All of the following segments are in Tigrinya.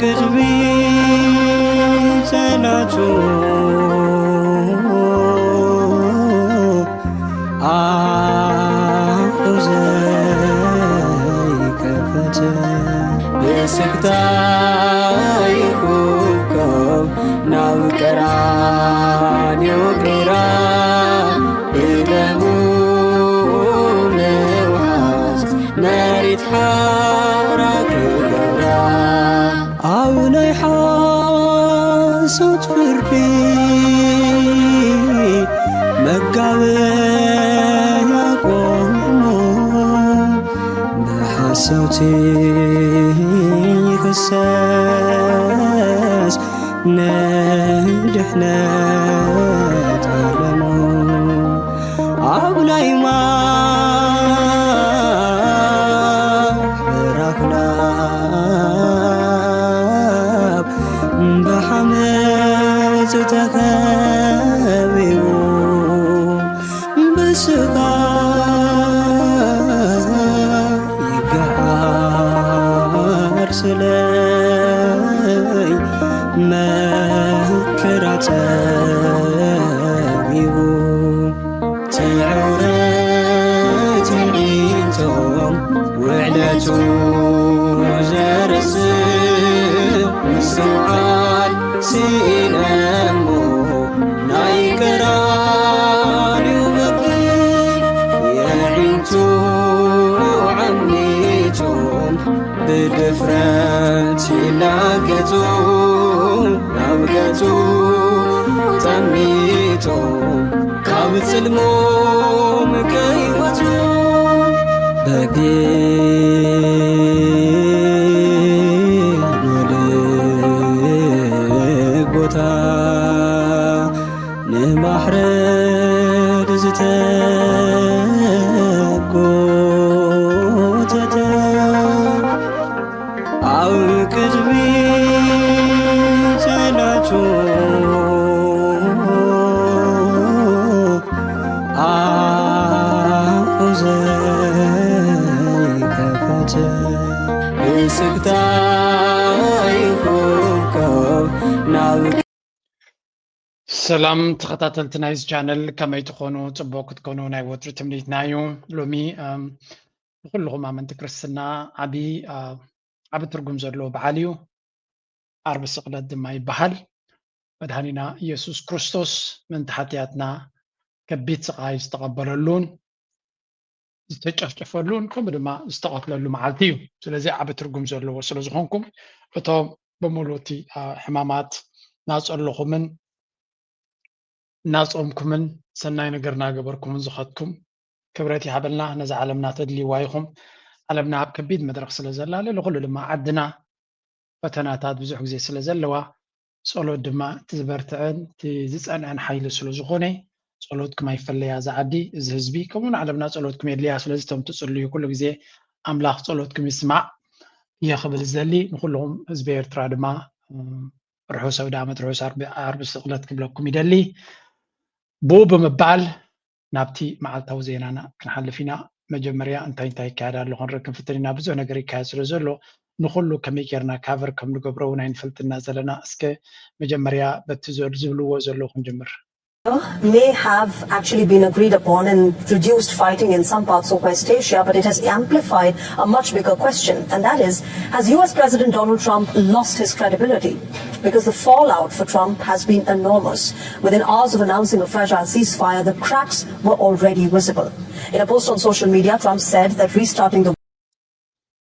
ቅድሚ ጸላቱ ኣፉ ዘይከፈተ፣ ብስክታ ይኹብኮብ ናብ ቀራንዮ ቂራ፣ ብደሙ ምውሓስ መሬት ሓራ ክገብራ። ኣብ ናይ ሓሶት ፍርዲ መጋበያ ቆሞ፣ ብሓሰውቲ ይኽሰስ ንድሕነት ዓለሙ። ኣብ ናይ ማሕበራ ኩናብ ብሓመጽ ተኸቢቡ፣ ብስቓይ ይገዓር ስለይ መከራ ጸጊቡ። ትዕውርት ዒንቶም ውዕለቱ ዘርዝእ ምስትውዓል ስኢነሞ ናይ ቀራንዮ በቂ የዒንቱ ዓሚቶም ብድፍረት ይላገጹ ናብ ገጹ ጠሚቶም ካብ ጽልሞም ከይወጹ። በጊዕ ጎልጎታ ንማሕረድ ዝተጎተተ፣ ኣብ ቅድሚ ጸላቱ ኣፉ ዘይከፈተ፣ ብስክታ ይኹብኮብ ናብ ሰላም ተኸታተልቲ ናይዚ ቻነል፣ ከመይ ትኾኑ? ጽቡቕ ክትኮኑ ናይ ወትሩ ትምኒትና እዩ። ሎሚ፣ እም፣ ንኹልኹም ኣመንቲ ክርስትና ዓቢ፣ እ፣ ዓቢ ትርጉም ዘለዎ በዓል እዩ። ዓርቢ ስቕለት ድማ ይበሃል። መድኃኒና ኢየሱስ ክርስቶስ ምእንቲ ሓጢኣትና ከቢድ ስቓይ ዝተቐበለሉን ዝተጨፍጨፈሉን ከምኡ ድማ ዝተቐትለሉ መዓልቲ እዩ። ስለዚ ዓቢ ትርጉም ዘለዎ ስለ ዝኾንኩም፣ እቶም ብምሉእ እቲ፣ እ፣ ሕማማት እናጸለኹምን እናጾምኩምን ሰናይ ነገር እናገበርኩምን ዝኸድኩም፣ ክብረት ይሃበልና። ነዛ ዓለምና ተድልይዋ ኢኹም። ዓለምና ኣብ ከቢድ መድረኽ ስለ ዘላ፣ ልዕሊ ኩሉ ድማ ዓድና ፈተናታት ብዙሕ ግዜ ስለ ዘለዋ፣ ጸሎት ድማ እቲ ዝበርትዕን እቲ ዝጸንዐን ሓይሊ ስለ ዝኾነ፣ ጸሎትኩም ኣይፈለያ እዛ ዓዲ፣ እዚ ህዝቢ፣ ከምኡ ንዓለምና ጸሎትኩም የድልያ። ስለዚ እቶም ትጽልዩ ኩሉ ግዜ ኣምላኽ ጸሎትኩም ይስማዕ እየ ክብል ዝደሊ። ንኹልኹም ህዝቢ ኤርትራ ድማ፣ እም፣ ርሑስ ኣውደ ዓመት፣ ርሑስ ዓርቢ፣ ዓርቢ ስቕለት ክብለኩም ይደሊ። ብኡ ብምባል ናብቲ መዓልታዊ ዜናና ክንሓልፍ ኢና። መጀመርያ እንታይ እንታይ ይካየድ ኣሎ ክንርኢ ክንፍትን ኢና። ብዙሕ ነገር ይካየድ ስለ ዘሎ ንኹሉ ከመይ ጌርና ካቨር ከም ንገብሮ እውን ኣይንፈልጥና ዘለና። እስከ መጀመርያ በቲ ዘ-፣ ዝብልዎ ዘለዉ ክንጅምር። May have actually been agreed upon and reduced fighting in some parts of West Asia, but it has amplified a much bigger question, and that is, has U S President Donald Trump lost his credibility? Because the fallout for Trump has been enormous. Within hours of announcing a fragile ceasefire, the cracks were already visible. In a post on social media, Trump said that restarting the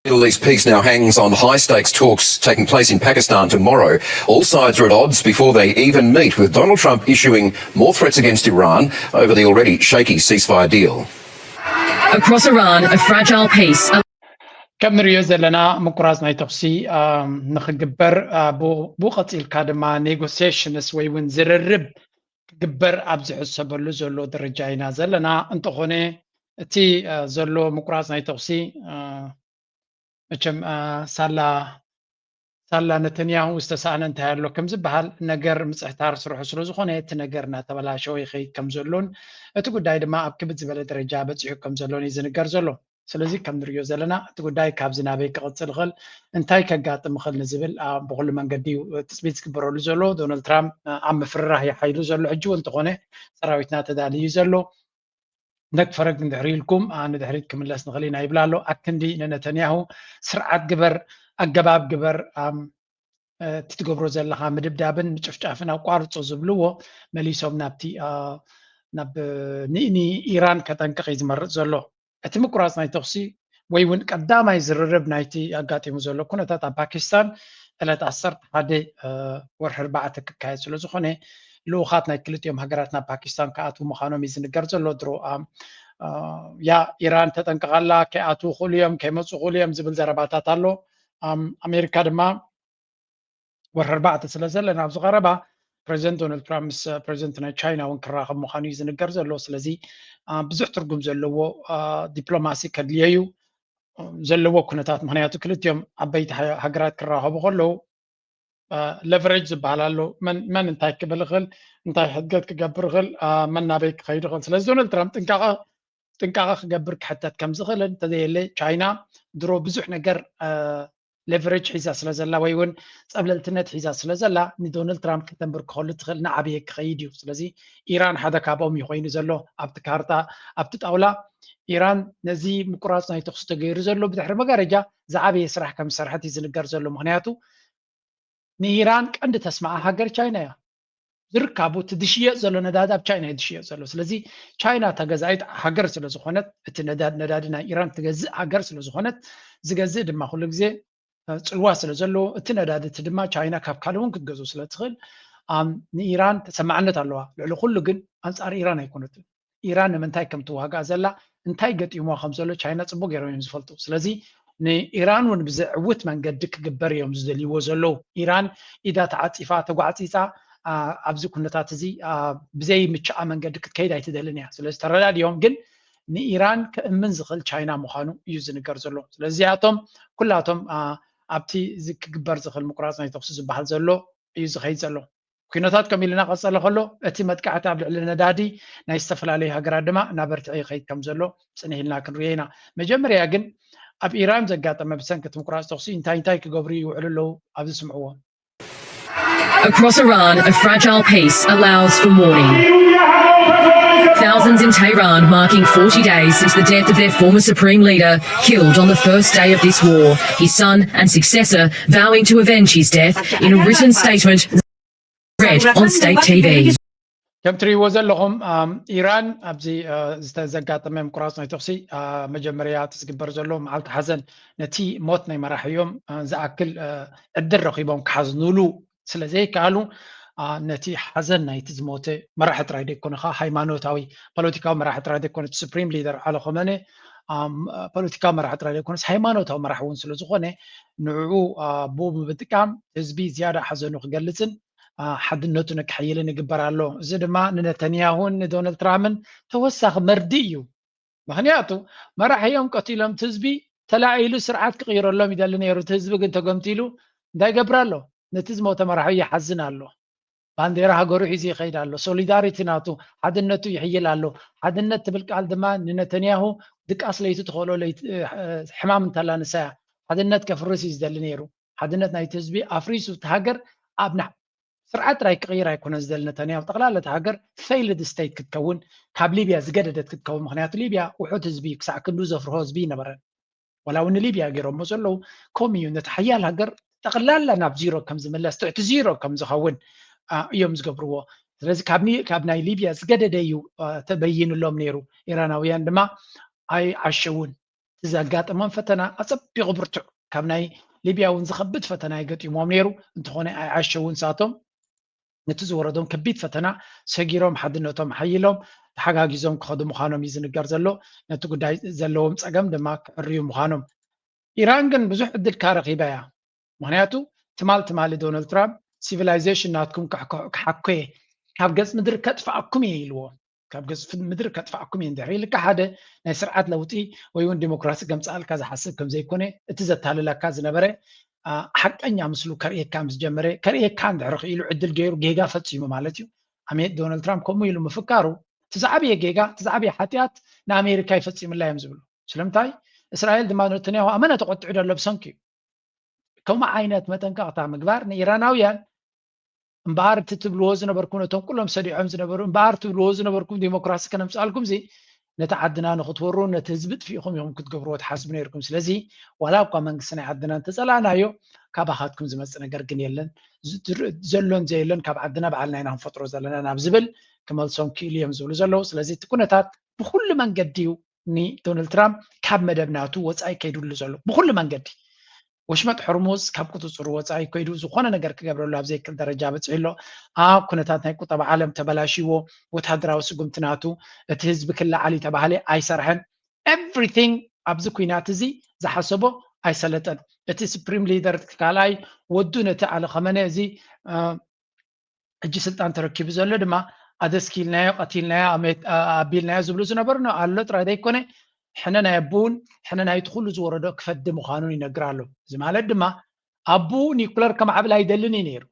Middle East peace now hangs on high-stakes talks taking place in Pakistan tomorrow. All sides are at odds before they even meet, with Donald Trump issuing more threats against Iran over the already shaky ceasefire deal. Across Iran, a fragile peace. ከም ንሪኦ ዘለና ምቁራጽ ናይ ተኹሲ፣ ኣም፣ ንኽግበር፣ ኣ፣ ብኡ፣ ብኡ ቀጺልካ ድማ ኔጎሲዬሽንስ ወይ እውን ዝርርብ ክግበር ኣብ ዝሕሰበሉ ዘሎ ደረጃ ኢና ዘለና። እንተኾነ እቲ፣ እ፣ ዘሎ ምቁራጽ ናይ ተኹሲ፣ እ፣ መቸም፣ እ፣ ሳላ፣ ሳላ ነተንያሁ ዝተሳእነ እንታይ ኣሎ ከም ዝበሃል ነገር ምጽሕታር ስርሑ ስለ ዝኾነ እቲ ነገር እናተበላሸወ ይኸይድ ከም ዘሎን እቲ ጉዳይ ድማ ኣብ ክብድ ዝበለ ደረጃ በጺሑ ከም ዘሎን እዩ ዝንገር ዘሎ። ስለዚ ከም ንሪኦ ዘለና እቲ ጉዳይ ካብዚ ናበይ ክቕፅል ይኽእል፣ እንታይ ከጋጥም ይኽእል ንዝብል ብኩሉ መንገዲ እዩ ትፅቢት ዝግበረሉ ዘሎ። ዶናልድ ትራምፕ ኣብ ምፍርራህ እዩ ሓይሉ ዘሎ ሕጂ እውን እንተኾነ ሰራዊትና ተዳልዩ ዘሎ። ነግ ፈረግ ንድሕሪ ኢልኩም ንድሕሪት ክምለስ ንኽእል ኢና ይብል ኣሎ። ኣክንዲ ንነተንያሁ ስርዓት ግበር፣ ኣገባብ ግበር፣ እቲ ትገብሮ ዘለኻ ምድብዳብን ምጭፍጫፍን ኣቋርጾ ዝብልዎ መሊሶም ናብቲ ናብ ንኢራን ከጠንቅቕ እዩ ዝመርጽ ዘሎ። እቲ ምቁራጽ ናይ ተኹሲ ወይ እውን ቀዳማይ ዝርርብ ናይቲ ኣጋጢሙ ዘሎ ኩነታት ኣብ ፓኪስታን ዕለት ዓሰርተ ሓደ ወርሒ ኣርባዕተ ክካየድ ስለ ዝኾነ ልኡኻት ናይ ክልቲኦም ሃገራት ናብ ፓኪስታን ክኣትዉ ምዃኖም እዩ ዝንገር ዘሎ። ድሮ ያ ኢራን ተጠንቀቓላ፣ ከይኣትዉ ክእሉ እዮም፣ ከይመፁ ክእሉ እዮም ዝብል ዘረባታት ኣሎ። ኣሜሪካ ድማ ወርሒ ኣርባዕተ ስለ ዘለና ኣብዚ ቀረባ ፕሬዚደንት ዶናልድ ትራምፕ ምስ ፕሬዚደንት ናይ ቻይና እውን ክራኸብ ምዃኑ እዩ ዝንገር ዘሎ። ስለዚ ብዙሕ ትርጉም ዘለዎ ዲፕሎማሲ ከድልዮ እዩ ዘለዎ ኩነታት፣ ምክንያቱ ክልቲኦም ዓበይቲ ሃገራት ክራኸቡ ከለዉ ለቨሬጅ ዝበሃል ኣሎ። መን እንታይ ክብል ይኽእል፣ እንታይ ሕድገት ክገብር ይኽእል፣ መን ናበይ ክኸይድ ይኽእል። ስለዚ ዶናልድ ትራምፕ ጥንቃቐ ጥንቃቐ ክገብር ክሕተት ከም ዝኽእልን እንተዘየለ ቻይና ድሮ ብዙሕ ነገር ሌቨሬጅ ሒዛ ስለ ዘላ ወይ እውን ፀብለልትነት ሒዛ ስለ ዘላ ንዶናልድ ትራምፕ ከተንብርክኸሉ ትኽእል ንዓበየ ክኸይድ እዩ። ስለዚ ኢራን ሓደ ካብኦም እዩ ኮይኑ ዘሎ ኣብቲ ካርታ ኣብቲ ጣውላ። ኢራን ነዚ ምቁራፅ ናይ ተኽሲ ተገይሩ ዘሎ ብድሕሪ መጋረጃ ዝዓበየ ስራሕ ከም ዝሰርሐት እዩ ዝንገር ዘሎ። ምክንያቱ ንኢራን ቀንዲ ተስማዓ ሃገር ቻይና እያ። ዝርካቡ እቲ ዝሽየጥ ዘሎ ነዳዲ ኣብ ቻይና እዩ ዝሽየጥ ዘሎ። ስለዚ ቻይና ተገዛኢት ሃገር ስለ ዝኾነት እቲ ነዳዲ ናይ ኢራን ትገዝእ ሃገር ስለ ዝኾነት ዝገዝእ ድማ ኩሉ ግዜ ፅልዋ ስለ ዘለዎ እቲ ነዳዲ እቲ ድማ ቻይና ካብ ካልእ እውን ክትገዝኡ ስለ ትኽእል ንኢራን ተሰማዕነት ኣለዋ። ልዕሊ ኩሉ ግን ኣንፃር ኢራን ኣይኮነትን። ኢራን ንምንታይ ከም ትዋጋእ ዘላ እንታይ ገጢምዋ ከም ዘሎ ቻይና ፅቡቅ ገይሮም እዮም ዝፈልጡ። ስለዚ ንኢራን እውን ብዘዕውት መንገዲ ክግበር እዮም ዝደልይዎ ዘለዉ። ኢራን ኢዳ ተዓፂፋ ተጓዕፂፃ ኣብዚ ኩነታት እዚ ብዘይ ምችኣ መንገዲ ክትከይድ ኣይትደልን እያ። ስለዚ ተረዳድዮም ግን ንኢራን ክእምን ዝኽእል ቻይና ምዃኑ እዩ ዝንገር ዘሎ። ስለዚ እዚኣቶም ኩላቶም ኣብቲ ክግበር ዝኽእል ምቁራፅ ናይ ተኩሲ ዝበሃል ዘሎ እዩ ዝኸይድ ዘሎ። ኩነታት ከም ኢልና ቀፀለ ከሎ እቲ መጥቃዕቲ ኣብ ልዕሊ ነዳዲ ናይ ዝተፈላለዩ ሃገራት ድማ እናበርትዐ ይኸይድ ከም ዘሎ ፅንህ ኢልና ክንሪኦ ኢና። መጀመርያ ግን ኣብ ኢራን ዘጋጠመ ብሰንኪ እቲ ምቁራፅ ተኩሲ እንታይ እንታይ ክገብሩ ይውዕሉ ኣለዉ ኣብዚ ስምዕዎ። Across Iran, a fragile peace allows for mourning. Thousands in Tehran marking forty days since the death of their former supreme leader, killed on the first day of this war, his son and successor vowing to avenge his death in a written statement read on state T V. ከም ትሪእዎ ዘለኹም ኢራን ኣብዚ ዘጋጠመ ምቁራፅ ናይ ተኩሲ መጀመርያ እቲ ዝግበር ዘሎ መዓልቲ ሓዘን ነቲ ሞት ናይ መራሕዮም ዝኣክል ዕድል ረኺቦም ክሓዝኑሉ ስለ ዘይከኣሉ ነቲ ሓዘን ናይቲ ዝሞተ መራሒ ጥራይ ደይኮነ ከዓ ሃይማኖታዊ ፖለቲካዊ መራሒ ጥራይ ደይኮነ እቲ ሱፕሪም ሊደር ዓሊ ኾመነ ፖለቲካዊ መራሒ ጥራይ ደይኮነስ ሃይማኖታዊ መራሒ እውን ስለ ዝኾነ ንዕኡ ብኡ ብምጥቃም ህዝቢ ዝያዳ ሓዘኑ ክገልፅን ሓድነቱ ነክሕይልን ይግበር ኣሎ። እዚ ድማ ንነተንያሁን ንዶናልድ ትራምፕን ተወሳኺ መርዲ እዩ። ምክንያቱ መራሕዮም ቀቲሎም እቲ ህዝቢ ተላዒሉ ስርዓት ክቕይረሎም ይደሊ ነይሩ። እቲ ህዝቢ ግን ተገምቲሉ እንታይ ይገብር ኣሎ? ነቲ ዝሞተ መራሒ ይሓዝን ኣሎ። ባንዴራ ሃገሩ ሒዙ ይኸይድ ኣሎ። ሶሊዳሪቲ ናቱ ሓድነቱ ይሕይል ኣሎ። ሓድነት ትብል ቃል ድማ ንነተንያሁ ድቃስ ለይቲ ትኽእሎ ለይቲ- ሕማም እንተላ ንሳ እያ። ሓድነት ከፍርስ እዩ ዝደሊ ነይሩ። ሓድነት ናይቲ ህዝቢ ኣፍሪሱ እቲ ሃገር ኣብ ና- ስርዓት ጥራይ ክቕይር ኣይኮነን ዝደሊ ነተንያሁ። ጠቕላላ እቲ ሃገር ፌይልድ ስቴት ክትከውን ካብ ሊብያ ዝገደደት ክትከውን። ምክንያቱ ሊብያ ውሑድ ህዝቢ ክሳዕ ክንዱ ዘፍርሆ ህዝቢ ይነበረን። ዋላ እውን ንሊብያ ገይሮሞ ዘለዉ ከምኡ እዩ። ነቲ ሓያል ሃገር ጠቕላላ ናብ ዚሮ ከም ዝምለስ ትሕቲ ዚሮ ከም ዝኸውን እዮም ዝገብርዎ። ስለዚ ካብ ናይ ሊብያ ዝገደደ እዩ ተበይንሎም ነይሩ። ኢራናውያን ድማ ኣይዓሸውን። እቲ ዘጋጠሞም ፈተና ኣጸቢቑ ብርቱዕ ካብ ናይ ሊብያ እውን ዝኸብድ ፈተና ይገጢሞም ነይሩ። እንተኾነ ኣይዓሸውን ንሳቶም። ነቲ ዝወረዶም ከቢድ ፈተና ሰጊሮም ሓድነቶም ሓይሎም ተሓጋጊዞም ክኸዱ ምዃኖም እዩ ዝንገር ዘሎ። ነቲ ጉዳይ ዘለዎም ጸገም ድማ ክዕርዩ ምዃኖም። ኢራን ግን ብዙሕ ዕድል እካ ረኺባ እያ። ምኽንያቱ ትማል ትማሊ ዶናልድ ትራምፕ ሲቪላይዜሽን ናትኩም ክሓኮ እየ፣ ካብ ገጽ ምድሪ ከጥፍኣኩም እየ ኢልዎ። ካብ ገጽ ምድሪ ከጥፍኣኩም እየ እንድሕር ኢልካ ሓደ ናይ ስርዓት ለውጢ ወይ እውን ዲሞክራሲ ከምጽኣልካ ዝሓስብ ከም ዘይኮነ እቲ ዘታልለካ ዝነበረ ሓቀኛ ምስሉ ከርእየካ ምስ ጀመረ ከርእየካ እንድሕር ክኢሉ ዕድል ገይሩ ጌጋ ፈጺሙ ማለት እዩ። ኣሜ ዶናልድ ትራምፕ ከምኡ ኢሉ ምፍካሩ እቲ ዝዓበየ ጌጋ እቲ ዝዓበየ ሓጢኣት ንኣሜሪካ ይፈጺምላ እዮም ዝብሉ። ስለምንታይ እስራኤል ድማ ነተንያሁ ኣመና ተቆጥዑ ደሎ ብሰንኪ እዩ። ከምኡ ዓይነት መጠንቀቕታ ምግባር ንኢራናውያን እምበኣር እቲ ትብልዎ ዝነበርኩም ነቶም ኩሎም ሰዲዖም ዝነበሩ እምበኣር ትብልዎ ዝነበርኩም ዲሞክራሲ ከነምፅኣልኩም ዚ ነቲ ዓድና ንክትወሩ ነቲ ህዝቢ ጥፊእኹም ኢኹም ክትገብርዎ ትሓስቡ ነይርኩም። ስለዚ ዋላ እኳ መንግስቲ ናይ ዓድና እንተፀላእናዮ ካባኻትኩም ዝመፅእ ነገር ግን የለን። ዝትር- ዘሎን ዘየሎን ካብ ዓድና ባዕልና ኢና ክንፈጥሮ ዘለና ናብ ዝብል ክመልሶም ክኢሉ እዮም ዝብሉ ዘለዉ። ስለዚ እቲ ኩነታት ብኩሉ መንገዲ እዩ ንዶናልድ ትራምፕ ካብ መደብ ናቱ ወፃኢ ከይዱሉ ዘሎ ብኩሉ መንገዲ። ወሽመጥ ሕርሙዝ ካብ ቁፅፅሩ ወፃኢ ኮይዱ ዝኾነ ነገር ክገብረሉ ኣብ ዘይክእል ደረጃ በፂሑ ኣሎ። ኣብ ኩነታት ናይ ቁጠባ ዓለም ተበላሽዎ፣ ወታደራዊ ስጉምቲ ናቱ እቲ ህዝቢ ክለዓል እዩ ተባሃለ ኣይሰርሐን። ኤቭሪቲንግ ኣብዚ ኩናት እዚ ዝሓሰቦ ኣይሰለጠን። እቲ ስፕሪም ሊደር ካልኣይ ወዱ ነቲ ኣለ ኸመነ እዚ ሕጂ ስልጣን ተረኪቡ ዘሎ ድማ ኣደስኪልናዮ፣ ቀቲልናዮ፣ ኣሜት- ኣ- ኣቢልናዮ ዝብሉ ዝነበሩ ነ ኣሎ ጥራይ ዘይኮነ ሕነ ናይ ኣቦውን ሕነ ናይቲ ኩሉ ዝወረዶ ክፈዲ ምዃኑን ይነግር ኣሎ። እዚ ማለት ድማ ኣቦኡ ኒኩለር ከማዕብል ኣይደልን እዩ ነይሩ።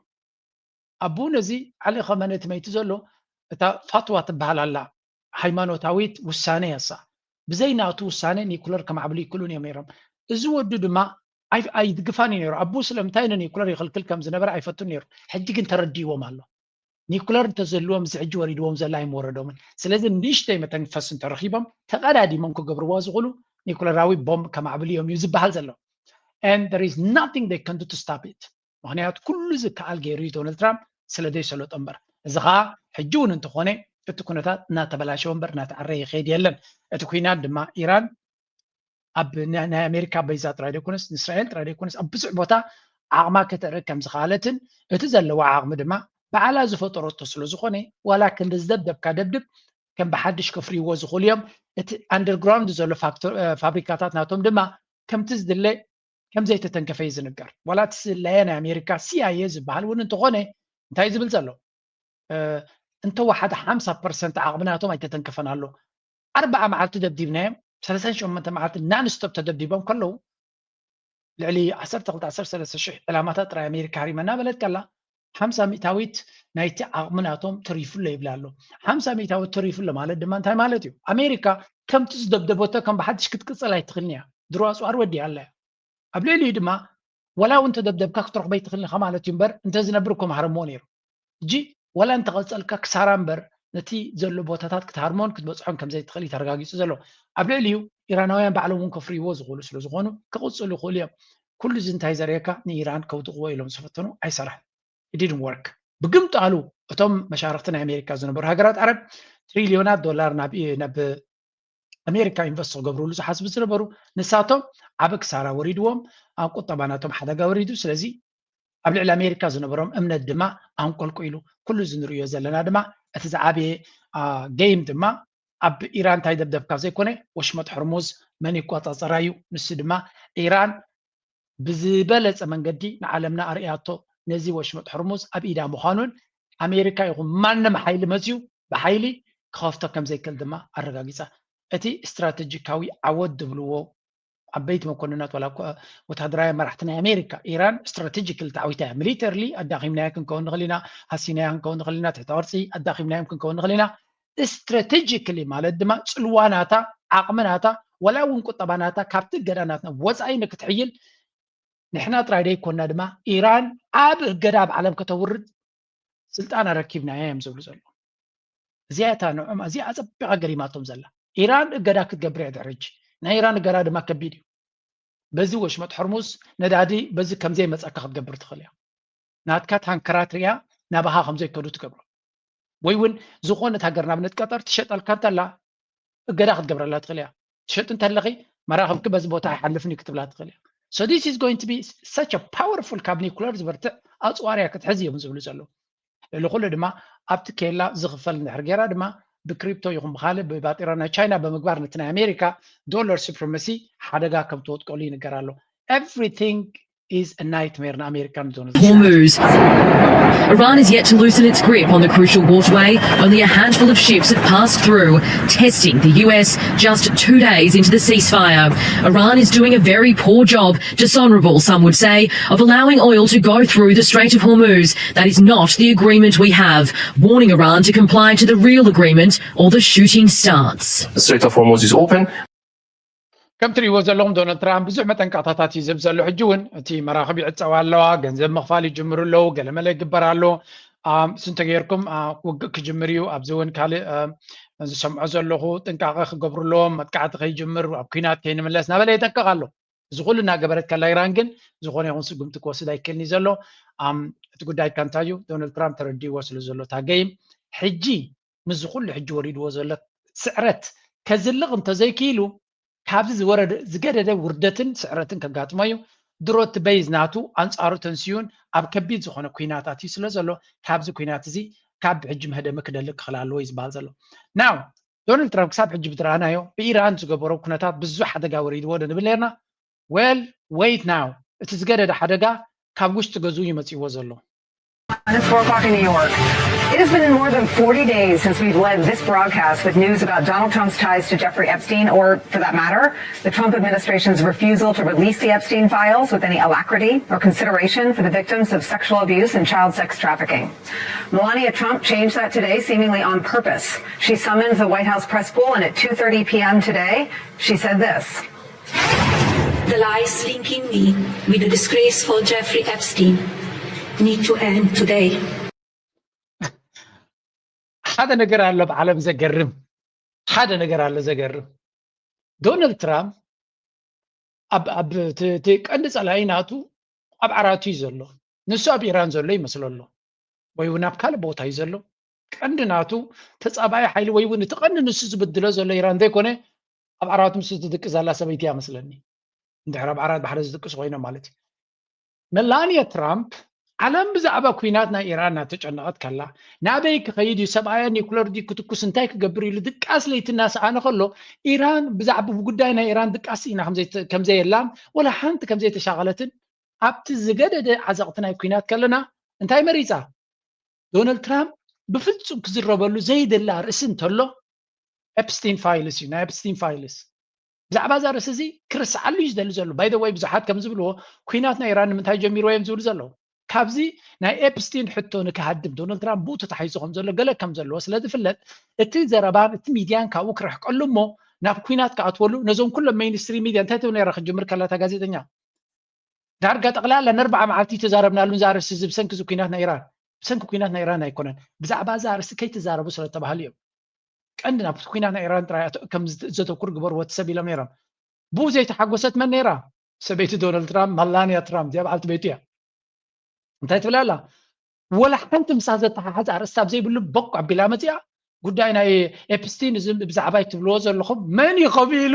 ኣቦኡ ነዚ ዓሊ ኸመነ ትመይቲ ዘሎ እታ ፋትዋ ትበሃል ኣላ፣ ሃይማኖታዊት ውሳነ እያ እሳ። ብዘይ ናቱ ውሳነ ኒኩለር ከማዕብሉ ይክእሉን እዮም ነይሮም። እዚ ወዱ ድማ ኣይ- ኣይድግፋን እዩ ነይሩ። ኣቦኡ ስለምንታይ ንኒኩለር ይኽልክል ከም ዝነበረ ኣይፈቱን ነይሩ። ሕጂ ግን ተረዲዎም ኣሎ። ኒኩለር እንተዘልዎም እዚ ሕጂ ወሪድዎም ዘሎ ኣይምወረዶምን። ስለዚ ንእሽተይ መተንፈስ እንተረኺቦም ተቐዳዲሞም ክገብርዎ ዝኽእሉ ኒኩለራዊ ቦምብ ከማዕብሉ እዮም እዩ ዝበሃል ዘሎ። And there is nothing they can do to stop it። ምኽንያቱ ኩሉ ዝከኣል ገይሩ እዩ ዶናልድ ትራምፕ ስለ ዘይሰለጦ እምበር። እዚ ኸዓ ሕጂ እውን እንተኾነ እቲ ኩነታት እናተበላሸወ እምበር እናተዓረየ ይኸይድ የለን። እቲ ኩናት ድማ ኢራን ኣብ ናይ ናይ ኣሜሪካ በይዛ ጥራይ ዘይኮነስ ንእስራኤል ጥራይ ዘይኮነስ ኣብ ብዙሕ ቦታ ዓቕማ ከተርኢ ከም ዝኸኣለትን እቲ ዘለዋ ዓቕሚ ድማ ባዕላ ዝፈጠረቶ ስለ ዝኾነ ዋላ ክንዲ ዝደብደብካ ደብድብ ከም ብሓድሽ ከፍርይዎ ዝኽእሉ እዮም። እቲ ኣንደርግራውንድ ዘሎ ፋክቶ- እ፣ ፋብሪካታት ናቶም ድማ ከምቲ ዝድለ ከም ዘይተተንከፈ እዩ ዝንገር። ዋላ እቲ ስለያ ናይ ኣሜሪካ ሲኣይኤ ዝበሃል እውን እንተኾነ እንታይ ዝብል ዘሎ እንተወሓደ ሓምሳ ፐርሰንት ዓቕምናቶም ኣይተተንከፈን ኣሎ። ኣርባዓ መዓልቲ ደብዲብናዮም፣ ሰለስተ ሸሞንተ መዓልቲ ናንስቶፕ ተደብዲቦም ከለዉ ልዕሊ ዓሰርተ ክልተ ዓሰርተ ሰለስተ ሽሕ ዕላማታት ጥራይ ኣሜሪካ ሃሪመና በለት ከላ ሓምሳ ሚእታዊት ናይቲ ዓቕምናቶም ተሪፉሎ ይብላ ኣሎ። ሓምሳ ሚእታዊት ተሪፉሎ ማለት ድማ እንታይ ማለት እዩ? ኣሜሪካ ከምቲ ዝደብደበቶ ከም ብሓድሽ ክትቅፅል ኣይትኽእልን እያ። ድሮ ኣፅዋር ወዲኣ ኣላ እያ። ኣብ ልዕሊኡ ድማ ወላ እውን ተደብደብካ ክትረኽቦ ኣይትኽእልን ኢኻ ማለት እዩ እምበር እንተዝነብር እኮ ምሃረሞ ነይሩ። ሕጂ ወላ እንተቐፀልካ ክሳራ እምበር ነቲ ዘሎ ቦታታት ክትሃርሞን ክትበፅሖን ከም ዘይትኽእል እዩ ተረጋጊፁ ዘሎ። ኣብ ልዕሊኡ ኢራናውያን ባዕሎም እውን ከፍርይዎ ዝኽእሉ ስለ ዝኾኑ ክቕፅሉ ይኽእሉ እዮም። ኩሉ እዚ እንታይ ዘርእየካ ንኢራን ከውድቕዎ ኢሎም ዝፈተኑ ኣይሰርሐን። It didn't work። ብግምጣሉ እቶም መሻርክቲ ናይ ኣሜሪካ ዝነበሩ ሃገራት ዓረብ ትሪልዮናት ዶላር ናብ ናብ ኣሜሪካ ኢንቨስት ክገብርሉ ዝሓስቡ ዝነበሩ ንሳቶም ዓቢ ክሳራ ወሪድዎም ኣብ ቁጠባ ናቶም ሓደጋ ወሪዱ ስለዚ ኣብ ልዕሊ ኣሜሪካ ዝነበሮም እምነት ድማ ኣንቆልቁሉ ኩሉ እዚ ንርእዮ ዘለና ድማ እቲ ዝዓበየ ጌም ድማ ኣብ ኢራን እንታይ ደብደብካ ዘይኮነ ወሽመጥ ሕርሙዝ መን ይቆፃፀራ እዩ ንሱ ድማ ኢራን ብዝበለፀ መንገዲ ንዓለምና ኣርእያቶ ነዚ ወሽመጥ ሕርሙዝ ኣብ ኢዳ ምዃኑን ኣሜሪካ ይኹን ማንም ሓይሊ መፅዩ ብሓይሊ ክኸፍቶ ከም ዘይክእል ድማ ኣረጋጊፃ። እቲ ስትራተጂካዊ ዓወት ዝብልዎ ዓበይቲ መኮንናት ዋላ እኳ ወታደራውያን መራሕቲ ናይ ኣሜሪካ ኢራን ስትራቴጂካሊ ተዓዊታ እያ። ሚሊተርሊ ኣዳኺምናያ ክንከውን ንኽእል ኢና፣ ሃሲናያ ክንከውን ንኽእል ኢና፣ ትሕተ ቅርፂ ኣዳኺምናዮም ክንከውን ንኽእል ኢና። ስትራቴጂካሊ ማለት ድማ ፅልዋ ናታ ዓቕሚ ናታ ዋላ እውን ቁጠባ ናታ ካብቲ እገዳ ናትና ወፃኢ ንክትሕይል ንሕና ጥራይ ደይኮና ድማ ኢራን ዓብ እገዳ ኣብ ዓለም ከተውርድ ስልጣን ኣረኪብናያ እዮም ዝብሉ ዘለዉ። እዚኣ እታ ንዕኦም እዚኣ ኣፀቢቓ ገሪማቶም ዘላ። ኢራን እገዳ ክትገብር እያ ድሕሪ ሕጂ። ናይ ኢራን እገዳ ድማ ከቢድ እዩ። በዚ ወሽመጥ ሕርሙዝ ነዳዲ በዚ ከምዘይመፀካ ክትገብር ትኽእል እያ። ናትካ ታንከራት ሪኣ ናባኻ ከምዘይከዱ ትገብሮ። ወይ እውን ዝኾነት ሃገር ንኣብነት ቀጠር ትሸጠልካ እንተላ እገዳ ክትገብረላ ትኽእል እያ። ትሸጥ እንተለኺ መራኽብኪ በዚ ቦታ ኣይሓልፍን እዩ ክትብላ ትኽእል እያ። So this is going to be such a powerful ካብ ኒኩለር ዝበርትዕ ኣፅዋር እያ ክትሕዝ እዮም ዝብሉ ዘለዉ። ልዕሊ ኩሉ ድማ ኣብቲ ኬላ ዝኽፈል እንድሕር ገይራ ድማ ብክሪፕቶ ይኹን ብካልእ ብባጤራ ናይ ቻይና ብምግባር ነቲ ናይ ኣሜሪካ ዶላር ሱፕሪማሲ ሓደጋ ከም ትወጥቀሉ ይንገር ኣሎ። Everything is a nightmare ንኣሜሪካን ዶናልድ ትራምፕ። Hormuz. Iran is yet to loosen its grip on the crucial waterway. Only a handful of ships have passed through, testing the U S just two days into the ceasefire. Iran is doing a very poor job, dishonourable, some would say, of allowing oil to go through the Strait of Hormuz. That is not the agreement we have, warning Iran to comply to the real agreement or the shooting starts. The Strait of Hormuz is open. ከም ትሪእዎ ዘለኹም ዶናልድ ትራምፕ ብዙሕ መጠንቀቕታታት እዩ ዝህብ ዘሎ። ሕጂ እውን እቲ መራኽብ ይዕፀዋ ኣለዋ፣ ገንዘብ ምኽፋል ይጅምሩ ኣለዉ፣ ገለመለ ይግበር ኣሎ። እሱ እንተገይርኩም ውግእ ክጅምር እዩ። ኣብዚ እውን ካልእ ዝሰምዖ ዘለኹ ጥንቃቐ ክገብሩ ኣለዎም፣ መጥቃዕቲ ከይጅምር፣ ኣብ ኲናት ከይንምለስ እናበለ የጠንቅቕ ኣሎ። እዚ ኩሉ እናገበረት ከላ ኢራን ግን ዝኾነ ይኹን ስጉምቲ ክወስድ ኣይክእልን እዩ ዘሎ። እቲ ጉዳይ ከ እንታይ እዩ? ዶናልድ ትራምፕ ተረዲእዎ ስለ ዘሎ እታ ገይም ሕጂ ምስዚ ኩሉ ሕጂ ወሪድዎ ዘሎ ስዕረት ከዝልቕ እንተዘይክኢሉ ካብዚ ዝወረደ ዝገደደ ውርደትን ስዕረትን ከጋጥሞ እዩ። ድሮ እቲ በይዝ ናቱ ኣንጻሩ ተንስዩን ኣብ ከቢድ ዝኾነ ኲናት ኣትዩ ስለ ዘሎ ካብዚ ኲናት እዚ ካብ ሕጂ መህደሚ ክደሊ ክኽእል ኣለዎ እዩ ዝበሃል ዘሎ። ናው ዶናልድ ትራምፕ ክሳብ ሕጂ ብዝረኣናዮ ብኢራን ዝገበሮ ኩነታት ብዙሕ ሓደጋ ወሪድዎ ዶ ንብል ነርና? Well, wait now፣ እቲ ዝገደደ ሓደጋ ካብ ውሽጢ ገዝኡ እዩ መጺእዎ ዘሎ። It's four o'clock in New York. It has been more than forty days since we've led this broadcast with news about Donald Trump's ties to Jeffrey Epstein, or for that matter, the Trump administration's refusal to release the Epstein files with any alacrity or consideration for the victims of sexual abuse and child sex trafficking. Melania Trump changed that today, seemingly on purpose. She summoned the White House press pool, and at two thirty p.m. today, she said this. The lies linking me with the disgraceful Jeffrey Epstein need to end today. ሓደ ነገር ኣሎ ኣብ ዓለም ዘገርም፣ ሓደ ነገር ኣሎ ዘገርም። ዶናልድ ትራምፕ ኣብ ኣብ እቲ ቀንዲ ጸላኢ ናቱ ኣብ ዓራቱ እዩ ዘሎ። ንሱ ኣብ ኢራን ዘሎ ይመስሎ ኣሎ፣ ወይ እውን ኣብ ካልእ ቦታ እዩ ዘሎ። ቀንዲ ናቱ ተጻባኢ ሓይሊ ወይ እውን እቲ ቀንዲ ንሱ ዝብድሎ ዘሎ ኢራን ዘይኮነ ኣብ ዓራቱ ምስ ትድቅስ ዘላ ሰበይቲ እያ መስለኒ። እንድሕር ኣብ ዓራት ባሕሪ ዝድቅሱ ኮይኖም ማለት እዩ። መላንያ ትራምፕ ዓለም ብዛዕባ ኩናት ናይ ኢራን እናተጨነቐት ከላ ናበይ ክኸይድ እዩ ሰብኣያ ኒኩለር ድዩ ክትኩስ እንታይ ክገብር ኢሉ ድቃስ ለይቲ እናሰኣነ ከሎ ኢራን ብዛዕባ ብጉዳይ ናይ ኢራን ድቃስ ኢና ከምዘየላን ወላ ሓንቲ ከምዘይተሻቐለትን ኣብቲ ዝገደደ ዓዘቕቲ ናይ ኩናት ከለና እንታይ መሪፃ? ዶናልድ ትራምፕ ብፍጹም ክዝረበሉ ዘይደሊ ኣርእሲ እንተሎ ኤፕስቲን ፋይልስ እዩ። ናይ ኤፕስቲን ፋይልስ ብዛዕባ እዛ ርእሲ እዚ ክርስዓሉ እዩ ዝደሊ ዘሎ። ባይ ወይ ብዙሓት ከም ዝብልዎ ኩናት ናይ ኢራን ንምንታይ ጀሚርዎ እዮም ዝብሉ ዘለዉ። ካብዚ ናይ ኤፕስቲን ሕቶ ንክሃድም ዶናልድ ትራምፕ ብኡ ተታሒዙ ከም ዘሎ ገለ ከም ዘለዎ ስለ ዝፍለጥ እቲ ዘረባን እቲ ሚድያን ካብኡ ክርሕቀሉ እሞ ናብ ኩናት ክኣትወሉ ነዞም ኩሎም ሜይንስትሪም ሚድያ እንታይ ትብል ነይራ ክጅምር ከላታ ጋዜጠኛ ዳርጋ ጠቕላላ ንኣርባዓ መዓልቲ ተዛረብናሉ እዛ ኣርእስቲ እዚ ብሰንኪ እዚ ኩናት ናይ ኢራን ብሰንኪ ኩናት ናይ ኢራን ኣይኮነን ብዛዕባ እዛ ኣርእስቲ ከይተዛረቡ ስለ ተባህሉ እዮም ቀንዲ ናብ ኩናት ናይ ኢራን ጥራይ ከም ዘተኩር ግበርዎ እቲ ሰብ ኢሎም ነይሮም ብኡ ዘይተሓጎሰት መን ነይራ ሰበይቲ ዶናልድ ትራምፕ ማላንያ ትራምፕ እዚኣ በዓልቲ ቤቱ እያ እንታይ ትብል ኣላ ወላ ሓንቲ ምሳ ዘተሓሓዝ ኣርእስቲ ኣብ ዘይብሉ በቁ ኣቢላ መፅኣ ጉዳይ ናይ ኤፕስቲን እዚ ብዛዕባ ትብልዎ ዘለኹም መን ይኸብ ኢሉ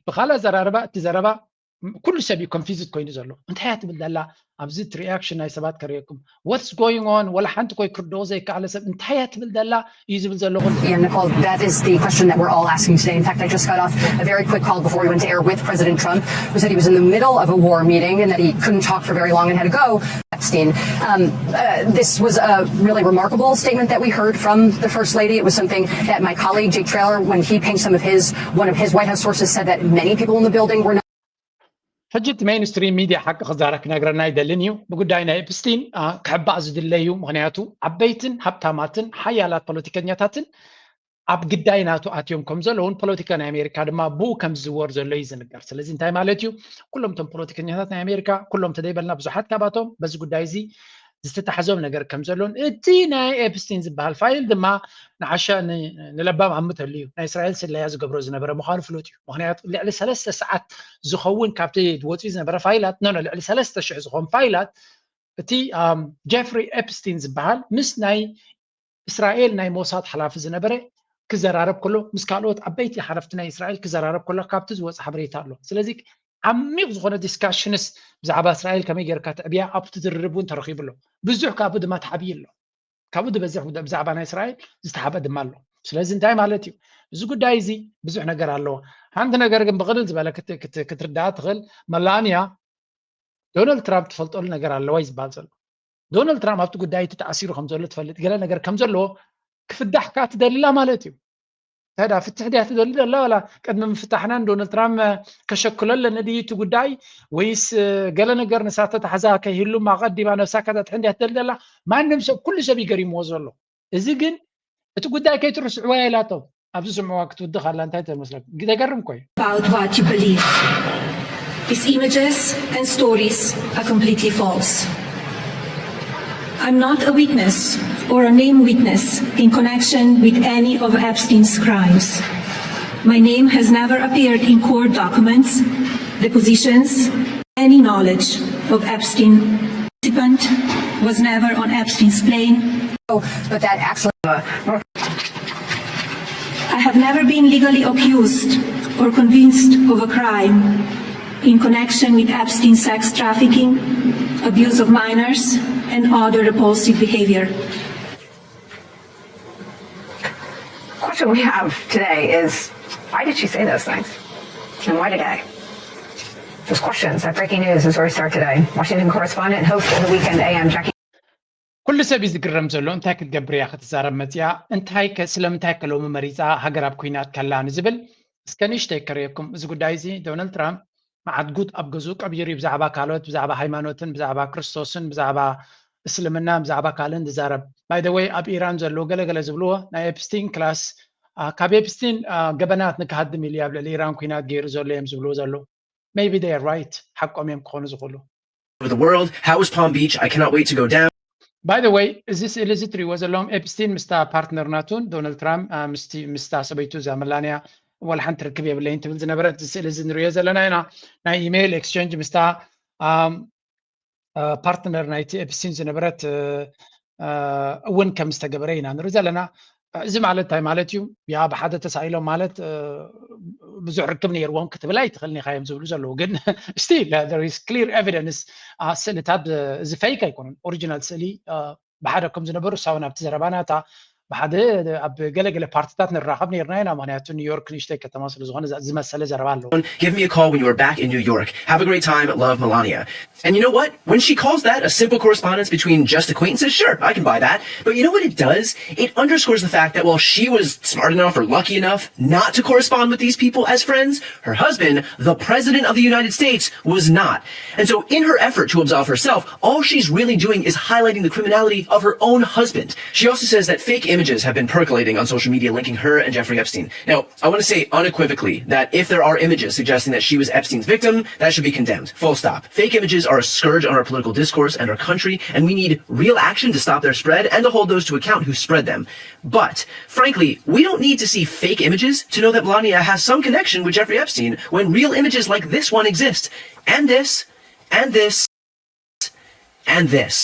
ብካልእ ኣዘራርባ እቲ ዘረባ ኩሉ ሰብ እዩ ኮንፊዝድ ኮይኑ ዘሎ እንታይ እያ ትብል ዘላ ኣብዚ እቲ ሪኣክሽን ናይ ሰባት ከርእየኩም what's going on ወላ ሓንቲ ኮይ ክርድኦ ዘይከኣለ ሰብ እንታይ እያ ትብል ዘላ እዩ ዝብል ዘለኹ Yeah, Nicole, that is the question that we're all asking today. In fact, I just got off a very quick call before we went to air with President Trump, who said he was in the middle of a war meeting and that he couldn't talk for very long and had to go. Epstein. Um, uh, this was a really remarkable statement that we heard from the First Lady. It was something that my colleague, Jake Traylor, when he pinged some of his, one of his White House sources, said that many people in the building were not. ሕጂ እቲ ሜይንስትሪም ሚድያ ሓቂ ክዛረብ ክነግረና ኣይደልን እዩ ብጉዳይ ናይ ኤፕስቲን ክሕባእ ዝድለ እዩ ምክንያቱ ዓበይትን ሃብታማትን ሓያላት ፖለቲከኛታትን ኣብ ግዳይ ናቱ ኣትዮም ከም ዘለውን ፖለቲካ ናይ ኣሜሪካ ድማ ብኡ ከም ዝዝወር ዘሎ እዩ ዝንገር ስለዚ እንታይ ማለት እዩ ኩሎም እቶም ፖለቲከኛታት ናይ ኣሜሪካ ኩሎም ተደይበልና ብዙሓት ካባቶም በዚ ጉዳይ እዚ ዝተታሕዞም ነገር ከም ዘሎን እቲ ናይ ኤፕስቲን ዝበሃል ፋይል ድማ ንዓሻ ንለባም ኣምተሉ እዩ ናይ እስራኤል ስለያ ዝገብሮ ዝነበረ ምዃኑ ፍሉጥ እዩ ምክንያቱ ልዕሊ ሰለስተ ሰዓት ዝኸውን ካብቲ ወፂኡ ዝነበረ ፋይላት ኖ ልዕሊ ሰለስተ ሽሕ ዝኾን ፋይላት እቲ ጀፍሪ ኤፕስቲን ዝበሃል ምስ ናይ እስራኤል ናይ ሞሳድ ሓላፊ ዝነበረ ክዘራረብ ከሎ ምስ ካልኦት ዓበይቲ ሓለፍቲ ናይ እስራኤል ክዘራረብ ከሎ ካብቲ ዝወፀ ሓበሬታ ኣሎ ስለዚ ዓሚቕ ዝኾነ ዲስካሽንስ ብዛዕባ እስራኤል ከመይ ጌርካ ትዕብያ ኣብቲ ዝርርብ እውን ተረኺቡ ኣሎ ብዙሕ ካብኡ ድማ ተሓብዩ ኣሎ ካብኡ ዝበዝሕ ብዛዕባ ናይ እስራኤል ዝተሓበ ድማ ኣሎ ስለዚ እንታይ ማለት እዩ እዚ ጉዳይ እዚ ብዙሕ ነገር ኣለዎ ሓንቲ ነገር ግን ብቕልል ዝበለ ክትርዳኣ ትኽእል መላንያ ዶናልድ ትራምፕ ትፈልጠሉ ነገር ኣለዋ እዩ ዝበሃል ዘሎ ዶናልድ ትራምፕ ኣብቲ ጉዳይ እቲ ተኣሲሩ ከም ዘሎ ትፈልጥ ገለ ነገር ከም ዘለዎ ክፍዳሕ ከዓ ትደልላ ማለት እዩ ተዳ ፍትሕ ድያ ትደሊ ደላ ዋላ ቅድሚ ምፍታሕና ንዶናልድ ትራምፕ ከሸክሎ ኣለኒ ድዩ እቲ ጉዳይ ወይስ ገለ ነገር ንሳተ ተሓዛ ከይህሉ ኣቐዲማ ነብሳ ከዛ ትሕን ድያ ትደሊ ደላ ማንም ሰብ ኩሉ ሰብ ይገሪምዎ ዘሎ እዚ ግን እቲ ጉዳይ ከይትርስዕዎ ኢላቶም ኣብዚ ስምዕዋ ክትውድኽ ኣላ። እንታይ ተመስለኩም? ተገርም እኮ እዩ። About what you believe. These images and stories are completely false. I'm not a witness or a name witness in connection with any of Epstein's crimes. My name has never appeared in court documents, depositions, any knowledge of Epstein participant was never on Epstein's plane. But that actually. I have never been legally accused or convinced of a crime in connection with Epstein sex trafficking, abuse of minors, and other repulsive behavior. Question we have today is, why did she say those things? And why today? Those questions at Breaking News is where we start today. Washington correspondent and host of the Weekend A M, Jackie. ኩሉ ሰብ እዩ ዝግረም ዘሎ። እንታይ ክትገብር እያ ክትዛረብ መፅያ? እንታይ ከ ስለምንታይ ከ ሎሚ መሪፃ ሃገር ኣብ ኩናት ከላ ንዝብል እስከ ንእሽተይ ከርእየኩም። እዚ ጉዳይ እዚ ዶናልድ ትራምፕ መዓት ጉድ ኣብ ገዝኡ ቀቢሩ እዩ። ብዛዕባ ካልኦት፣ ብዛዕባ ሃይማኖትን፣ ብዛዕባ ክርስቶስን፣ ብዛዕባ እስልምና፣ ብዛዕባ ካልእን ዝዛረብ። By the way፣ ኣብ ኢራን ዘለዉ ገለገለ ዝብልዎ ናይ ኤፕስቲን ክላስ፣ ካብ ኤፕስቲን ገበናት ንክሃድም ኢሉ ኣብ ልዕሊ ኢራን ኩናት ገይሩ ዘሎ እዮም ዝብልዎ ዘለዉ። Maybe they are right፣ ሓቆም እዮም ክኾኑ ዝኽእሉ። Over the world. How was Palm Beach? I cannot wait to go down. By the way፣ እዚ ስእሊ እዚ ትሪእዎ ዘለኹም ኤፕስቲን ምስታ ፓርትነር ናቱን ዶናልድ ትራምፕ ምስታ ሰበይቱ እዛ መላንያ ዋላ ሓንቲ ርክብ የብለይን ትብል ዝነበረት፣ እዚ ስእሊ እዚ ንሪኦ ዘለና ኢና። ናይ ኢሜይል ኤክስቼንጅ ምስታ ፓርትነር ናይቲ ኤፕስቲን ዝነበረት እውን ከም ዝተገበረ ኢና ንርኢ ዘለና። እዚ ማለት እንታይ ማለት እዩ? ያ ብሓደ ተሳኢሎም ማለት ብዙሕ ርክብ ነይርዎም ክትብል ኣይትኽእልን ኢኻ እዮም ዝብሉ ዘለዉ። ግን still there is clear evidence፣ ስእልታት፣ እዚ ፌክ ኣይኮነን፣ ኦሪጂናል ስእሊ ብሓደ ከም ዝነበሩ እሳ እውን ኣብቲ ዘረባ ናታ ብሓደ ኣብ ገለገለ ፓርቲታት ንራኸብ ነይርና ኢና። ምክንያቱ ኒውዮርክ ንእሽተይ ከተማ ስለዝኾነ ዝመሰለ ዘረባ ኣለዎ። Give me a call when you are back in New York. Have a great time. Love, Melania. And you know what? When she calls that a simple correspondence between just acquaintances, sure, I can buy that. But you know what it does? It underscores the fact that while she was smart enough or lucky enough not to correspond with these people as friends, her husband, the president of the United States, was not. And so, in her effort to absolve herself, all she's really doing is highlighting the criminality of her own husband. She also says that fake images have been percolating on social media linking her and Jeffrey Epstein. Now, I want to say unequivocally that if there are images suggesting that she was Epstein's victim, that should be condemned. Full stop. Fake images are a scourge on our political discourse and our country, and we need real action to stop their spread and to hold those to account who spread them. But, frankly, we don't need to see fake images to know that Melania has some connection with Jeffrey Epstein when real images like this one exist. And this, and this, and this.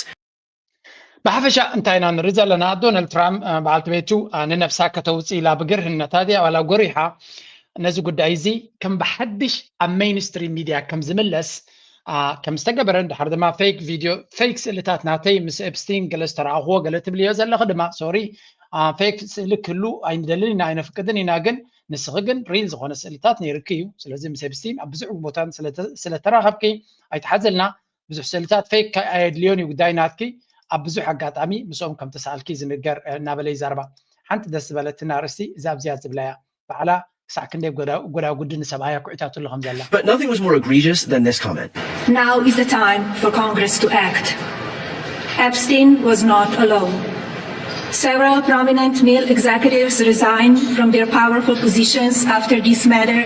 ብሓፈሻ እንታይ ኢና ንርኢ ዘለና? ዶናልድ ትራምፕ በዓልቲ ቤቱ ንነብሳ ከተውፅእ ኢላ ብግርህነታ ድያ ዋላ ጎሪሓ ነዚ ጉዳይ እዚ ከም ብሓድሽ ኣብ ሜይንስትሪም ሚድያ ከም ዝምለስ ከም ዝተገበረን ድሓር ድማ ፌክ ቪድዮ፣ ፌክ ስእልታት ናተይ ምስ ኤፕስቲን ገለ ዝተረኣኽዎ ገለ ትብልዮ ዘለኺ ድማ ሶሪ፣ ፌክ ስእሊ ክህሉ ኣይንደልን ኢና ኣይነፍቅድን ኢና፣ ግን ንስኺ ግን ሪል ዝኾነ ስእልታት ነይርኪ እዩ። ስለዚ ምስ ኤፕስቲን ኣብ ብዙሕ ቦታን ስለተራኸብኪ ኣይትሓዘልና። ብዙሕ ስእልታት ፌክ ኣየድልዮን እዩ ጉዳይ ናትኪ። ኣብ ብዙሕ ኣጋጣሚ ምስኦም ከም ተሰኣልኪ ዝንገር እናበለ ይዛረባ። ሓንቲ ደስ ዝበለትና ኣርእስቲ እዛ ኣብዚኣ ዝብላ እያ። ባዕላ ክሳዕ ክንደይ ጎዳጉዲ ንሰብኣያ ኩዒታትሉ ከም ዘላ። But nothing was more egregious than this comment. Now is the time for Congress to act. Epstein was not alone. Several prominent male executives resigned from their powerful positions after this matter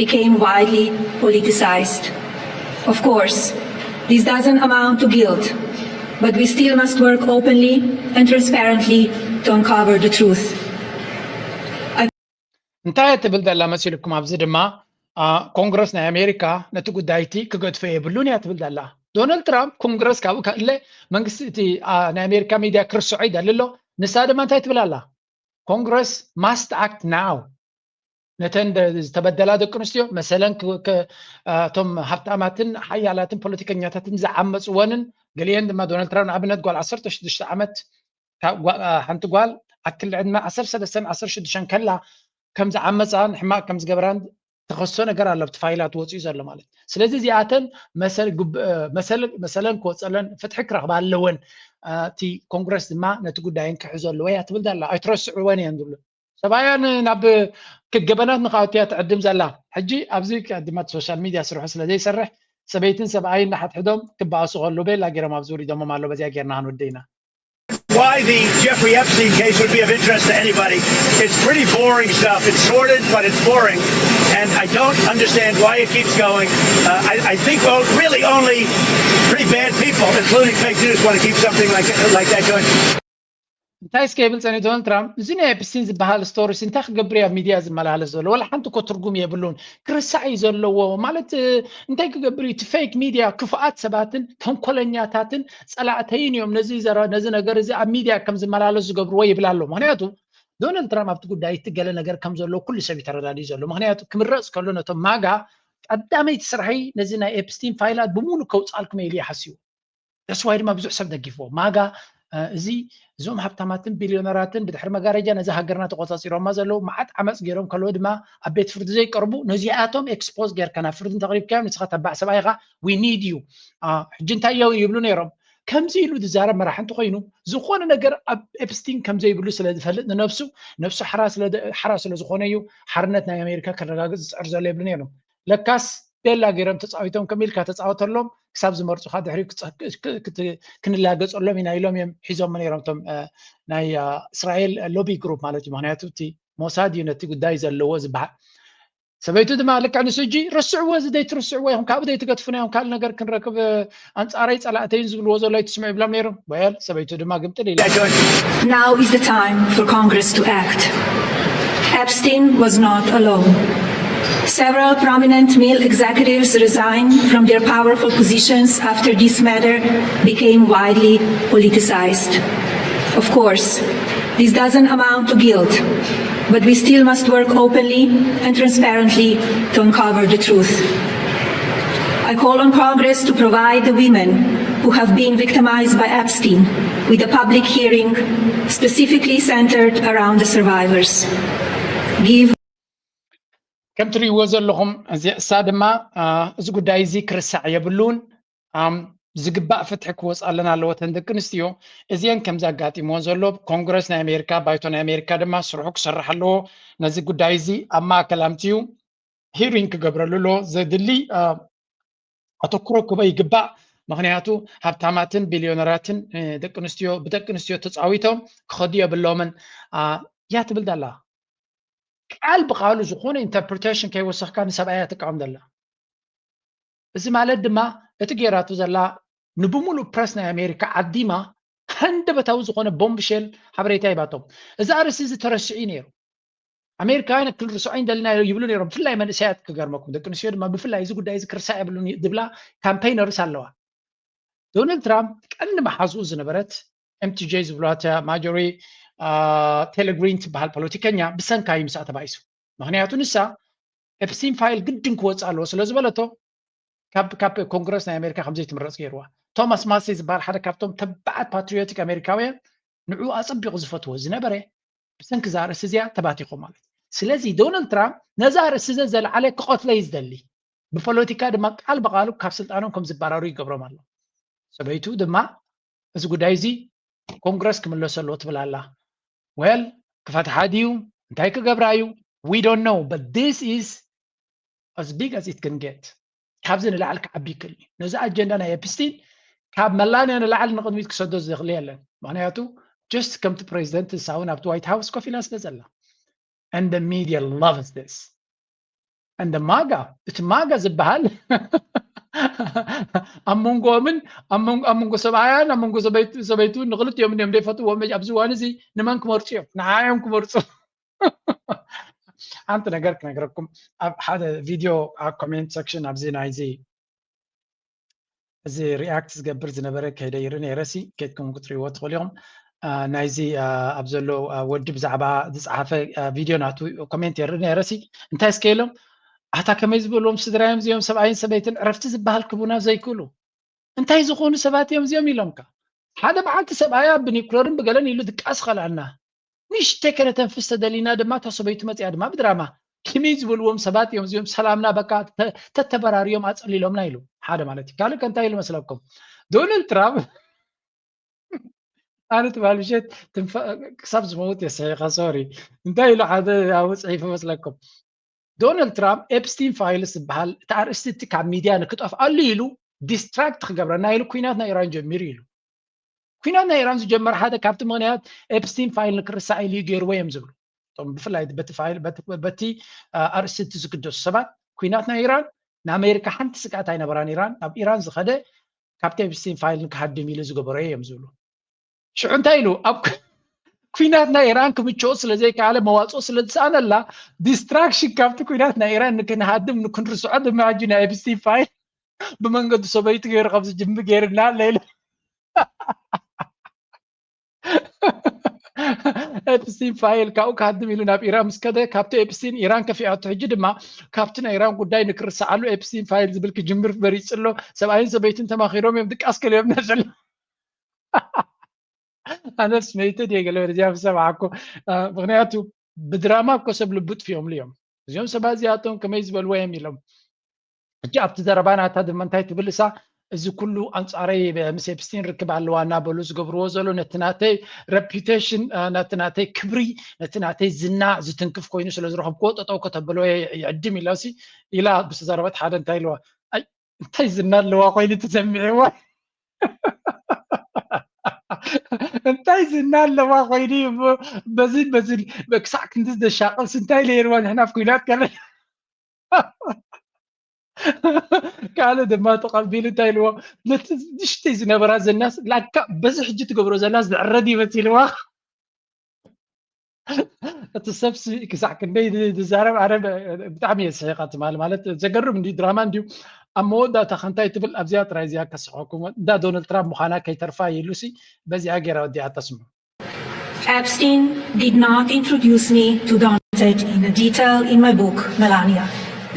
became widely politicized. Of course, this doesn't amount to guilt, but we still must work openly and transparently to uncover the truth. እንታይ እያ ትብል ዘላ መሲልኩም? ኣብዚ ድማ ኮንግረስ ናይ ኣሜሪካ ነቲ ጉዳይ እቲ ክገድፎ የብሉን እያ ትብል ዘላ። ዶናልድ ትራምፕ ኮንግረስ ካብኡ ከእለ መንግስቲ እቲ ናይ ኣሜሪካ ሚድያ ክርስዖ ይደሊ ኣሎ። ንሳ ድማ እንታይ ትብል ኣላ? Congress must act now። ነተን ዝተበደላ ደቂ ኣንስትዮ መሰለን እቶም ሃብታማትን ሓያላትን ፖለቲከኛታትን ዝዓመፅወንን ገሊአን ድማ ዶናልድ ትራምፕ ንኣብነት ጓል ዓሰርተ ሽዱሽተ ዓመት ሓንቲ ጓል ኣብ ክሊ ዕድመ ዓሰርተ ሰለስተን ዓሰርተ ሽዱሽተን ከላ ከም ዝዓመፃን ሕማቅ ከም ዝገበራን ተኸሶ ነገር ኣሎ ኣብቲ ፋይላት ወፂኡ ዘሎ ማለት። ስለዚ እዚኣተን መሰለን ክወፀለን ፍትሒ ክረኽባ ኣለወን። እቲ ኮንግረስ ድማ ነቲ ጉዳየን ክሕዞ ኣለዎ እያ ትብል ዘላ። ኣይትረስዕወን እየን ዝብሉ ሰብኣያን ናብ ክገበናት ንክኣቱ እያ ትዕድም ዘላ። ሕጂ ኣብዚ ድማ ሶሻል ሚድያ ስርሑ ስለ ዘይሰርሕ ሰበይትን ሰብኣይን ንሓድሕዶም ክበኣሱ ከለዉ ቤላ ገይሮም ኣብዚ ውሪዶሞም ኣሎ። በዚኣ ጌርና ክንወደ ኢና። Why the Jeffrey Epstein case would be of interest to anybody. It's pretty boring stuff. It's sordid, but it's boring. And I don't understand why it keeps going. Uh, I, I think, well, really only pretty bad people, including fake news, want to keep something like, like that going. እንታይ እስከ ይብል ጸኒሑ ዶናልድ ትራምፕ፣ እዚ ናይ ኤፕስቲን ዝበሃል ስቶሪስ እንታይ ክገብር እዩ ኣብ ሚድያ ዝመላለስ ዘሎ? ወላ ሓንቲ እኮ ትርጉም የብሉን። ክርሳዕ እዩ ዘለዎ። ማለት እንታይ ክገብር እዩ? እቲ ፌክ ሚድያ ክፉኣት ሰባትን ተንኮለኛታትን ጸላእተይን እዮም። ነዚ ዘረ ነዚ ነገር እዚ ኣብ ሚድያ ከም ዝመላለስ ዝገብርዎ ይብል ኣሎ። ምክንያቱ ዶናልድ ትራምፕ ኣብቲ ጉዳይ እቲ ገለ ነገር ከም ዘሎ ኩሉ ሰብ እዩ ተረዳዲኡ ዘሎ። ምክንያቱ ክምረጽ ከሎ ነቶም ማጋ ቀዳመይቲ ስራሐይ ነዚ ናይ ኤፕስቲን ፋይላት ብሙሉ ከውጻልኩም ኢሉ ይሓስቡ። ተስዋይ ድማ ብዙሕ ሰብ ደጊፍዎ። ማጋ እዚ እዞም ሃብታማትን ቢልዮነራትን ብድሕሪ መጋረጃ ነዚ ሃገርና ተቆጻጺሮማ ዘለዉ መዓት ዓመፅ ገይሮም ከለዉ ድማ ኣብ ቤት ፍርዲ ዘይቀርቡ ነዚኣቶም ኤክስፖዝ ጌርካ ናብ ፍርዲ እንተቕሪብካዮም ንስኻ ተባዕ ሰብኣይ ኢኻ። We need you። ሕጂ እንታይ እዮም ይብሉ ነይሮም? ከምዚ ኢሉ ዝዛረብ መራሒ እንተኮይኑ ዝኾነ ነገር ኣብ ኤፕስቲን ከምዘይብሉ ስለ ዝፈልጥ ንነብሱ ነብሱ ሓራ ስለ ዝኾነ እዩ ሓርነት ናይ ኣሜሪካ ከረጋግፅ ዝፅዕር ዘሎ ይብሉ ነይሮም። ለካስ ቤላ ገይሮም ተፃዊቶም ከም ኢልካ ተፃወተሎም ክሳብ ዝመርፁካ ድሕሪ ክንላገፀሎም ኢና ኢሎም እዮም ሒዞም ነይሮም እቶም ናይ እስራኤል ሎቢ ግሩፕ ማለት እዩ። ምክንያቱ እቲ ሞሳድ እዩ ነቲ ጉዳይ ዘለዎ ዝበሃል። ሰበይቱ ድማ ልክዕ ንሱ እጂ ርስዕዎ እዚ ዘይትርስዕዎ ኢኹም ካብኡ ዘይትገድፉና ኢኹም ካልእ ነገር ክንረክብ ኣንፃረይ ፀላእተይን ዝብልዎ ዘሎ ኣይትስምዑ ይብሎም ነይሮም። ወል ሰበይቱ ድማ ግምጥል ኢላ። Now is the time for Congress to act. Epstein was not alone. Several prominent male executives resigned from their powerful positions after this matter became widely politicized. Of course, this doesn't amount to guilt, but we still must work openly and transparently to uncover the truth. I call on Congress to provide the women who have been victimized by Epstein with a public hearing specifically centered around the survivors. Give ከም ትርእይዎ ዘለኹም እሳ ድማ እዚ ጉዳይ እዚ ክርሳዕ የብሉን። ዝግባእ ፍትሒ ክወፅኣለን ኣለዎ። እተን ደቂ ኣንስትዮ እዚአን ከምዚ ኣጋጢምዎን ዘሎ ኮንግረስ ናይ ኣሜሪካ ባይቶ ናይ ኣሜሪካ ድማ ስርሑ ክሰርሕ ኣለዎ። ነዚ ጉዳይ እዚ ኣብ ማእከል ኣምፅኡ ሂሪንግ ክገብረሉ ኣለዎ። ዘድሊ ኣተኩሮ ክህቦ ይግባእ። ምክንያቱ ሃብታማትን ቢልዮነራትን ደቂ ኣንስትዮ ብደቂ ኣንስትዮ ተፃዊቶም ክኸዱ የብሎምን እያ ትብል ዘላ። ቃል ብቃሉ ዝኾነ ኢንተርፕሪቴሽን ከይወሰኽካ ንሰብኣያ ትቃወም ዘላ። እዚ ማለት ድማ እቲ ገይራቶ ዘላ ንብሙሉእ ፕረስ ናይ ኣሜሪካ ዓዲማ ሃንደበታዊ ዝኾነ ቦምብሸል ሓበሬታ ሂባቶም። እዚ ኣርእስቲ እዚ ተረሲዑ እዩ ነይሩ። ኣሜሪካውያን ክንርስዖ ኢና ደሊና ይብሉ ነይሮም። ብፍላይ መንእሰያት ክገርመኩም ደቂ ኣንስትዮ ድማ ብፍላይ እዚ ጉዳይ እዚ ክርሳዕ የብሉን ዝብላ ካምፔይነርስ ኣለዋ። ዶናልድ ትራምፕ ቀንዲ መሓዝኡ ዝነበረት ኤምቲጄ ዝብልዋ ማጆሪ ቴሌግሪን ትበሃል ፖለቲከኛ ብሰንካ እዩ ምስኣ ተባኢሱ። ምክንያቱ ንሳ ኤፕስቲን ፋይል ግድን ክወፅእ ኣለዎ ስለ ዝበለቶ ካብ ካብ ኮንግረስ ናይ ኣሜሪካ ከምዘይትምረፅ ገይርዋ። ቶማስ ማሴ ዝበሃል ሓደ ካብቶም ተባዓት ፓትሪዮቲክ ኣሜሪካውያን ንዕኡ ኣፀቢቑ ዝፈትዎ ዝነበረ ብሰንኪ እዛ ኣርእስቲ እዚኣ ተባቲኾም ማለት እዩ። ስለዚ ዶናልድ ትራምፕ ነዛ ኣርእስቲ እዘ ዘልዓለ ክቐትሎ እዩ ዝደሊ። ብፖለቲካ ድማ ቃል ብቃሉ ካብ ስልጣኖም ከም ዝባረሩ ይገብሮም ኣሎ። ሰበይቱ ድማ እዚ ጉዳይ እዚ ኮንግረስ ክምለሶ ኣለዎ ትብል ኣላ። ወል ክፈትሓ ድዩ እንታይ ክገብራ እዩ? We don't know, but this is as big as it can get። ካብዚ ንላዕሊ ክዓቢ ይክእል እዩ። ነዚ ኣጀንዳ ናይ ኤፕስቲን ካብ መላንያ ንላዕሊ ንቕድሚት ክሰዶ ዝኽእል የለን። ምክንያቱ ጀስት ከምቲ ፕሬዚደንት ንሳ እውን ኣብቲ ዋይት ሃውስ ኮፍ ኢላ ስለ ዘላ። And the media loves this. And the ማጋ እቲ ማጋ ዝበሃል ኣብ መንጎኦምን ኣብ መንጎ ሰብኣያን ኣብ መንጎ ሰበይቱ ንክልቲኦም እዮም ዘይፈትዎም ኣብዚ እዋን እዚ ንመን ክመርፁ እዮም? ንዓዮም ክመርፁ። ሓንቲ ነገር ክነግረኩም ኣብ ሓደ ቪድዮ ኣብ ኮሜንት ሰክሽን ኣብዚ ናይዚ እዚ ሪኣክት ዝገብር ዝነበረ ከይደ ይርኢ ነይረ ሲ ከይድኩም ክትሪእዎ ትኽእሉ ኢኹም። ናይዚ ኣብ ዘሎ ወዲ ብዛዕባ ዝፀሓፈ ቪድዮ ናቱ ኮሜንት ይርኢ ነይረ ሲ እንታይ እስከ ኢሎም ኣታ ከመይ ዝበልዎም ስድራዮም እዚኦም ሰብኣይን ሰበይትን ዕረፍቲ ዝበሃል ክቡና ዘይክእሉ እንታይ ዝኾኑ ሰባት እዮም እዚኦም ኢሎምካ ሓደ መዓልቲ ሰብኣያ ብኒኩለርን ብገለን ኢሉ ድቃስ ኸልኣና ንእሽተይ ከነተንፍስ ተደሊና ድማ እታ ሰበይቱ መፂኣ ድማ ብድራማ ከመይ ዝበልዎም ሰባት እዮም እዚኦም ሰላምና በቃ ተተበራርዮም ኣፀሊሎምና ኢሉ ሓደ ማለት እዩ ካልእ ከ እንታይ ኢሉ መስለኩም ዶናልድ ትራምፕ ኣነ ትበሃል ምሸት ክሳብ ዝመውት የስሒኻ ሶሪ እንታይ ኢሉ ሓደ ኣብኡ ፅሒፉ መስለኩም ዶናልድ ትራምፕ ኤፕስቲን ፋይልስ ዝበሃል እቲ ኣርእስቲ እቲ ካብ ሚድያ ንክጠፍኣሉ ኢሉ ዲስትራክት ክገብረና ኢሉ ኩናት ናይ ኢራን ጀሚሩ ኢሉ ኩናት ናይ ኢራን ዝጀመረ ሓደ ካብቲ ምክንያት ኤፕስቲን ፋይል ንክርሳዕ ኢሉ እዩ ገይርዎ እዮም ዝብሉ። እቶም ብፍላይ በቲ ፋይል በቲ ኣርእስቲ ዝግደሱ ሰባት ኩናት ናይ ኢራን ንኣሜሪካ ሓንቲ ስግኣት ኣይነበራን። ኢራን ናብ ኢራን ዝኸደ ካብቲ ኤፕስቲን ፋይል ንክሃድም ኢሉ ዝገበሮ እዮም ዝብሉ። ሽዑ እንታይ ኢሉ ኣብ ኩናት ናይ ኢራን ክምችኦ ስለዘይከኣለ መዋፅኦ ስለዝሰኣነላ ዲስትራክሽን ካብቲ ኩናት ናይ ኢራን ንክንሃድም ንክንርስዖ ድማ ሕጂ ናይ ኤፕስቲን ፋይል ብመንገዲ ሰበይቱ ገይሩ ከም ዝጅምር ገይርና ለይለ ኤፕስቲን ፋይል ካብኡ ክሃድም ኢሉ ናብ ኢራን ምስ ከደ ካብቲ ኤፕስቲን ኢራን ከፊኣቶ ሕጂ ድማ ካብቲ ናይ ኢራን ጉዳይ ንክርሰዓሉ ኤፕስቲን ፋይል ዝብል ክጅምር መሪፁ ኣሎ። ሰብኣይን ሰበይትን ተማኺሮም እዮም ድቃስ ከልዮም ነዘለ ኣነስ መይተ ድየ ገለ ወደዚያ ሰማዕኩ። ምክንያቱ ብድራማ እኮ ሰብ ልቡ ጥፊኦምሉ እዮም እዚኦም ሰባት እዚኣቶም ከመይ ዝበልዎ እዮም ኢሎም። ሕጂ ኣብቲ ዘረባ ናታ ድማ እንታይ ትብል እሳ፣ እዚ ኩሉ ኣንጻረይ ምስ ኤፕስቲን ርክብ ኣለዋ እናበሉ ዝገብርዎ ዘሎ ነቲ ናተይ ረፒቴሽን ነቲ ናተይ ክብሪ ነቲ ናተይ ዝና ዝትንክፍ ኮይኑ ስለ ዝረኸብክዎ ጠጠው ከተበሎ ይዕድም ኢላ ሲ ኢላ ብዝተዛረበት ሓደ እንታይ ኢልዋ እንታይ ዝና ኣለዋ ኮይኑ ትሰሚዕዋ እንታይ ዝና ኣለዋ ኮይኑ በዝን በዝን ክሳዕ ክንዲ ዘሻቀልስ እንታይ ነይርዋ ንሕና ኣብ ኩናት ከለ ካልእ ድማ ተቐቢሉ እንታይ ኢልዎ ነቲ ንሽተይ ዝነበራ ዘናስ ላካ በዚ ሕጂ ትገብሮ ዘላ ዝዕረድ ይመስ ኢልዋ እቲ ሰብሲ ክሳዕ ክንደይ ዝዛረብ ኣነ ብጣዕሚ እየ ስሒቐ ትማሊ ማለት ዘገርም እንዲ ድራማ እንዲዩ ኣብ መወዳእታ ከንታይ ትብል ኣብዚኣ ጥራይ እዚኣ ከስሐኩም እንዳ ዶናልድ ትራምፕ ምዃና ከይተርፋ ኢሉሲ በዚኣ ገይራ ወዲኣ ተስሙ Epstein did not introduce me to Donald in detail in my book, Melania.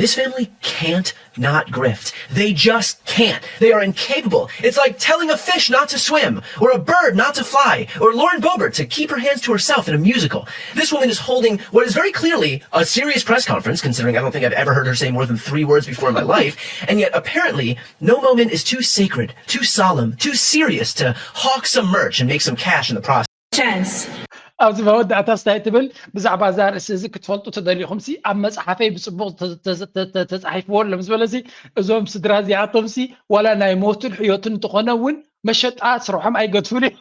This family can't not grift. They just can't. They are incapable. It's like telling a fish not to swim, or a bird not to fly, or Lauren Boebert to keep her hands to herself in a musical. This woman is holding what is very clearly a serious press conference, considering I don't think I've ever heard her say more than three words before in my life, and yet apparently no moment is too sacred, too solemn, too serious to hawk some merch and make some cash in the process. Chance. ኣብዚ መወዳእታ ስታይ ትብል ብዛዕባ እዛ ርእሲ እዚ ክትፈልጡ ተደሊኹም ሲ ኣብ መፅሓፈይ ብፅቡቅ ተፃሒፍዎ ኣሎ ምስ በለሲ እዞም ስድራ እዚኣቶም ሲ ዋላ ናይ ሞትን ሕዮትን እንተኾነ እውን መሸጣ ስርሖም ኣይገድፉን እዩ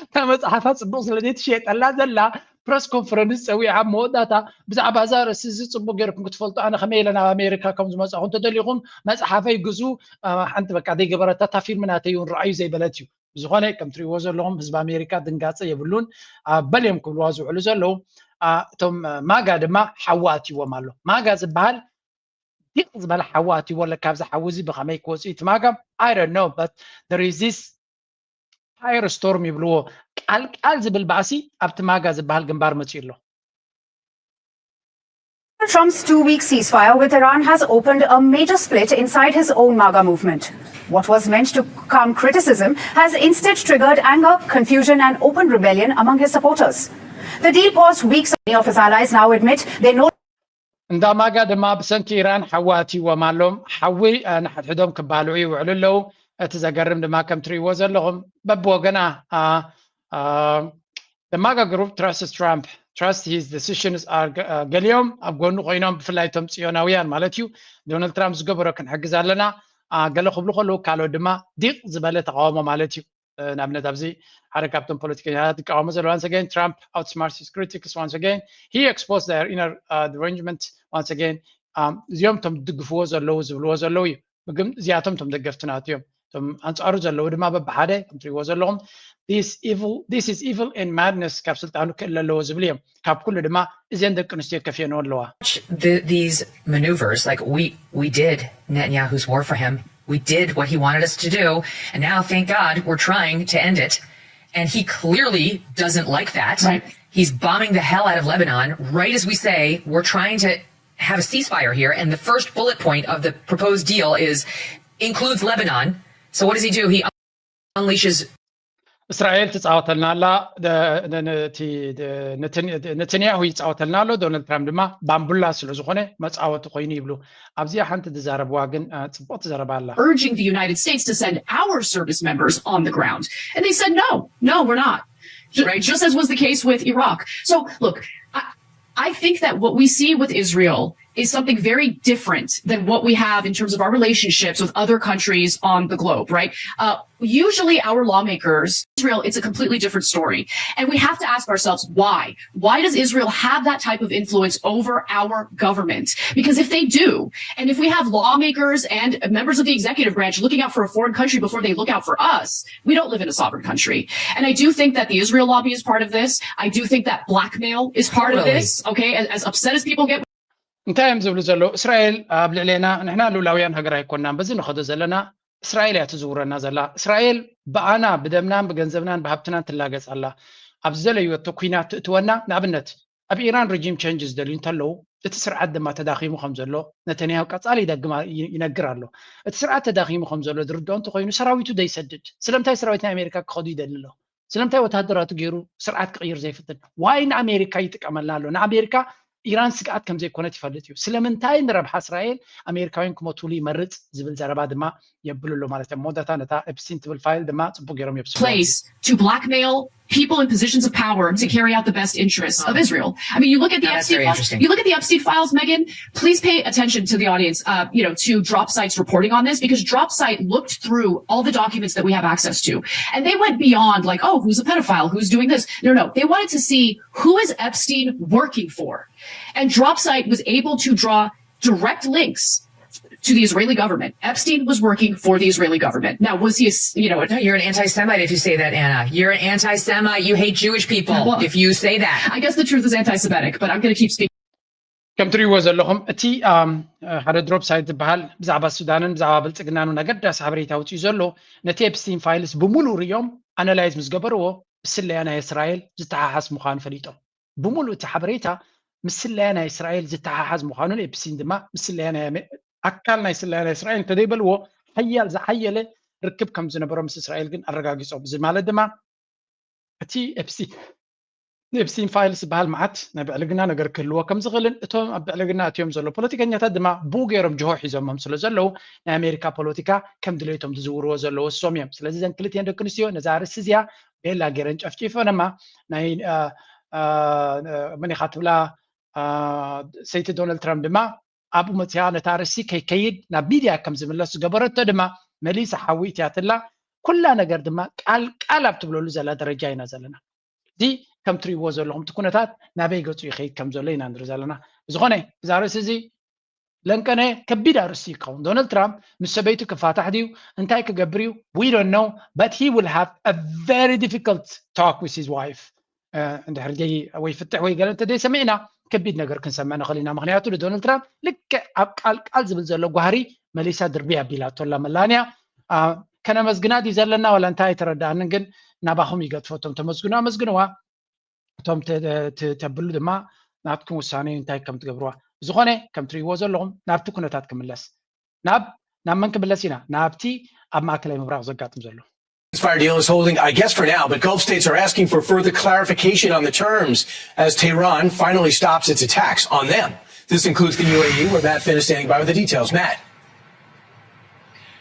እታ መፅሓፋ ፅቡቅ ስለዘይትሽየጠላ ዘላ ፕረስ ኮንፈረንስ ፀዊዓ ኣብ መወዳእታ ብዛዕባ እዛ ርእሲ እዚ ፅቡቅ ገይርኩም ክትፈልጡ ኣነ ከመይ ኢለ ናብ ኣሜሪካ ከም ዝመፃኹ እንተደሊኹም መፅሓፈይ ግዙ ሓንቲ በቃ ዘይገበረታ እታ ፊልም ናተይ እውን ረኣዩ ዘይበለት እዩ ብዝኾነ ከም ትሪእዎ ዘለኹም ህዝቢ ኣሜሪካ ድንጋፀ የብሉን በል እዮም ክብልዋ ዝውዕሉ ዘለዉ እቶም ማጋ ድማ ሓዊ ኣትይዎም ኣሎ ማጋ ዝበሃል ዲቕ ዝበለ ሓዊ ኣትይዎ ኣሎ ካብዚ ሓዊ እዚ ብኸመይ ክወፅኡ እቲ ማጋ I don't know but there is this fire storm ይብልዎ ቃልቃል ዝብል ባእሲ ኣብቲ ማጋ ዝበሃል ግንባር መፅኡ ኣሎ Trump's two week ceasefire with Iran has opened a major split inside his own MAGA movement. What was meant to calm criticism has instead triggered anger, confusion, and open rebellion among his supporters. The deal paused weeks. Many of his allies now admit they no እንዳ ማጋ ድማ ብሰንኪ ኢራን ሓዊ ኣትይዎም ኣሎም ሓዊ ንሓድሕዶም ክባልዑ ይውዕሉ ኣለዉ እቲ ዘገርም ድማ ከም ትርእይዎ ዘለኹም በብወገና the MAGA group trusts Trump, trusts his decisions are ገሊኦም ኣብ ጎኑ ኮይኖም ብፍላይ እቶም ፅዮናውያን ማለት እዩ ዶናልድ ትራምፕ ዝገበሮ ክንሕግዝ ኣለና ገለ ክብሉ ከለዉ ካልኦት ድማ ዲቕ ዝበለ ተቃውሞ ማለት እዩ ንኣብነት ኣብዚ ሓደ ካብቶም ፖለቲከኛታት ዝቃወሞ ዘሎ once again Trump outsmarts his critics once again he exposed their inner uh, derangement once again እዚኦም እቶም ዝድግፍዎ ዘለዉ ዝብልዎ ዘለዉ እዩ እዚኣቶም እቶም ደገፍቲ ናቱ እዮም እቶም ኣንፃሩ ዘለዉ ድማ በብሓደ ከም ትሪእዎ ዘለኹም this evil this is evil and madness ካብ ስልጣኑ ክእለ ኣለዎ ዝብል እዮም ካብ ኩሉ ድማ እዚአን ደቂ ኣንስትዮ ከፍየንዎ ኣለዋ these maneuvers like we we did Netanyahu's war for him we did what he wanted us to do and now thank God we're trying to end it and he clearly doesn't like that right. He's bombing the hell out of Lebanon right as we say we're trying to have a ceasefire here, and the first bullet point of the proposed deal is includes Lebanon. So what does he do? He unleashes. እስራኤል ትፃወተልና ኣላ ነተንያሁ ይፃወተልና ኣሎ ዶናልድ ትራምፕ ድማ ባምቡላ ስለ ዝኾነ መፃወቲ ኮይኑ ይብሉ ኣብዚኣ ሓንቲ ዝዛረብዋ ግን ፅቡቅ ትዘረባ ኣላ urging the United States to send our service members on the ground and they said no no we're not right just as was the case with Iraq so look I, I think that what we see with Israel is something very different than what we have in terms of our relationships with other countries on the globe, right? Uh, usually, our lawmakers, Israel, it's a completely different story. And we have to ask ourselves why. Why does Israel have that type of influence over our government? Because if they do, and if we have lawmakers and members of the executive branch looking out for a foreign country before they look out for us, we don't live in a sovereign country. And I do think that the Israel lobby is part of this. I do think that blackmail is part of this. Okay, as, as upset as people get እንታይ እዮም ዝብሉ ዘለዉ? እስራኤል ኣብ ልዕሌና፣ ንሕና ልኡላውያን ሃገር ኣይኮናን፣ በዚ ንኸዶ ዘለና እስራኤል እያ ትዝውረና ዘላ። እስራኤል ብኣና ብደምናን ብገንዘብናን ብሃብትናን ትላገጽ ኣላ። ኣብ ዝደለይወቶ ኲናት ትእትወና። ንኣብነት ኣብ ኢራን regime change ዝደልዩ እንተለዉ፣ እቲ ስርዓት ድማ ተዳኺሙ ከም ዘሎ ነተንያሁ ቀጻሊ ይደግም ይነግር ኣሎ። እቲ ስርዓት ተዳኺሙ ከም ዘሎ ዝርድኦ እንተኾይኑ ሰራዊቱ ዘይሰድድ። ስለምንታይ ሰራዊት ናይ ኣሜሪካ ክኸዱ ይደሊ ኣሎ? ስለምንታይ ወታደራቱ ገይሩ ስርዓት ክቕይር ዘይፍትን? ዋይ ንኣሜሪካ ይጥቀመልና ኣሎ? ንኣሜሪካ ኢራን ስግኣት ከም ዘይኮነት ይፈልጥ እዩ። ስለምንታይ ንረብሓ እስራኤል ኣሜሪካውያን ክሞትሉ ይመርጽ ዝብል ዘረባ ድማ የብሉ ኣሎ ማለት እዮም። መወዳእታ ነታ ኤፕስቲን ትብል ፋይል ድማ ጽቡቅ ገይሮም የብስሉ። place to blackmail people in positions of power to carry out the best interests of Israel. I mean, you look at the Now that's Epstein very files. Interesting. You look at the Epstein files, Megan. Please pay attention to the audience. Uh, you know, to Drop Site's reporting on this because Drop Site looked through all the documents that we have access to, and they went beyond like, oh, who's a pedophile, who's doing this. No, no, they wanted to see who is Epstein working for, and Drop Site was able to draw direct links to the Israeli government. Epstein was working for the Israeli government. Now, was he, a s- you know, a No, you're an anti-Semite if you say that, Anna. You're an anti-Semite. You hate Jewish people Well- if you say that. I guess the truth is anti-Semitic, but I'm going to keep speaking. ከም ትሪእዎ ዘለኹም እቲ ሓደ ድሮፕ ሳይት ዝበሃል ብዛዕባ ሱዳንን ብዛዕባ ብልፅግናን እውን ኣገዳሲ ሓበሬታ ውፅኡ ዘሎ ነቲ ኤፕስቲን ፋይልስ ብምሉእ ሪኦም ኣናላይዝ ምስ ገበርዎ ብስለያ ናይ እስራኤል ዝተሓሓዝ ምዃኑ ፈሊጦም። ብምሉእ እቲ ሓበሬታ ምስ ስለያ ናይ እስራኤል ዝተሓሓዝ ምዃኑን ኤፕስቲን ድማ ምስ ስለያ ናይ ኣካል ናይ ስለያ ናይ እስራኤል እንተደይበልዎ ሓያል ዝሓየለ ርክብ ከም ዝነበሮ ምስ እስራኤል ግን ኣረጋጊፆም። እዚ ማለት ድማ እቲ ኤፕስቲን ንኤፕስቲን ፋይልስ ዝበሃል መዓት ናይ ብዕልግና ነገር ክህልዎ ከም ዝኽእልን እቶም ኣብ ብዕልግና እትዮም ዘለዉ ፖለቲከኛታት ድማ ብኡ ገይሮም ጅሆ ሒዞሞም ስለ ዘለዉ ናይ ኣሜሪካ ፖለቲካ ከም ድሌቶም ዝዝውርዎ ዘለዉ እሶም እዮም። ስለዚ እዘን ክልቲኤን ደቂ ኣንስትዮ ነዛ ኣርእስቲ እዚኣ ቤላ ገይረን ጨፍጪፈን እማ ናይ መን ኢኻ ትብላ ሰይቲ ዶናልድ ትራምፕ ድማ ኣብኡ መፅያ ነታ ኣርእስቲ ከይከይድ ናብ ሚድያ ከም ዝምለስ ዝገበረቶ ድማ መሊሳ ሓዊ እትያትላ ኩላ ነገር ድማ ቃል ቃል ኣብ ትብለሉ ዘላ ደረጃ ኢና ዘለና። እዚ ከም ትሪእዎ ዘለኹም እቲ ኩነታት ናበይ ገፁ ይኸይድ ከም ዘሎ ኢና ንርኢ ዘለና። ብዝኾነ እዚ ኣርእስቲ እዚ ለንቀነ ከቢድ ኣርእስቲ ይኸውን። ዶናልድ ትራምፕ ምስ ሰበይቱ ክፋታሕ ድዩ እንታይ ክገብር እዩ? We don't know, but he will have a very difficult talk with his wife. እንድሕር ወይ ፍትሕ ወይ ገለ እንተዘይ ሰሚዕና ከቢድ ነገር ክንሰምዕ ንኽእል ኢና። ምክንያቱ ንዶናልድ ትራምፕ ልክዕ ኣብ ቃል ቃል ዝብል ዘሎ ጓህሪ መሊሳ ድርቢ ኣቢላቶ ኣላ መላንያ። ከነመስግና ድዩ ዘለና ዋላ እንታይ ኣይተረዳኣንን፣ ግን ናባኹም ይገድፎ። እቶም ተመስግኑ ኣመስግንዋ፣ እቶም ተብሉ ድማ ናትኩም ውሳነ እዩ እንታይ ከም ትገብርዋ። ብዝኾነ ከም ትርእይዎ ዘለኹም ናብቲ ኩነታት ክምለስ ናብ ናብ መን ክምለስ ኢና? ናብቲ ኣብ ማእከላይ ምብራቕ ዘጋጥም ዘሎ ceasefire deal is holding, I guess for now, but Gulf states are asking for further clarification on the terms as Tehran finally stops its attacks on them. This includes the U A E, where Matt Finn is standing by with the details. Matt.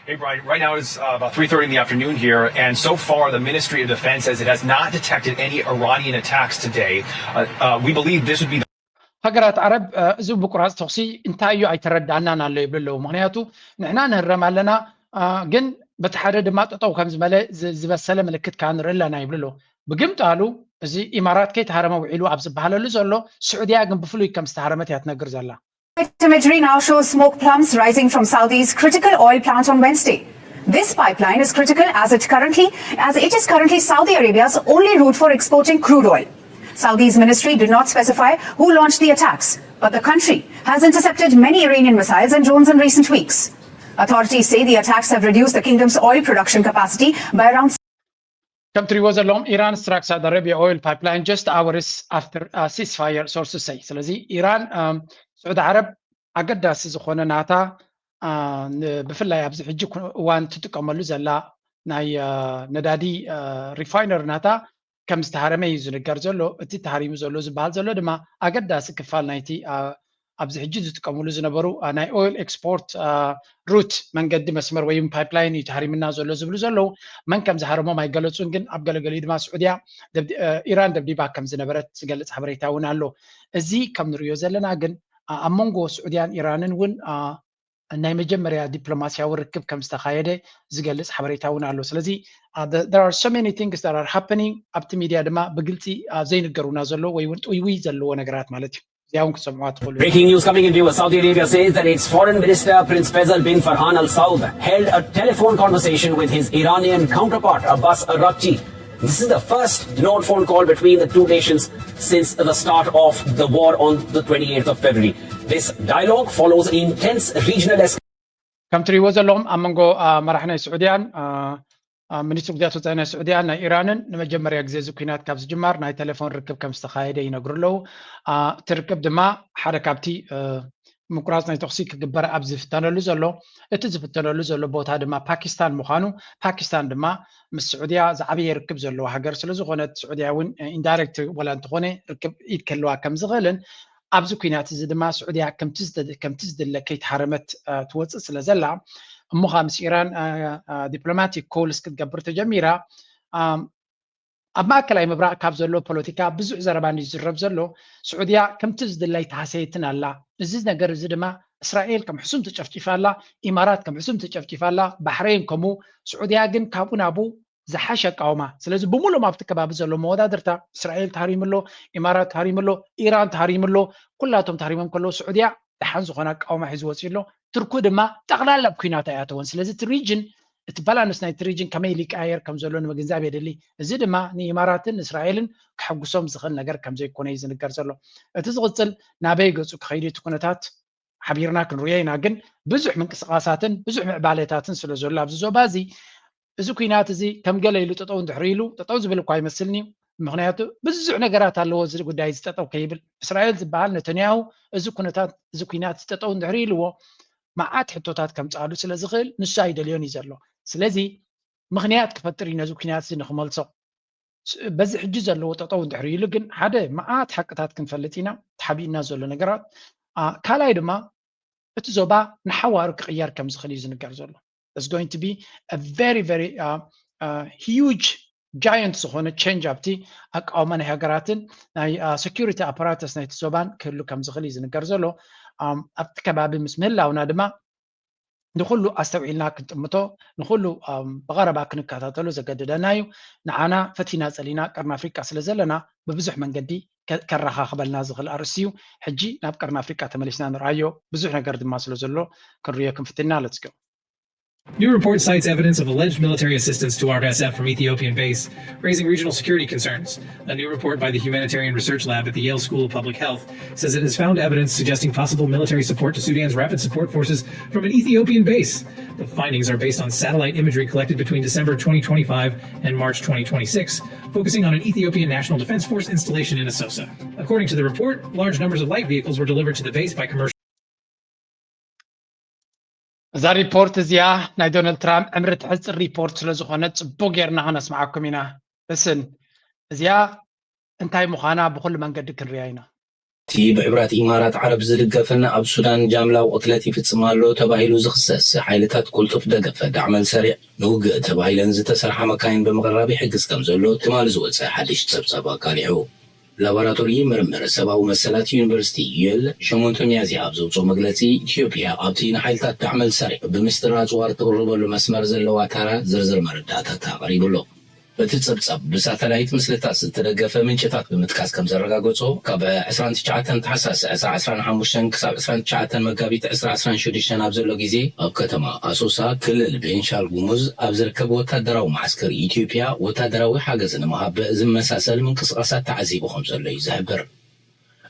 Hey, Brian. Right now it's uh, about three thirty in the afternoon here, and so far the Ministry of Defense says it has not detected any Iranian attacks today. Uh, uh, we believe this would be the ሃገራት ዓረብ እዚ ምቁራፅ ተኹሲ እንታይ እዩ ኣይተረዳእናን ኣሎ ይብሉ ኣለዉ። ምክንያቱ ንሕና ንህረም ኣለና፣ ግን በቲ ሓደ ድማ ጠጠው ከም ዝበለ ዝበሰለ ምልክት ከዓ ንርኢ ኣለና ይብሉ ኣለዉ። ብግምጣሉ እዚ ኢማራት ከይተሃረመ ውዒሉ ኣብ ዝበሃለሉ ዘሎ ስዑድያ ግን ብፍሉይ ከም ዝተሃረመት እያ ትነግር ዘላ። Imagery now shows smoke plumes rising from Saudi's critical oil plant on Wednesday. This pipeline is critical as it currently as it is currently Saudi Arabia's only route for exporting crude oil. Saudi's ministry did not specify who launched the attacks, but the country has intercepted many Iranian missiles and drones in recent weeks. Authorities say the attacks have reduced the kingdom's oil production capacity by around ከም ትሪእዎ ዘለኹም ኢራን struck Saudi Arabia oil pipeline just hours after ceasefire, sources say። ስለዚ ኢራን ስዑዲ ዓረብ ኣገዳሲ ዝኾነ ናታ ብፍላይ ኣብዚ ሕጂ እዋን ትጥቀመሉ ዘላ ናይ ነዳዲ ሪፋይነር ናታ ከም ዝተሃረመ እዩ ዝንገር ዘሎ። እቲ ተሃሪሙ ዘሎ ዝበሃል ዘሎ ድማ ኣገዳሲ ክፋል ናይቲ ኣብዚ ሕጂ ዝጥቀምሉ ዝነበሩ ናይ ኦይል ኤክስፖርት ሩት መንገዲ መስመር ወይ ፓይፕላይን እዩ ተሃሪምና ዘሎ ዝብሉ ዘለዉ። መን ከም ዝሃረሞም ኣይገለፁን፣ ግን ኣብ ገለገሊኡ ድማ ስዑድያ ኢራን ደብዲባ ከም ዝነበረት ዝገልፅ ሓበሬታ እውን ኣሎ። እዚ ከም ንሪኦ ዘለና ግን ኣብ መንጎ ስዑድያን ኢራንን እውን ናይ መጀመርያ ዲፕሎማሲያዊ ርክብ ከም ዝተኻየደ ዝገልጽ ሓበሬታ እውን ኣሎ። ስለዚ there are so many things that are happening። ኣብቲ ሚድያ ድማ ብግልፂ ዘይንገሩና ዘሎ ወይ እውን ጥውይውይ ዘለዎ ነገራት ማለት እዩ። እዚኣ እውን ክትሰምዑዋ ትኽእሉ። Breaking news coming in, viewers. Saudi Arabia says that its foreign minister, Prince Faisal bin Farhan Al Saud, held a telephone conversation with his Iranian counterpart, Abbas Araghchi. This is the first known phone call between the two nations since the start of the war on the twenty-eighth of February. This dialogue follows intense regional escalation. ከም ትሪእዎ ዘለኹም ኣብ መንጎ መራሕ ናይ ስዑድያን ሚኒስትሪ ጉዳያት ወፃኢ ናይ ስዑድያን ናይ ኢራንን ንመጀመርያ ግዜ እዚ ኩናት ካብ ዝጅማር ናይ ቴሌፎን ርክብ ከም ዝተኻየደ ይነግሩ ኣለዉ። እቲ ርክብ ድማ ሓደ ካብቲ ምቁራፅ ናይ ተኽሲ ክግበር ኣብ ዝፍተነሉ ዘሎ፣ እቲ ዝፍተነሉ ዘሎ ቦታ ድማ ፓኪስታን ምዃኑ፣ ፓኪስታን ድማ ምስ ስዑድያ ዝዓበየ ርክብ ዘለዎ ሃገር ስለ ዝኾነት፣ ስዑድያ እውን ኢንዳይሬክት ወላ እንተኾነ ርክብ ኢድ ክህልዋ ከም ዝኽእልን፣ ኣብዚ ኩናት እዚ ድማ ስዑድያ ከምቲ ዝደለ ከይተሃረመት ትወፅእ ስለ ዘላ፣ እሞ ምስ ኢራን ዲፕሎማቲክ ኮልስ ክትገብር ተጀሚራ። ኣብ ማእከላይ ምብራቕ ካብ ዘሎ ፖለቲካ ብዙሕ ዘረባ እንዲ ዝዝረብ ዘሎ፣ ስዑድያ ከምቲ ዝድላይ ተሃሰየትን ኣላ። እዚ ነገር እዚ ድማ እስራኤል ከም ሕሱም ተጨፍጪፋ ኣላ፣ ኢማራት ከም ሕሱም ተጨፍጪፋ ኣላ፣ ባሕሬን ከምኡ። ስዑድያ ግን ካብኡ ናብኡ ዝሓሸ ኣቃውማ። ስለዚ ብምሉኦም ኣብቲ ከባቢ ዘሎ መወዳድርታ እስራኤል ተሃሪሙ ኣሎ፣ ኢማራት ተሃሪሙ ኣሎ፣ ኢራን ተሃሪሙ ኣሎ። ኩላቶም ተሃሪሞም ከለዉ ስዑድያ ደሓን ዝኾነ ኣቃውማ ሒዙ ወፂኡ ኣሎ። ትርኩ ድማ ጠቕላላ ኣብ ኩናት ኣይኣተወን። ስለዚ እቲ ሪጅን እቲ ባላንስ ናይቲ ሪጅን ከመይ ኢሉ ይቀያየር ከም ዘሎ ንምግንዛብ የድሊ። እዚ ድማ ንኢማራትን እስራኤልን ከሐጉሶም ዝኽእል ነገር ከም ዘይኮነ እዩ ዝንገር ዘሎ። እቲ ዝቕፅል ናበይ ገፁ ክኸይድ እቲ ኩነታት ሓቢርና ክንሪኦ ኢና። ግን ብዙሕ ምንቅስቃሳትን ብዙሕ ምዕባለታትን ስለ ዘሎ ኣብዚ ዞባ እዚ፣ እዚ ኩናት እዚ ከም ገለ ኢሉ ጠጠው እንድሕር ኢሉ፣ ጠጠው ዝብል እኳ ኣይመስልን እዩ። ምኽንያቱ ብዙሕ ነገራት ኣለዎ እዚ ጉዳይ እዚ ጠጠው ከይብል። እስራኤል ዝበሃል፣ ነተንያሁ፣ እዚ ኩነታት እዚ ኩናት እዚ ጠጠው እንድሕር ኢልዎ፣ መዓት ሕቶታት ከምፅኣሉ ስለ ዝኽእል ንሱ ኣይደልዮን እዩ ዘሎ። ስለዚ ምኽንያት ክፈጥር እዩ ነዚ ኩናት እዚ ንክመልሶ። በዚ ሕጂ ዘለዎ ጠጠው እንድሕር ኢሉ ግን ሓደ መዓት ሓቅታት ክንፈልጥ ኢና፣ ተሓቢእና ዘሎ ነገራት። ካልኣይ ድማ እቲ ዞባ ንሓዋሩ ክቕየር ከም ዝኽእል እዩ ዝንገር ዘሎ። It's going to be a very, very huge, giant ዝኾነ ቼንጅ ኣብቲ ኣቃውማ ናይ ሃገራትን ናይ ሴኩሪቲ ኣፓራተስ ናይቲ ዞባን ክህሉ ከም ዝኽእል እዩ ዝንገር ዘሎ። ኣብቲ ከባቢ ምስ ምህላውና ድማ ንኹሉ ኣስተውዒልና ክንጥምቶ፣ ንኹሉ ብቐረባ ክንከታተሎ ዘገድደና እዩ። ንዓና ፈቲና ጸሊና ቀርኒ ኣፍሪቃ ስለ ዘለና ብብዙሕ መንገዲ ከራኻኽበልና ዝኽእል ኣርእስቲ እዩ። ሕጂ ናብ ቀርኒ ኣፍሪቃ ተመሊስና ንርኣዮ። ብዙሕ ነገር ድማ ስለ ዘሎ ክንርእዮ ክንፍትና። Let's go. New report cites evidence of alleged military assistance to R S F from Ethiopian base, raising regional security concerns. A new report by the Humanitarian Research Lab at the Yale School of Public Health says it has found evidence suggesting possible military support to Sudan's Rapid Support Forces from an Ethiopian base. The findings are based on satellite imagery collected between December twenty twenty-five and March twenty twenty-six, focusing on an Ethiopian National Defense Force installation in Asosa. According to the report, large numbers of light vehicles were delivered to the base by commercial እዛ ሪፖርት እዚኣ ናይ ዶናልድ ትራምፕ ዕምሪ ትሕፅር ሪፖርት ስለ ዝኾነት ፅቡቅ ጌርና ከነስምዓኩም ኢና። እስን እዚኣ እንታይ ምዃና ብኹሉ መንገዲ ክንሪኣ ኢና። እቲ ብሕብራት ኢማራት ዓረብ ዝድገፍን ኣብ ሱዳን ጃምላዊ ቅትለት ይፍጽም ኣሎ ተባሂሉ ዝኽሰስ ሓይልታት ቅልጡፍ ደገፍ ዳዕመል ሰሪዕ ንውግእ ተባሂለን ዝተሰርሓ መካይን ብምቕራብ ይሕግዝ ከም ዘሎ ትማሊ ዝወጸ ሓድሽ ጸብጻብ ኣቃሊሑ። ላቦራቶሪ ምርምር ሰብኣዊ መሰላት ዩኒቨርሲቲ ዩል ሸሞንተ ሚያዝያ ኣብ ዘውፅኦ መግለፂ፣ ኢትዮጵያ ኣብቲ ንሓይልታት ዳዕመል ሰሪዕ ብምስጢር ኣፅዋር ትቕርበሉ መስመር ዘለዋ ታራ ዝርዝር መረዳእታታት ኣቕሪቡ ኣሎ። እቲ ጸብጻብ ብሳተላይት ምስልታት ዝተደገፈ ምንጭታት ብምጥቃስ ከም ዘረጋገጾ፣ ካብ ዕስራን ትሽዓተን ታሕሳስ ዕስራ ዕስራን ሓሙሽተን ክሳብ ዕስራን ትሽዓተን መጋቢት ዕስራ ዕስራን ሽዱሽተን ኣብ ዘሎ ግዜ፣ ኣብ ከተማ ኣሶሳ፣ ክልል ቤንሻል ጉሙዝ፣ ኣብ ዝርከብ ወታደራዊ መዓስከር ኢትዮጵያ ወታደራዊ ሓገዝ ንምሃብ ዝመሳሰል ምንቅስቓሳት ተዓዚቡ ከም ዘሎ እዩ ዝሕብር።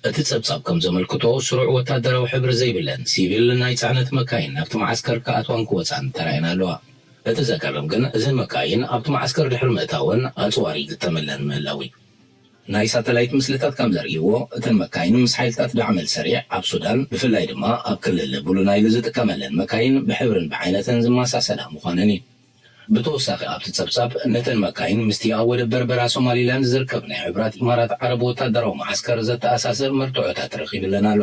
እቲ ጸብጻብ ከም ዘመልክቶ፣ ስሩዕ ወታደራዊ ሕብሪ ዘይብለን ሲቪል ናይ ጽዕነት መካይን ናብቲ መዓስከር ክኣትዋን ክወጻን ተራእየን ኣለዋ። እቲ ዘገርም ግን፣ እዘን መካይን ኣብቲ መዓስከር ድሕሪ ምእታወን ኣጽዋር ይግጠመለን ምህላው እዩ። ናይ ሳተላይት ምስልታት ከም ዘርእይዎ፣ እተን መካይን ምስ ሓይልታት ዳዕመል ሰሪዕ ኣብ ሱዳን፣ ብፍላይ ድማ ኣብ ክልል ብሉ ናይል ዝጥቀመለን መካይን ብሕብርን ብዓይነተን ዝመሳሰላ ምዃነን እዩ። ብተወሳኺ ኣብቲ ጸብጻብ፣ ነተን መካይን ምስቲ ኣብ ወደብ በርበራ ሶማሊላንድ ዝርከብ ናይ ሕቡራት ኢማራት ዓረብ ወታደራዊ መዓስከር ዘተኣሳስር መርትዖታት ረኺብለን ኣሎ።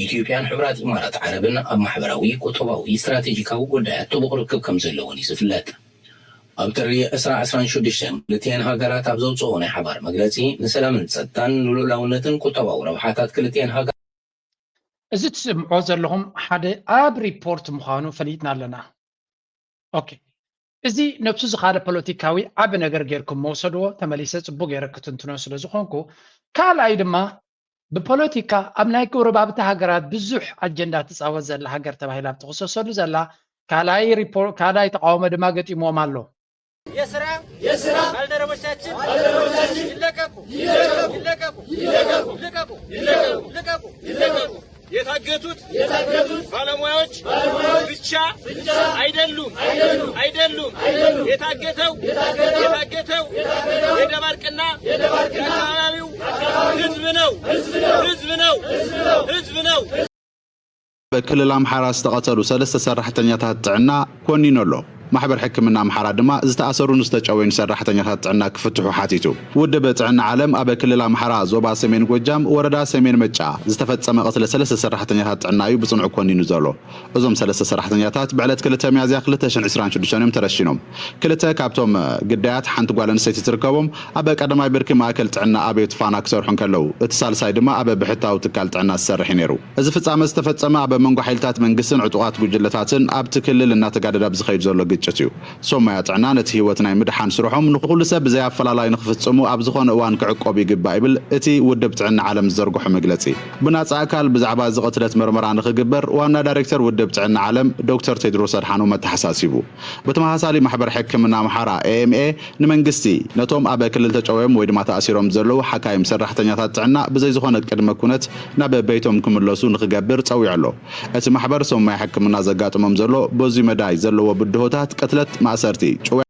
ኢትዮጵያን ሕቡራት ኢማራት ዓረብን ኣብ ማሕበራዊ፣ ቁጠባዊ፣ ስትራቴጂካዊ ጉዳያት ጥቡቕ ርክብ ከም ዘለወን እዩ ዝፍለጥ። ኣብ ጥሪ ዕስራ ዕስራን ሽዱሽተን ክልቲኤን ሃገራት ኣብ ዘውፅኦ ናይ ሓባር መግለፂ፣ ንሰላምን ጸጥታን ንልኡላውነትን ቁጠባዊ ረብሓታት ክልቲኤን ሃገራት እዚ ትስምዖ ዘለኹም ሓደ ኣብ ሪፖርት ምዃኑ ፈሊጥና ኣለና። ኦኬ፣ እዚ ነብሱ ዝኻደ ፖለቲካዊ ዓቢ ነገር ጌርኩም መውሰድዎ፣ ተመሊሰ ጽቡቅ ጌረ ክትንትኖ ስለ ዝኾንኩ፣ ካልኣይ ድማ ብፖለቲካ ኣብ ናይ ጎረባብቲ ሃገራት ብዙሕ ኣጀንዳ ትጻወት ዘላ ሃገር ተባሂላ ኣብ ትኽሰሰሉ ዘላ ካልኣይ ሪፖርት፣ ካልኣይ ተቃውሞ ድማ ገጢምዎም ኣሎ። የስራ የስራ ባልደረቦቻችን ባልደረቦቻችን ይለቀቁ ይለቀቁ ይለቀቁ ይለቀቁ ይለቀቁ ይለቀቁ ይለቀቁ ይለቀቁ። የታገቱት የታገቱት ባለሙያዎች ባለሙያዎች ብቻ ብቻ አይደሉም አይደሉም አይደሉም አይደሉም። የታገተው የታገተው የታገተው የደባርቅና የደባርቅና የአካባቢው ህዝብ ነው ህዝብ ነው ህዝብ ነው ህዝብ ነው። በክልል ኣምሓራ ዝተቐተሉ ሰለስተ ሰራሕተኛታት ጥዕና ኮኒኑ ኣሎ። ማሕበር ሕክምና ኣምሓራ ድማ ዝተኣሰሩን ዝተጨወዩን ሰራሕተኛታት ጥዕና ክፍትሑ ሓቲቱ። ውድብ ጥዕና ዓለም ኣብ ክልል ኣምሓራ ዞባ ሰሜን ጎጃም ወረዳ ሰሜን መጫ ዝተፈጸመ ቅትለት ሰለስተ ሰራሕተኛታት ጥዕና እዩ ብጽኑዕ ኮኒኑ ዘሎ። እዞም ሰለስተ ሰራሕተኛታት ብዕለት ክልተ ሚያዝያ ክልተ ሽሕን ዕስራን ሽዱሽተን እዮም ተረሺኖም። ክልተ ካብቶም ግዳያት ሓንቲ ጓል ኣንስተይቲ ትርከቦም። ኣብ ቀዳማይ ብርኪ ማእከል ጥዕና ኣበዮት ፋና ክሰርሑ እንከለዉ፣ እቲ ሳልሳይ ድማ ኣብ ብሕታዊ ትካል ጥዕና ዝሰርሕ እዩ ነይሩ። እዚ ፍጻመ ዝተፈጸመ ኣብ መንጎ ሓይልታት መንግስትን ዕጡቓት ጉጅለታትን ኣብቲ ክልል እናተጋደደ ኣብ ዝኸይድ ዘሎ ግጭት እዩ። ሰብ ሞያ ጥዕና ነቲ ህይወት ናይ ምድሓን ስርሖም ንኹሉ ሰብ ብዘይ ኣፈላላይ ንኽፍጽሙ ኣብ ዝኾነ እዋን ክዕቆብ ይግባእ ይብል እቲ ውድብ ጥዕና ዓለም ዝዘርግሖ መግለጺ። ብናጻ ኣካል ብዛዕባ እዚ ቅትለት መርመራ ንኽግበር ዋና ዳይሬክተር ውድብ ጥዕና ዓለም ዶክተር ቴድሮስ ኣድሓኖም ኣተሓሳሲቡ። ብተመሳሳሊ ማሕበር ሕክምና ኣምሓራ ኤ ኤም ኤ ንመንግስቲ ነቶም ኣብ ክልል ተጨውዮም ወይ ድማ ተኣሲሮም ዘለዉ ሓካይም ሰራሕተኛታት ጥዕና ብዘይ ዝኾነ ቅድመ ኩነት ናብ ቤቶም ክምለሱ ንኽገብር ጸዊዑ ኣሎ። እቲ ማሕበር ሰብ ሞያ ሕክምና ዘጋጥሞም ዘሎ በዚ መዳይ ዘለዎ ብድሆታት ቅትለት፣ ማእሰርቲ፣ ጭውያ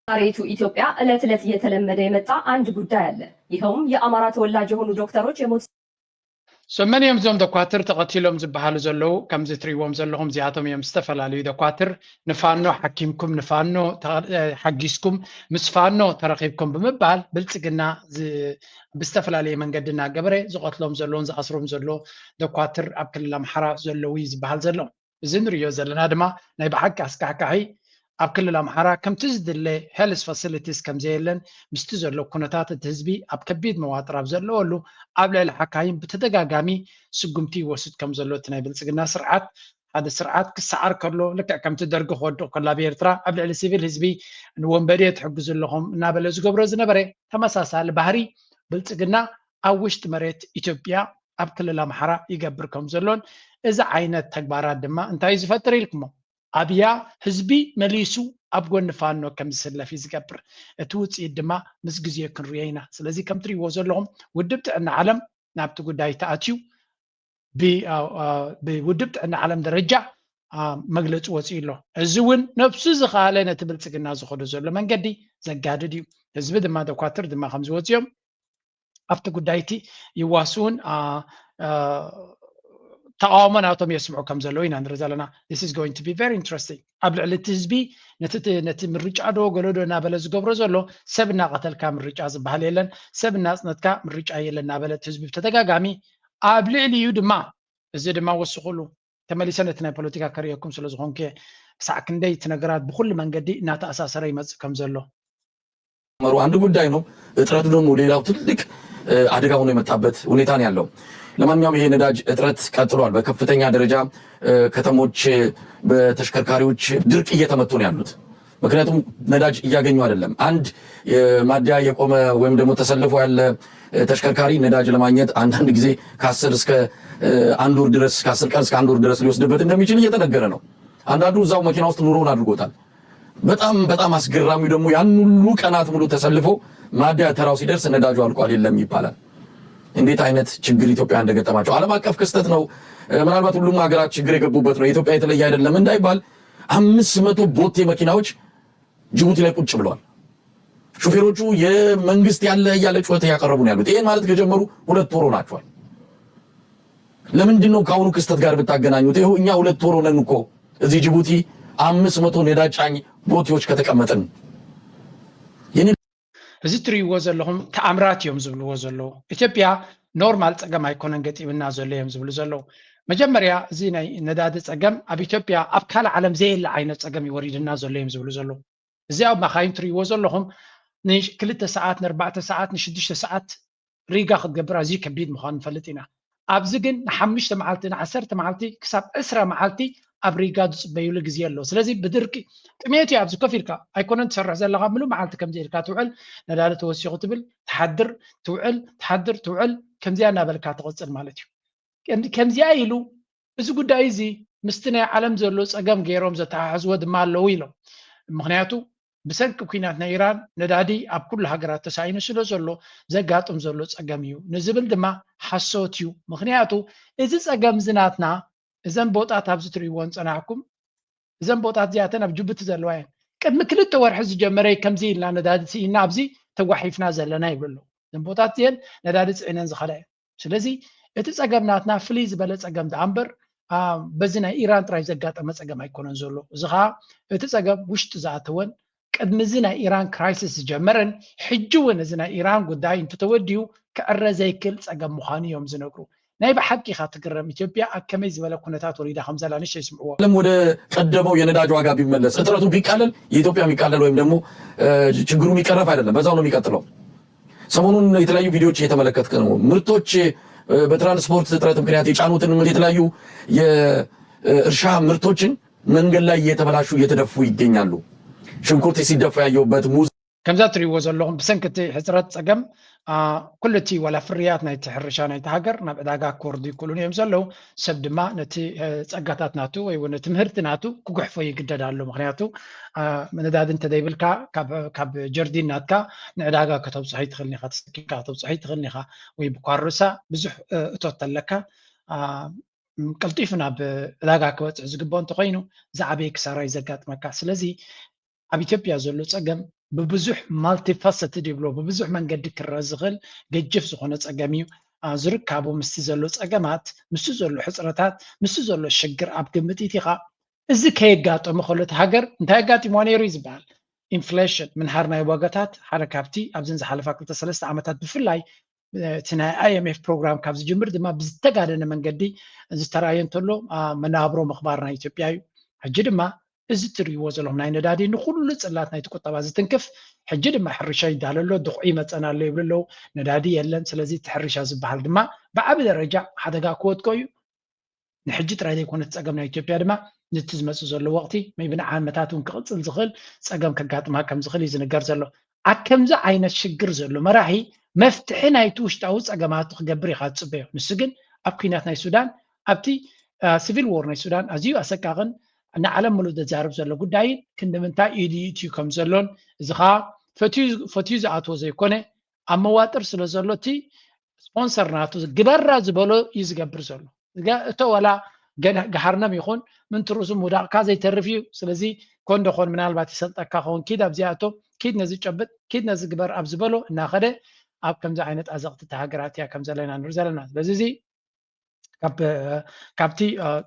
ዛሬቱ ኢትዮጵያ ዕለት ዕለት እየተለመደ የመጣ አንድ ጉዳይ አለ። ይኸውም የአማራ ተወላጅ የሆኑ ዶክተሮች የሞት So መን እዮም እዞም ደኳትር ተቐቲሎም ዝበሃሉ ዘለዉ? ከምዚ ትሪእዎም ዘለኹም እዚኣቶም እዮም ዝተፈላለዩ ደኳትር ንፋኖ ሓኪምኩም ንፋኖ ተ- እ፣ ሓጊዝኩም ምስ ፋኖ ተረኺብኩም ብምባል ብልጽግና ዝ- ብዝተፈላለየ መንገዲ እናገበረ ዝቐትሎም ዘለውን ዝኣስሮም ዘሎ ደኳትር ኣብ ክልል ኣምሓራ ዘለዉ እዩ ዝበሃል ዘሎ። እዚ ንሪኦ ዘለና ድማ ናይ ብሓቂ ኣስካሕካሒ ኣብ ክልል ኣምሓራ ከምቲ ዝድለ health facilities ከምዘየለን ምስቲ ዘሎ ኩነታት እቲ ህዝቢ ኣብ ከቢድ መዋጥር ኣብ ዘለወሉ ኣብ ልዕሊ ሓካይም ብተደጋጋሚ ስጉምቲ ይወስድ ከም ዘሎ እቲ ናይ ብልፅግና ስርዓት ሓደ ስርዓት ክሰዓር ከሎ ልክዕ ከምቲ ደርጊ ክወድቕ ከሎ ኣብ ኤርትራ ኣብ ልዕሊ ሲቪል ህዝቢ ንወንበዴ ትሕግዙ ኣለኹም እናበለ ዝገብሮ ዝነበረ ተመሳሳሊ ባህሪ ብልፅግና ኣብ ውሽጢ መሬት ኢትዮጵያ ኣብ ክልል ኣምሓራ ይገብር ከም ዘሎን እዚ ዓይነት ተግባራት ድማ እንታይ እዩ ዝፈጥር ኢልኩሞ ኣብያ ህዝቢ መሊሱ ኣብ ጎኒ ፋኖ ከም ዝስለፍ እዩ ዝገብር። እቲ ውፅኢት ድማ ምስ ግዜ ክንሪኦ ኢና። ስለዚ ከም ትሪእዎ ዘለኹም ውድብ ጥዕና ዓለም ናብቲ ጉዳይ ተኣትዩ ብ- አ- አ- ብውድብ ጥዕና ዓለም ደረጃ አ፣ መግለፂ ወፂኡ ኣሎ። እዚ እውን ነብሱ ዝኸኣለ ነቲ ብልፅግና ዝኸዶ ዘሎ መንገዲ ዘጋድድ እዩ። ህዝቢ ድማ ደኳትር ድማ ከም ዝወፅኦም ኣብቲ ጉዳይ እቲ ይዋስኡን አ፣ አ፣ ተቃውሞ ናቶም የስምዑ ከም ዘለዉ ኢና ንርኢ ዘለና። This is going to be very interesting። ኣብ ልዕሊ እቲ ህዝቢ ነቲ ት- ነቲ ምርጫ ዶ ገሎ ዶ እናበለ ዝገብሮ ዘሎ ሰብ እናቐተልካ ምርጫ ዝበሃል የለን፣ ሰብ እናፅነትካ ምርጫ የለን እናበለ እቲ ህዝቢ ብተደጋጋሚ ኣብ ልዕሊኡ ድማ እዚ ድማ ወስኹሉ ተመሊሰ ነቲ ናይ ፖለቲካ ከርእየኩም ስለ ዝኾንኩ እየ። ክሳዕ ክንደይ እቲ ነገራት ብኩሉ መንገዲ እናተኣሳሰረ ይመፅእ ከም ዘሎ መሩ አንድ ጉዳይ ነው። እጥረቱ ደግሞ ሌላው ትልቅ እ፣ አደጋ ሆኖ የመጣበት ሁኔታ ነው ያለው። ለማንኛውም ይሄ ነዳጅ እጥረት ቀጥሏል። በከፍተኛ ደረጃ እ፣ ከተሞች እ፣ በተሽከርካሪዎች ድርቅ እየተመቱ ነው ያሉት። ምክንያቱም ነዳጅ እያገኙ አይደለም። አንድ የማደያ የቆመ ወይም ደግሞ ተሰልፎ ያለ እ፣ ተሽከርካሪ ነዳጅ ለማግኘት አንዳንድ ጊዜ ከአስር እስከ እ፣ አንድ ወር ድረስ ከአስር ቀን እስከ አንድ ወር ድረስ ሊወስድበት እንደሚችል እየተነገረ ነው። አንዳንዱ እዛው መኪና ውስጥ ኑሮውን አድርጎታል። በጣም በጣም አስገራሚው ደግሞ ያን ሁሉ ቀናት ሙሉ ተሰልፎ ማደያ ተራው ሲደርስ ነዳጁ አልቋል የለም ይባላል። እንዴት አይነት ችግር ኢትዮጵያ እንደገጠማቸው ዓለም አቀፍ ክስተት ነው። እ፣ ምናልባት ሁሉም ሀገራት ችግር የገቡበት ነው። የኢትዮጵያ የተለየ አይደለም እንዳይባል አምስት መቶ ቦቴ መኪናዎች ጅቡቲ ላይ ቁጭ ብለዋል። ሹፌሮቹ የመንግስት ያለ እያለ ጩኸት እያቀረቡ ነው ያሉት። ይሄን ማለት ከጀመሩ ሁለት ወር ሆናቸዋል። ለምንድን ነው ከአሁኑ ክስተት ጋር ብታገናኙት? ይኸው እኛ ሁለት ወር ሆነን እኮ እዚህ ጅቡቲ አምስት መቶ ነዳጅ ጫኝ ቦቴዎች ከተቀመጥን። የኔ እዚ ትርእይዎ ዘለኹም ተኣምራት እዮም ዝብልዎ ዘለዉ። ኢትዮጵያ ኖርማል ፀገም ኣይኮነን ገጢምና ዘሎ እዮም ዝብሉ ዘለዉ። መጀመርያ እዚ ናይ ነዳዲ ፀገም ኣብ ኢትዮጵያ ኣብ ካልእ ዓለም ዘየለ ዓይነት ፀገም እዩ ወሪድና ዘሎ እዮም ዝብሉ ዘለዉ። እዚ ኣብ መኻይን ትርእይዎ ዘለኹም ንክልተ ሰዓት ንኣርባዕተ ሰዓት ንሽዱሽተ ሰዓት ሪጋ ክትገብር ኣዝዩ ከቢድ ምዃኑ ንፈልጥ ኢና። ኣብዚ ግን ንሓሙሽተ መዓልቲ ንዓሰርተ መዓልቲ ክሳብ ዕስራ መዓልቲ ኣብ ሪጋ ዝፅበዩሉ ግዜ ኣሎ። ስለዚ ብድርቂ ጥሜት እዩ። ኣብዚ ኮፍ ኢልካ ኣይኮነን ትሰርሕ ዘለካ፣ ምሉእ መዓልቲ ከምዚ ኢልካ ትውዕል፣ ነዳዲ ተወሲኹ ትብል፣ ትሓድር፣ ትውዕል፣ ትሓድር፣ ትውዕል፣ ከምዚኣ እናበልካ ትቕፅል ማለት እዩ። ከምዚኣ ኢሉ እዚ ጉዳይ እዚ ምስቲ ናይ ዓለም ዘሎ ፀገም ገይሮም ዘተሓሕዝዎ ድማ ኣለዉ ኢሎም። ምክንያቱ ብሰንኪ ኩናት ናይ ኢራን ነዳዲ ኣብ ኩሉ ሃገራት ተሳኢኑ ስለ ዘሎ ዘጋጥም ዘሎ ፀገም እዩ ንዝብል ድማ ሓሶት እዩ። ምክንያቱ እዚ ፀገም እዚ ናትና፣ እዘን ቦጣት ኣብዚ ትርእይዎን ፀናሕኩም፣ እዘን ቦጣት እዚኣተን ኣብ ጅቡቲ ዘለዋ እየን። ቅድሚ ክልተ ወርሒ ዝጀመረ ከምዚ ኢልና ነዳዲ ስኢና ኣብዚ ተጓሒፍና ዘለና ይብሉ ኣለዉ። እዘን ቦጣት እዚአን ነዳዲ ፅዒነን ዝኸዳ እየን። ስለዚ እቲ ፀገም ናትና ፍልይ ዝበለ ፀገም ደኣ እምበር በዚ ናይ ኢራን ጥራይ ዘጋጠመ ፀገም ኣይኮነን ዘሎ። እዚ ከዓ እቲ ፀገም ውሽጢ ዝኣተወን ቅድሚ እዚ ናይ ኢራን ክራይሲስ ዝጀመረን ሕጂ እውን እዚ ናይ ኢራን ጉዳይ እንትተወዲኡ ክዕረ ዘይክል ፀገም ምዃኑ እዮም ዝነግሩ። ናይ ብሓቂ ኢኻ ትግረም። ኢትዮጵያ ኣብ ከመይ ዝበለ ኩነታት ወሪዳ ከም ዘላ ንእሽተይ ስምዕዎ። ዓለም ወደ ቀደመው የነዳጅ ዋጋ ቢመለስ እጥረቱ ቢቃለል የኢትዮጵያ የሚቃለል ወይም ደግሞ ችግሩ የሚቀረፍ አይደለም፣ በዛው ነው የሚቀጥለው። ሰሞኑን የተለያዩ ቪዲዮዎች እየተመለከትክ ነው። ምርቶች በትራንስፖርት እጥረት ምክንያት የጫኑትን የተለያዩ የእርሻ ምርቶችን መንገድ ላይ እየተበላሹ እየተደፉ ይገኛሉ። ሽንኩርት ሲደፋ ያየሁበት፣ ሙዝ ከምዛ ትሪእዎ ዘለኹም ብሰንኪ እቲ ሕፅረት ፀገም ኩሉ እቲ ዋላ ፍርያት ናይቲ ሕርሻ ናይቲ ሃገር ናብ ዕዳጋ ክወርዱ ይክእሉን እዮም ዘለዉ። ሰብ ድማ ነቲ ፀጋታት ናቱ ወይ እውን ነቲ ምህርቲ ናቱ ክጉሕፎ ይግደድ ኣሎ። ምክንያቱ ነዳዲ እንተዘይብልካ ካብ ጀርዲን ናትካ ንዕዳጋ ከተብፅሖ ይትኽእልን ኢኻ፣ ተሰኪምካ ከተብፅሖ ይትኽእልን ኢኻ። ወይ ብኳርሳ ብዙሕ እቶት ተለካ ቀልጢፉ ናብ ዕዳጋ ክበፅሕ ዝግብኦ እንተኮይኑ ዝዓበየ ክሳራ እዩ ዘጋጥመካ። ስለዚ ኣብ ኢትዮጵያ ዘሎ ፀገም ብብዙሕ ማልቲፋሰትድ ይብሎ ብብዙሕ መንገዲ ክረ ዝኽእል ገጅፍ ዝኾነ ፀገም እዩ። ዝርካቡ ምስቲ ዘሎ ፀገማት፣ ምስቲ ዘሎ ሕፅረታት፣ ምስቲ ዘሎ ሽግር ኣብ ግምት ኢኻ። እዚ ከየጋጠሙ ከሎ እቲ ሃገር እንታይ ኣጋጢሞ ነይሩ እዩ ዝበሃል። ኢንፍሌሽን፣ ምንሃር ናይ ዋጋታት ሓደ ካብቲ ኣብዘን ዝሓለፋ ክልተ ሰለስተ ዓመታት ብፍላይ እቲ ናይ ኣይኤምኤፍ ፕሮግራም ካብ ዝጅምር ድማ ብዝተጋደነ መንገዲ ዝተራእየ እንተሎ መነባብሮ ምኽባር ናይ ኢትዮጵያ እዩ። ሕጂ ድማ እዚ ትርእይዎ ዘለኹም ናይ ነዳዲ ንኩሉ ጽላት ናይቲ ቁጠባ ዝትንክፍ፣ ሕጂ ድማ ሕርሻ ይዳሎ ኣሎ፣ ድኹዒ ይመጸና ኣሎ ይብሉ ኣለዉ። ነዳዲ የለን። ስለዚ እቲ ሕርሻ ዝበሃል ድማ ብዓቢ ደረጃ ሓደጋ ክወድቆ እዩ። ንሕጂ ጥራይ ዘይኮነ እቲ ጸገም ናይ ኢትዮጵያ ድማ ነቲ ዝመጽእ ዘሎ ወቕቲ maybe ንዓመታት እውን ክቕጽል ዝኽእል ጸገም ከጋጥማ ከም ዝኽእል እዩ ዝንገር ዘሎ። ኣብ ከምዚ ዓይነት ሽግር ዘሎ መራሒ መፍትሒ ናይቲ ውሽጣዊ ጸገማቱ ክገብር ኢኻ ትጽበዮ። ንሱ ግን ኣብ ኲናት ናይ ሱዳን፣ ኣብቲ ሲቪል ዎር ናይ ሱዳን ኣዝዩ ኣሰቃቕን ንዓለም ምሉእ ዘዛርብ ዘሎ ጉዳይን ክንዲ ምንታይ ኢዱ ይእትዩ ከም ዘሎን፣ እዚ ኸኣ ፈትዩ ዝኣትዎ ዘይኮነ ኣብ መዋጥር ስለ ዘሎ እቲ ስፖንሰር ናቱ ግበራ ዝበሎ እዩ ዝገብር ዘሎ። እቶ ወላ ገሃርነም ይኹን ምንቲ ርእሱ ምውዳቕካ ዘይተርፍ እዩ። ስለዚ ኮን ዶ ኮን ምናልባት ይሰልጠካ ኸውን፣ ኪድ ኣብዚኣ እቶ፣ ኪድ ነዚ ጨብጥ፣ ኪድ ነዚ ግበር ኣብ ዝበሎ እናኸደ ኣብ ከምዚ ዓይነት ኣዘቕቲ እታ ሃገር ኣትያ ከም ዘላ ኢና ንርኢ ዘለና። ስለዚ እዚ ካብቲ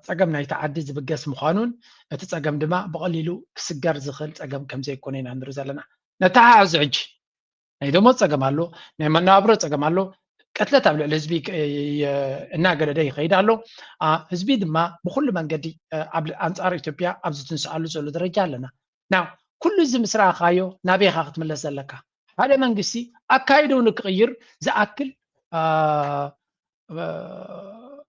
ፀገም ናይቲ ዓዲ ዝብገስ ምዃኑን እቲ ፀገም ድማ ብቐሊሉ ክስገር ዝኽእል ፀገም ከም ዘይኮነ ኢና ንርኢ ዘለና። ነተሓሕዝ ሕጂ ናይ ደሞዝ ፀገም ኣሎ፣ ናይ መነባብሮ ፀገም ኣሎ። ቅትለት ኣብ ልዕሊ ህዝቢ እናገደደ ይኸይድ ኣሎ። ህዝቢ ድማ ብኩሉ መንገዲ ኣብ ኣንፃር ኢትዮጵያ ኣብ ዝትንስኣሉ ዘሎ ደረጃ ኣለና። ናው ኩሉ እዚ ምስ ረኣኻዮ ናበይ ኢኻ ክትምለስ ዘለካ? ሓደ መንግስቲ ኣካይድኡ ንክቕይር ዝኣክል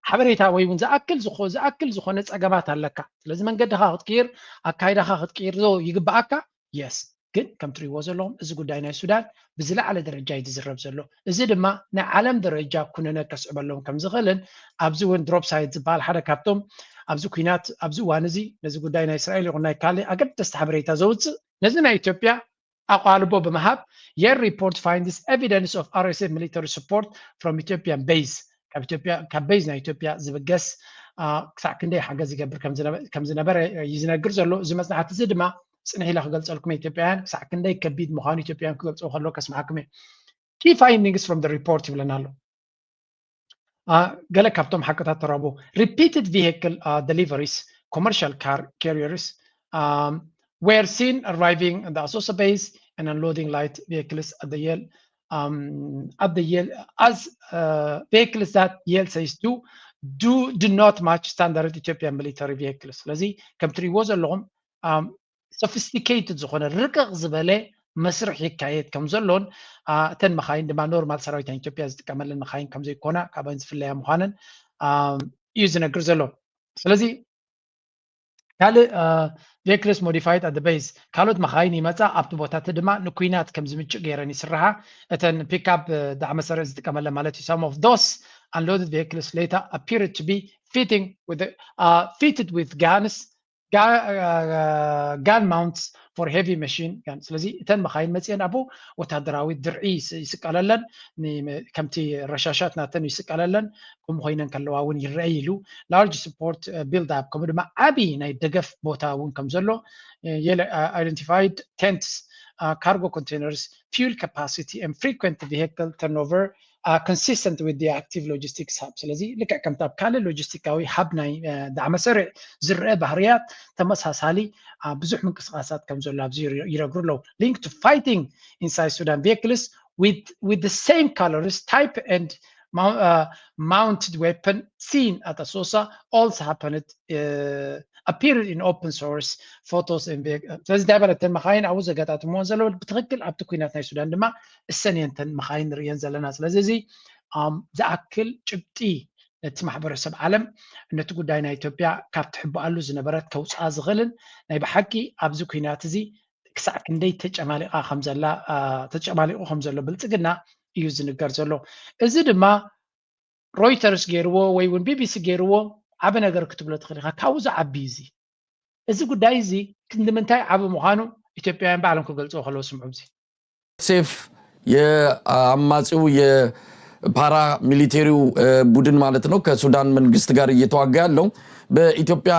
ሓበሬታ ወይ እውን ዝኣክል ዝኾነ ፀገማት ኣለካ። ስለዚ መንገድኻ ክትቅይር፣ ኣካይዳኻ ክትቅይር ዶ ይግብኣካ? የስ። ግን ከም ትሪእዎ ዘለኹም እዚ ጉዳይ ናይ ሱዳን ብዝለዓለ ደረጃ እዩ ዝዝረብ ዘሎ። እዚ ድማ ናይ ዓለም ደረጃ ኩነነ ከስዕበሎም ከም ዝኽእልን ኣብዚ እውን ድሮፕ ሳይት ዝበሃል ሓደ ካብቶም ኣብዚ ኩናት ኣብዚ እዋን እዚ ነዚ ጉዳይ ናይ እስራኤል ይኹን ናይ ካልእ ኣገደስቲ ሓበሬታ ዘውፅእ ነዚ ናይ ኢትዮጵያ ኣቓልቦ ብምሃብ your report finds evidence of R S F military support from Ethiopian base ካብ ቤዝ ናይ ኢትዮጵያ ዝብገስ ክሳዕ ክንደይ ሓገዝ ይገብር ከም ዝነበረ እዩ ዝነግር ዘሎ። እዚ መፅናዕቲ እዚ ድማ ፅንሕ ኢለ ክገልፀልኩም ኢትዮጵያውያን ክሳዕ ክንደይ ከቢድ ምዃኑ ኢትዮጵያውያን ክገልፅዎ ከለዉ ከስምዓኩም እየ። Key findings from the report ይብለና ኣሎ። ገለ ካብቶም ሓቅታት ተረቡ repeated vehicle deliveries commercial car carriers were seen arriving at the Asosa base and unloading light vehicles at the Yale um, at the Yale as uh, vehicles that Yale says do do do not match standard Ethiopian military vehicles. ስለዚ ከም ትሪእዎ ዘለኹም sophisticated ዝኾነ ርቅቕ ዝበለ መስርሕ ይካየድ ከም ዘሎን እተን መኻይን ድማ ኖርማል ሰራዊት ናይ ኢትዮጵያ ዝጥቀመለን መኻይን ከም ዘይኮና ካብን ዝፍለያ ምዃነን እዩ ዝነግር ዘሎ። ስለዚ ካልእ vehicles modified at the base፣ ካልኦት መኻይን ይመፃ፣ ኣብቲ ቦታ እቲ ድማ ንኩናት ከም ዝምችእ ገይረን ይስርሓ። እተን ፒካፕ ዳዕመ ሰሪዕ ዝጥቀመለን ማለት እዩ። Some of those unloaded vehicles later appeared to be fitting with, uh, fitted with guns, gun mounts for heavy machine gun። ስለዚ እተን መኻይን መፅአን ኣብኡ ወታደራዊ ድርዒ ይስቀለለን፣ ከምቲ ረሻሻት ናተን ይስቀለለን። ከምኡ ኮይነን ከለዋ እውን ይረአይ ኢሉ። Large support build up፣ ከምኡ ድማ ዓብዪ ናይ ደገፍ ቦታ እውን ከም ዘሎ። Identified tents, cargo containers, fuel capacity and frequent vehicle turnover consistent with the active logistics hub። ስለዚ ልክዕ ከምቲ ኣብ ካልእ ሎጂስቲካዊ ሃብ ናይ ዳዕመ ሰሪዕ ዝረአ ባህርያት ተመሳሳሊ ብዙሕ ምንቅስቃሳት ከም ዘሎ ኣብዚ ይነግሩ ኣለዉ። Linked to fighting inside Sudan, vehicles with the same colors, type and mounted weapon seen at Asosa also happened, appeared in open source photos and vehicles. ስለዚ እንታይ በለ፣ እተን መኻይን ኣብኡ ዘጋጣጥምዎ ዘለዉ ብትኽክል ኣብቲ ኩናት ናይ ሱዳን ድማ እሰን እየን እተን መኻይን ንርእየን ዘለና። ስለዚ እዚ ዝኣክል ጭብጢ ነቲ ማሕበረሰብ ዓለም ነቲ ጉዳይ ናይ ኢትዮጵያ ካብ ትሕብኣሉ ዝነበረት ከውፅኣ ዝኽእልን ናይ ብሓቂ ኣብዚ ኩናት እዚ ክሳዕ ክንደይ ተጨማሊቓ ከም ዘላ ተጨማሊቑ ከም ዘሎ ብልፅግና እዩ ዝንገር ዘሎ። እዚ ድማ ሮይተርስ ገይርዎ ወይ እውን ቢቢሲ ገይርዎ ዓቢ ነገር ክትብሎ ትኽእል ኢኻ። ካብኡ ዝዓቢ እዚ እዚ ጉዳይ እዚ ክንዲ ምንታይ ዓቢ ምዃኑ ኢትዮጵያውያን ባዕሎም ክገልፅዎ ከለዉ ስምዑ። እዚ ሴፍ የአማጺው የፓራ ሚሊቴሪው ቡድን ማለት ነው ከሱዳን መንግስት ጋር እየተዋጋ ያለው በኢትዮጵያ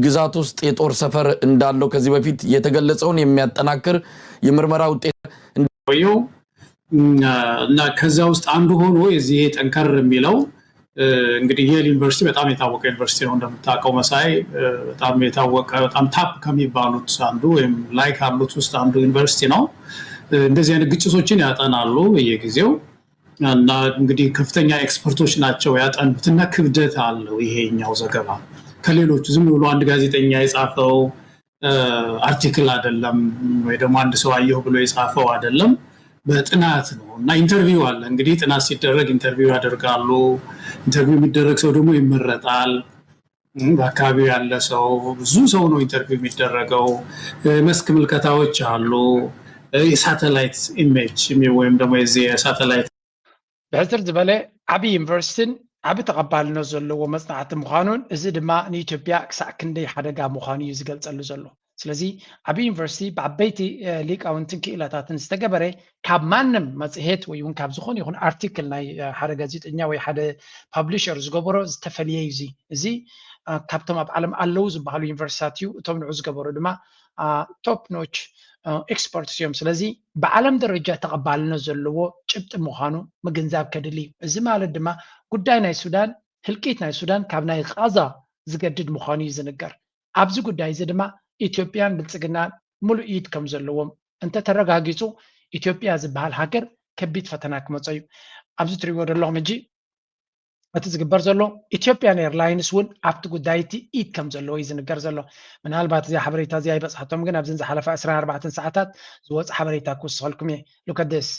ግዛት ውስጥ የጦር ሰፈር እንዳለው ከዚህ በፊት የተገለጸውን የሚያጠናክር የምርመራ ውጤት ቆየው እና ከዛ ውስጥ አንዱ ሆኖ የዚህ ጠንከር የሚለው እንግዲህ የል ዩኒቨርሲቲ በጣም የታወቀ ዩኒቨርሲቲ ነው እንደምታውቀው መሳይ። በጣም የታወቀ በጣም ታፕ ከሚባሉት አንዱ ወይም ላይ ካሉት ውስጥ አንዱ ዩኒቨርሲቲ ነው። እንደዚህ አይነት ግጭቶችን ያጠናሉ በየጊዜው እና እንግዲህ ከፍተኛ ኤክስፐርቶች ናቸው ያጠኑት እና ክብደት አለው ይሄኛው ዘገባ ከሌሎቹ ዝም ብሎ አንድ ጋዜጠኛ የጻፈው አርቲክል አይደለም ወይ ደግሞ አንድ ሰው አየሁ ብሎ የጻፈው አይደለም። በጥናት ነው እና ኢንተርቪው አለ እንግዲህ ጥናት ሲደረግ ኢንተርቪው ያደርጋሉ። ኢንተርቪው የሚደረግ ሰው ደግሞ ይመረጣል። በአካባቢው ያለ ሰው ብዙ ሰው ነው ኢንተርቪው የሚደረገው። የመስክ ምልከታዎች አሉ። የሳተላይት ኢሜጅ ወይም ደግሞ የዚህ የሳተላይት ብሕፅር ዝበለ ዓብዪ ዩኒቨርሲቲን ዓቢ ተቐባልነት ዘለዎ መፅናዕቲ ምዃኑን እዚ ድማ ንኢትዮጵያ ክሳዕ ክንደይ ሓደጋ ምዃኑ እዩ ዝገልፀሉ ዘሎ። ስለዚ ዓብዪ ዩኒቨርሲቲ ብዓበይቲ ሊቃውንትን ክኢላታትን ዝተገበረ ካብ ማንም መፅሄት ወይ እውን ካብ ዝኾነ ይኹን ኣርቲክል ናይ ሓደ ጋዜጠኛ ወይ ሓደ ፓብሊሸር ዝገበሮ ዝተፈለየ እዩ። እዚ ካብቶም ኣብ ዓለም ኣለዉ ዝበሃሉ ዩኒቨርሲታት እዩ። እቶም ንዑ ዝገበሩ ድማ ቶፕ ኖች ኤክስፐርትስ እዮም። ስለዚ ብዓለም ደረጃ ተቐባልነት ዘለዎ ጭብጢ ምዃኑ ምግንዛብ ከድሊ እዩ። እዚ ማለት ድማ ጉዳይ ናይ ሱዳን ህልቂት ናይ ሱዳን ካብ ናይ ቃዛ ዝገድድ ምዃኑ እዩ ዝንገር። ኣብዚ ጉዳይ እዚ ድማ ኢትዮጵያን ብልፅግናን ሙሉእ ኢድ ከም ዘለዎም እንተተረጋጊፁ ኢትዮጵያ ዝበሃል ሃገር ከቢድ ፈተና ክመፆ እዩ። ኣብዚ ትሪእዎ ዘለኹም ሕጂ እቲ ዝግበር ዘሎ ኢትዮጵያን ኤርላይንስ እውን ኣብቲ ጉዳይ እቲ ኢድ ከም ዘለዎ እዩ ዝንገር ዘሎ። ምናልባት እዚኣ ሓበሬታ እዚኣ ይበፅሓቶም ግን ኣብዘን ዝሓለፋ ዕስራን ኣርባዕተን ሰዓታት ዝወፅ ሓበሬታ ክውስኸልኩም እየ። Look at this።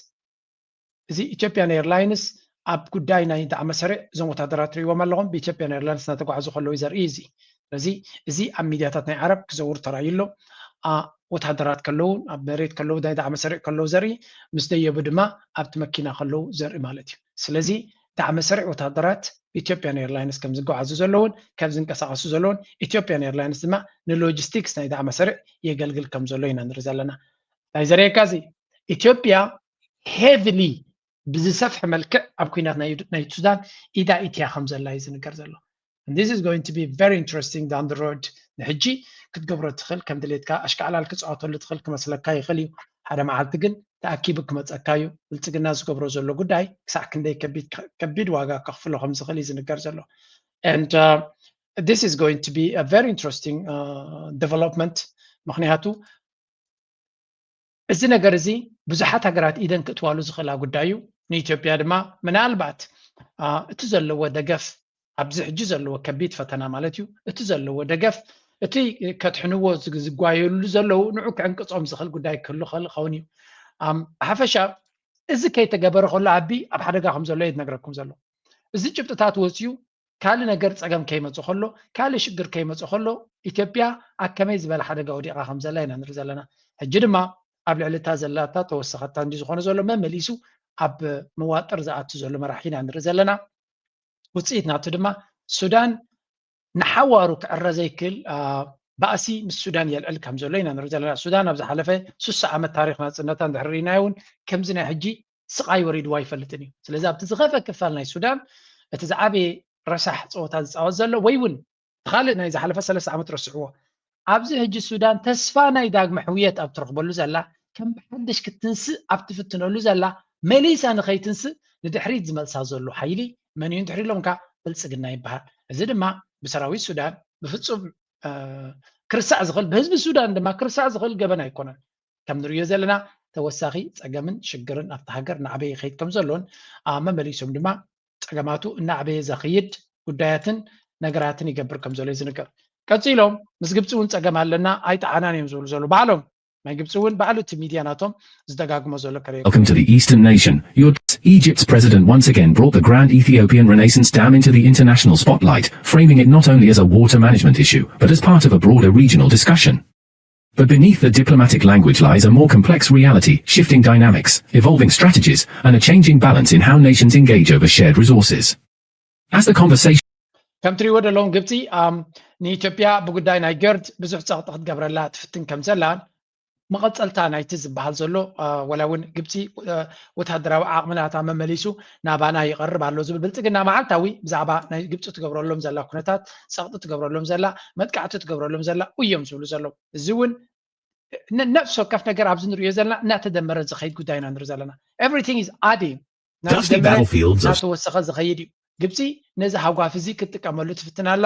እዚ ኢትዮጵያን ኤርላይንስ ኣብ ጉዳይ ናይ ዳዕመ ሰሪዕ እዞም ወታደራት ትሪእዎም ኣለኹም ብኢትዮጵያን ኤርላይንስ እናተጓዓዙ ከለዉ ዘርኢ እዚ ስለዚ እዚ ኣብ ሚድያታት ናይ ዓረብ ክዘውር ተራእዩ ኣሎ። ወታደራት ከለዉ ኣብ መሬት ከለዉ ናይ ዳዕመ ሰሪዕ ከለዉ ዘርኢ ምስ ደየቡ ድማ ኣብቲ መኪና ከለዉ ዘርኢ ማለት እዩ። ስለዚ ዳዕመ ሰሪዕ ወታደራት ብኢትዮጵያን ኤርላይንስ ከም ዝጓዓዙ ዘለውን ከም ዝንቀሳቐሱ ዘለውን ኢትዮጵያን ኤርላይንስ ድማ ንሎጂስቲክስ ናይ ዳዕመ ሰሪዕ የገልግል ከም ዘሎ ኢና ንርኢ ዘለና። ናይ ዘርእየካ እዚ ኢትዮጵያ ሄቪሊ ብዝሰፍሐ መልክዕ ኣብ ኩናት ናይ ሱዳን ኢዳ ኢትያ ከም ዘላ እዩ ዝንገር ዘሎ። This is going to be very interesting down the road። ንሕጂ ክትገብሮ ትኽእል ከም ድሌትካ ኣሽካዕላል ክፃወተሉ ትኽእል ክመስለካ ይኽእል እዩ። ሓደ መዓልቲ ግን ተኣኪቡ ክመፀካ እዩ። ብልፅግና ዝገብሮ ዘሎ ጉዳይ ክሳዕ ክንደይ ከቢድ ዋጋ ከኽፍሎ ከም ዝኽእል እዩ ዝንገር ዘሎ። And this is going to be a very interesting development። ምክንያቱ እዚ ነገር እዚ ብዙሓት ሃገራት ኢደን ክእትዋሉ ዝኽእላ ጉዳይ እዩ። ንኢትዮጵያ ድማ ምናልባት እቲ ዘለዎ ደገፍ ኣብዚ ሕጂ ዘለዎ ከቢድ ፈተና ማለት እዩ። እቲ ዘለዎ ደገፍ እቲ ከድሕንዎ ዝጓየሉ ዘለዉ ንዑ ክዕንቅፆም ዝኽእል ጉዳይ ክህሉ ክእል ኸውን እዩ። ብሓፈሻ እዚ ከይተገበረ ከሎ ኣቢ ኣብ ሓደጋ ከም ዘሎ እየ ዝነግረኩም ዘሎ። እዚ ጭብጥታት ወፅዩ ካልእ ነገር ጸገም ከይመጽእ ከሎ፣ ካልእ ሽግር ከይመጽእ ከሎ፣ ኢትዮጵያ ኣብ ከመይ ዝበለ ሓደጋ ወዲቓ ከም ዘላ ኢና ንርኢ ዘለና። ሕጂ ድማ ኣብ ልዕሊ እታ ዘላታ ተወሰኸታ እንዲ ዝኾነ ዘሎ መመሊሱ ኣብ መዋጥር ዝኣቱ ዘሎ መራሒ ኢና ንርኢ ዘለና። ውጽኢት ናቱ ድማ ሱዳን ንሓዋሩ ክዕረ ዘይክእል፣ አ፣ ባእሲ ምስ ሱዳን የልዕል ከም ዘሎ ኢና ንርኢ ዘለና። ሱዳን ኣብ ዝሓለፈ ስሳ ዓመት ታሪኽ ናጽነታ እንድሕር ርኢናዮ እውን ከምዚ ናይ ሕጂ ስቓይ ወሪድዋ ኣይፈልጥን እዩ። ስለዚ ኣብቲ ዝኸፍአ ክፋል ናይ ሱዳን እቲ ዝዓበየ ረሳሕ ጸወታ ዝጻወት ዘሎ ወይ እውን እቲ ካልእ ናይ ዝሓለፈ ሰለስተ ዓመት ረስዕዎ። ኣብዚ ሕጂ ሱዳን ተስፋ ናይ ዳግመ ሕውየት ኣብ ትረኽበሉ ዘላ፣ ከም ብሓድሽ ክትንስእ ኣብ ትፍትነሉ ዘላ፣ መሊሳ ንኸይትንስእ ንድሕሪት ዝመልሳ ዘሎ ሓይሊ መን እዩ እንድሕር ኢሎምካ ብልጽግና ይበሃል። እዚ ድማ ብሰራዊት ሱዳን ብፍጹም፣ እ፣ ክርሳዕ ዝኽእል፣ ብህዝቢ ሱዳን ድማ ክርሳዕ ዝኽእል ገበን ኣይኮነን። ከም ንርእዮ ዘለና ተወሳኺ ጸገምን ሽግርን ኣብቲ ሃገር እናዓበየ ይኸይድ ከም ዘሎን፣ አ፣ መመሊሶም ድማ ጸገማቱ እናዓበየ ዘኽይድ ጉዳያትን ነገራትን ይገብር ከም ዘሎ እዩ ዝንገር። ቀጺሎም ምስ ግብጺ እውን ጸገም ኣለና ኣይጠዓናን እዮም ዝብሉ ዘለዉ ባዕሎም። ናይ ግብጺ እውን ባዕሉ እቲ ሚድያ ናቶም ዝደጋግሞ ዘሎ ከርእየኩም። Welcome to the Eastern nation. Your Egypt's president once again brought the grand Ethiopian Renaissance Dam into the international spotlight, framing it not only as a water management issue, but as part of a broader regional discussion. But beneath the diplomatic language lies a more complex reality, shifting dynamics, evolving strategies, and a changing balance in how nations engage over shared resources. As the conversation ከም ትሪእዎ ዘለኹም ግብጺ፣ ኣም፣ ንኢትዮጵያ ብጉዳይ ናይ ገርድ ብዙሕ ጸቕጢ ክትገብረላ ትፍትን ከም ዘላን መቐጸልታ ናይቲ ዝበሃል ዘሎ፣ አ፣ ወላ እውን ግብጺ፣ አ፣ ወታደራዊ ዓቕሚ ናታ መመሊሱ ናባና ይቐርብ ኣሎ ዝብል ብልጽግና መዓልታዊ ብዛዕባ ናይ ግብጺ ትገብረሎም ዘላ ኩነታት፣ ጸቕጢ ትገብረሎም ዘላ፣ መጥቃዕቲ ትገብረሎም ዘላ እዮም ዝብሉ ዘለዉ። እዚ እውን ነ-፣ ነፍሲ ወከፍ ነገር ኣብዚ ንሪኦ ዘለና እናተደመረ ዝኸይድ ጉዳይ ኢና ንርኢ ዘለና። Everything is adding። Dusty እናተደመረ battlefields of እናተወሰኸ ዝኸይድ እዩ። ግብጺ ነዚ ሃጓፍ እዚ ክትጥቀመሉ ትፍትን ኣላ።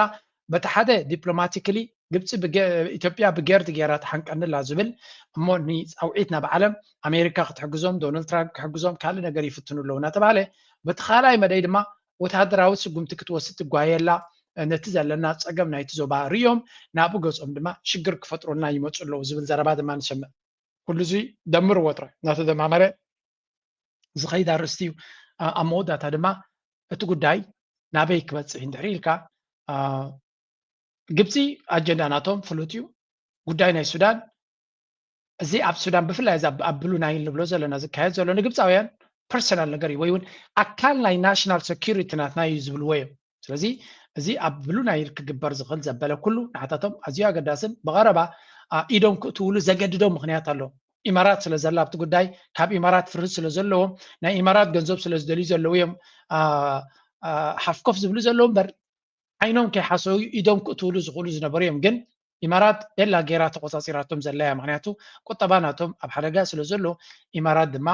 በቲ ሓደ ዲፕሎማቲክሊ ግብጺ ብገ-፣ ኢትዮጵያ ብገርድ ገይራ ትሓንቀኒ ኣላ ዝብል እሞ ንጻውዒት ናብ ዓለም ኣሜሪካ ክትሕግዞም፣ ዶናልድ ትራምፕ ክሕግዞም ካልእ ነገር ይፍትኑ ኣለዉ እናተባህለ፣ በቲ ካልኣይ መደይ ድማ ወተሃደራዊ ስጉምቲ ክትወስድ ትጓየ ኣላ። ነቲ ዘለና ጸገም ናይቲ ዞባ ርእዮም ናብኡ ገጾም ድማ ሽግር ክፈጥሩልና ይመጹ ኣለዉ ዝብል ዘረባ ድማ ንሰምዕ። ኩሉ እዚ ደምርዎ ጥራይ እናተደማመረ ዝኸይድ ኣርእስቲ እዩ። ኣ-፣ ኣብ መወዳእታ ድማ እቲ ጉዳይ ናበይ ክበጽሕ እዩ እንድሕር ኢልካ፣ ኣ፣ ግብጺ ኣጀንዳ ናቶም ፍሉጥ እዩ። ጉዳይ ናይ ሱዳን፣ እዚ ኣብ ሱዳን ብፍላይ እዚ ኣብ፣ ኣብ ብሉ ናይል ንብሎ ዘለና ዝካየድ ዘሎ ንግብጻውያን ፐርሰናል ነገር እዩ፣ ወይ እውን ኣካል ናይ ናሽናል ሴኩሪቲ ናትና እዩ ዝብልዎ እዮም። ስለዚ እዚ ኣብ ብሉ ናይል ክግበር ዝኽእል ዘበለ ኩሉ ንዓታቶም ኣዝዩ ኣገዳስን ብቐረባ፣ ኣ፣ ኢዶም ክእትውሉ ዘገድዶም ምኽንያት ኣሎ። ኢማራት ስለ ዘላ ኣብቲ ጉዳይ፣ ካብ ኢማራት ፍርህት ስለ ዘለዎም፣ ናይ ኢማራት ገንዘብ ስለ ዝደልዩ ዘለዉ እዮም፣ ኣ፣ ኣ፣ ሓፍኮፍ ዝብሉ ዘለዉ እምበር ዓይኖም ከይሓሰዩ ኢዶም ክእትውሉ ዝኽእሉ ዝነበሩ እዮም። ግን ኢማራት ቤላ ገይራ ተቆጻጺራቶም ዘላ እያ። ምኽንያቱ ቁጠባ ናቶም ኣብ ሓደጋ ስለ ዘሎ፣ ኢማራት ድማ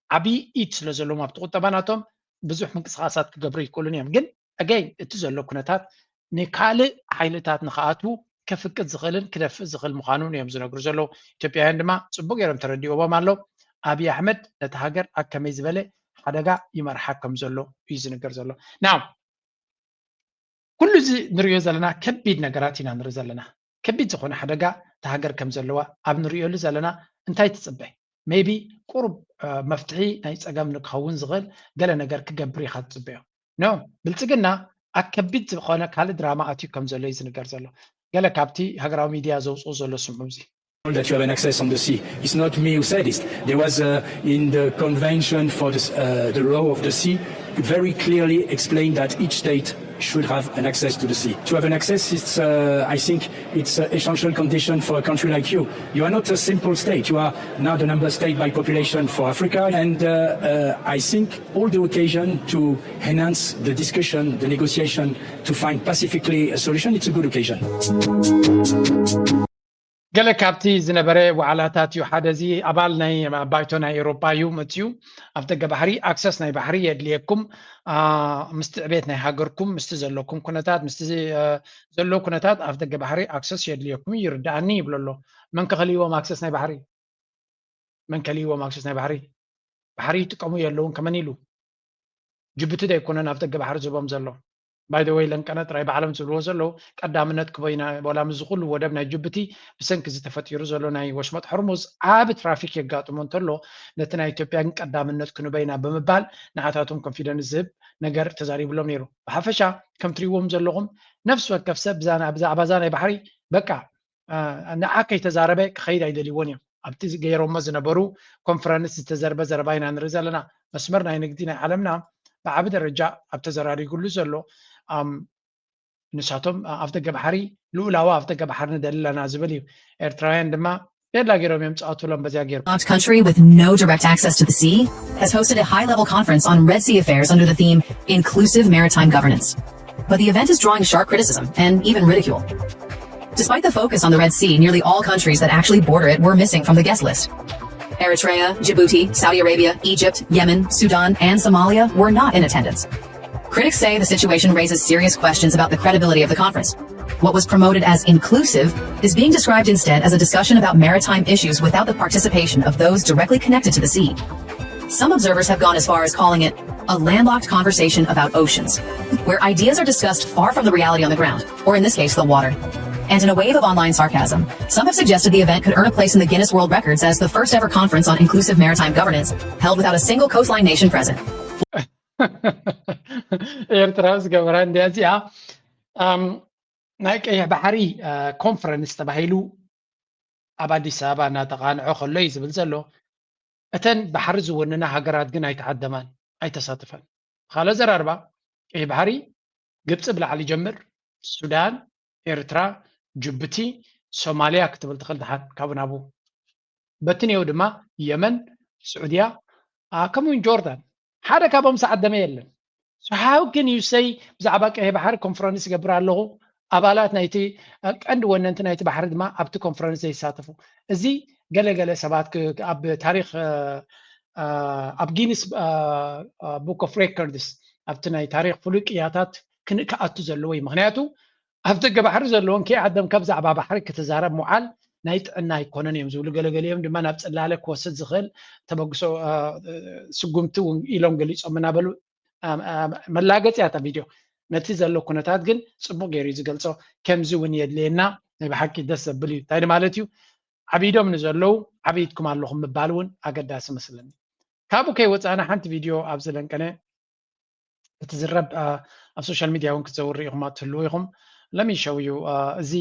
ዓብዪ ኢድ ስለ ዘለዎም ኣብቲ ቁጠባ ናቶም ብዙሕ ምንቅስቓሳት ክገብሩ ይክእሉን እዮም። ግን ኣገይን እቲ ዘሎ ኩነታት ንካልእ ሓይልታት ንክኣትዉ ከፍቅድ ዝኽእልን ክደፍእ ዝኽእል ምዃኑን እዮም ዝነግሩ ዘለዉ። ኢትዮጵያውያን ድማ ጽቡቕ ገይሮም ተረዲኦዎም ኣለዉ። ኣብይ ኣሕመድ ነቲ ሃገር ኣብ ከመይ ዝበለ ሓደጋ ይመርሓ ከም ዘሎ እዩ ዝንገር ዘሎ። ናው ኩሉ እዚ ንሪኦ ዘለና ከቢድ ነገራት ኢና ንርኢ ዘለና። ከቢድ ዝኾነ ሓደጋ እታ ሃገር ከም ዘለዋ ኣብ ንሪኦሉ ዘለና እንታይ ትጽበ? ሜይቢ ቁሩብ፣ እ፣ መፍትሒ ናይ ጸገም ንክኸውን ዝኽእል ገለ ነገር ክገብር ኢኻ ትጽበዮ። ኖ፣ ብልጽግና ኣብ ከቢድ ዝኾነ ካልእ ድራማ ኣትዩ ከም ዘሎ እዩ ዝንገር ዘሎ። ገለ ካብቲ ሃገራዊ ሚድያ ዘውጽኦ ዘሎ ስምዑ እዚ። That you have an access on the sea. It's not me who said it. There was, uh, in the Convention for the, uh, the Law of the Sea, very clearly explained that each state should have an access to the sea. To have an access, it's, uh, I think, it's an essential condition for a country like you. You are not a simple state. You are now the number state by population for Africa, and, uh, uh, I think all the occasion to enhance the discussion, the negotiation, to find pacifically a solution, it's a good occasion. ገለ ካብቲ ዝነበረ ዋዕላታት እዩ። ሓደ እዚ ኣባል ናይ ባይቶ ናይ ኤውሮጳ እዩ መፅዩ። ኣብ ደገ ባሕሪ ኣክሰስ ናይ ባሕሪ የድልየኩም፣ አ፣ ምስቲ ዕቤት ናይ ሃገርኩም፣ ምስቲ ዘለኩም ኩነታት፣ ምስቲ፣ አ፣ ዘሎ ኩነታት ኣብ ደገ ባሕሪ ኣክሰስ የድልየኩም እዩ፣ ይርድኣኒ ይብሎ ኣሎ። መን ከ ከልይዎም ኣክሰስ ናይ ባሕሪ? መን ከልይዎም ኣክሰስ ናይ ባሕሪ? ባሕሪ ይጥቀሙ የለውን ከመን ኢሉ? ጅቡቲ ዶ ኣይኮነን ኣብ ደገ ባሕሪ ዝህቦም ዘሎ? by the way ለንቀነ ጥራይ ባዕሎም ዝብልዎ ዘለዉ ቀዳምነት ክበይና ዋላ ምስ ኩሉ ወደብ ናይ ጅቡቲ ብሰንኪ ዝተፈጢሩ ዘሎ ናይ ወሽመጥ ሕርሙዝ ዓቢ ትራፊክ የጋጥሞ እንተሎ ነቲ ናይ ኢትዮጵያ ግን ቀዳምነት ክንበይና ብምባል ንዓታቶም ኮንፊደንስ ዝህብ ነገር ተዛሪብሎም ነይሩ። ብሓፈሻ ከም ትሪእዎም ዘለኹም ነፍሲ ወከፍ ሰብ ብዛዕባ እዛ ናይ ባሕሪ በቃ ንዓ ከይተዛረበ ክኸይድ ኣይደልይዎን እዮም። ኣብቲ ገይሮሞ ዝነበሩ ኮንፈረንስ ዝተዘርበ ዘረባ ኢና ንርኢ ዘለና። መስመር ናይ ንግዲ ናይ ዓለምና ብዓቢ ደረጃ ኣብ ተዘራሪጉሉ ዘሎ ንሳቶም ኣፍ ደገ ባሕሪ ልኡላዊ ኣፍ ደገ ባሕሪ ንደሊ ኣለና ዝብል እዩ። ኤርትራውያን ድማ ቤላ ገይሮም እዮም ጸዋትሎም በዚያ ገይሩ country with no direct access to the sea has hosted a high-level conference on Red Sea affairs under the theme Inclusive Maritime Governance. But the event is drawing sharp criticism and even ridicule. Despite the focus on the Red Sea, nearly all countries that actually border it were missing from the guest list. Eritrea, Djibouti, Saudi Arabia, Egypt, Yemen, Sudan, and Somalia were not in attendance. Critics say the situation raises serious questions about the credibility of the conference. What was promoted as inclusive is being described instead as a discussion about maritime issues without the participation of those directly connected to the sea. Some observers have gone as far as calling it a landlocked conversation about oceans, where ideas are discussed far from the reality on the ground, or in this case, the water. And in a wave of online sarcasm, some have suggested the event could earn a place in the Guinness World Records as the first ever conference on inclusive maritime governance held without a single coastline nation present. ኤርትራ ዝገበራ እንዲያ እዚኣ ናይ ቀይሕ ባሕሪ ኮንፈረንስ ተባሂሉ ኣብ ኣዲስ ኣበባ እናተቃንዖ ከሎ እዩ ዝብል ዘሎ። እተን ባሕሪ ዝወንና ሃገራት ግን ኣይተዓደማን ኣይተሳተፋን። ካልእ ዘራርባ ቀይሕ ባሕሪ ግብፂ ብላዕሊ ጀምር፣ ሱዳን፣ ኤርትራ፣ ጅቡቲ፣ ሶማሊያ ክትብል ትኽእል ድሓን ካብ ናቡ። በትንየው ድማ የመን፣ ስዑድያ፣ ከምኡውን ጆርዳን ሓደ ካብኦም ዝዓደመ የለን። So how can you say ብዛዕባ ቀይሕ ባሕሪ ኮንፈረንስ ይገብር ኣለኹ ኣባላት ናይቲ ቀንዲ ወነንቲ ናይቲ ባሕሪ ድማ ኣብቲ ኮንፈረንስ ዘይሳተፉ? እዚ ገለገለ ሰባት ኣብ ታሪክ ኣብ ጊንስ ቡክ ኦፍ ሬኮርድስ ኣብቲ ናይ ታሪክ ፍሉይ ቅያታት ክኣቱ ዘለዎ እዩ። ምክንያቱ ኣብ ደገ ባሕሪ ዘለዎን ከይዓደምካ ብዛዕባ ባሕሪ ክትዛረብ ምውዓል ናይ ጥዕና ኣይኮነን እዮም ዝብሉ። ገለገሊኦም ድማ ናብ ፅላለ ክወስድ ዝኽእል ተበግሶ ስጉምቲ እውን ኢሎም ገሊፆም እናበሉ መላገፂ እያ እታ ቪድዮ። ነቲ ዘሎ ኩነታት ግን ፅቡቅ ገይሩ እዩ ዝገልፆ። ከምዚ እውን የድልየና ናይ ብሓቂ ደስ ዘብል እዩ። እንታይ ማለት እዩ? ዓቢዶም ንዘለዉ ዓቢድኩም ኣለኹም ምባል እውን ኣገዳሲ መስለኒ። ካብኡ ከይወፃእና ሓንቲ ቪድዮ ኣብዚ ለንቀነ እቲ ዝረብ ኣብ ሶሻል ሚድያ እውን ክትዘውር ኢኹም ትህልዉ ኢኹም። Let me show you እዚ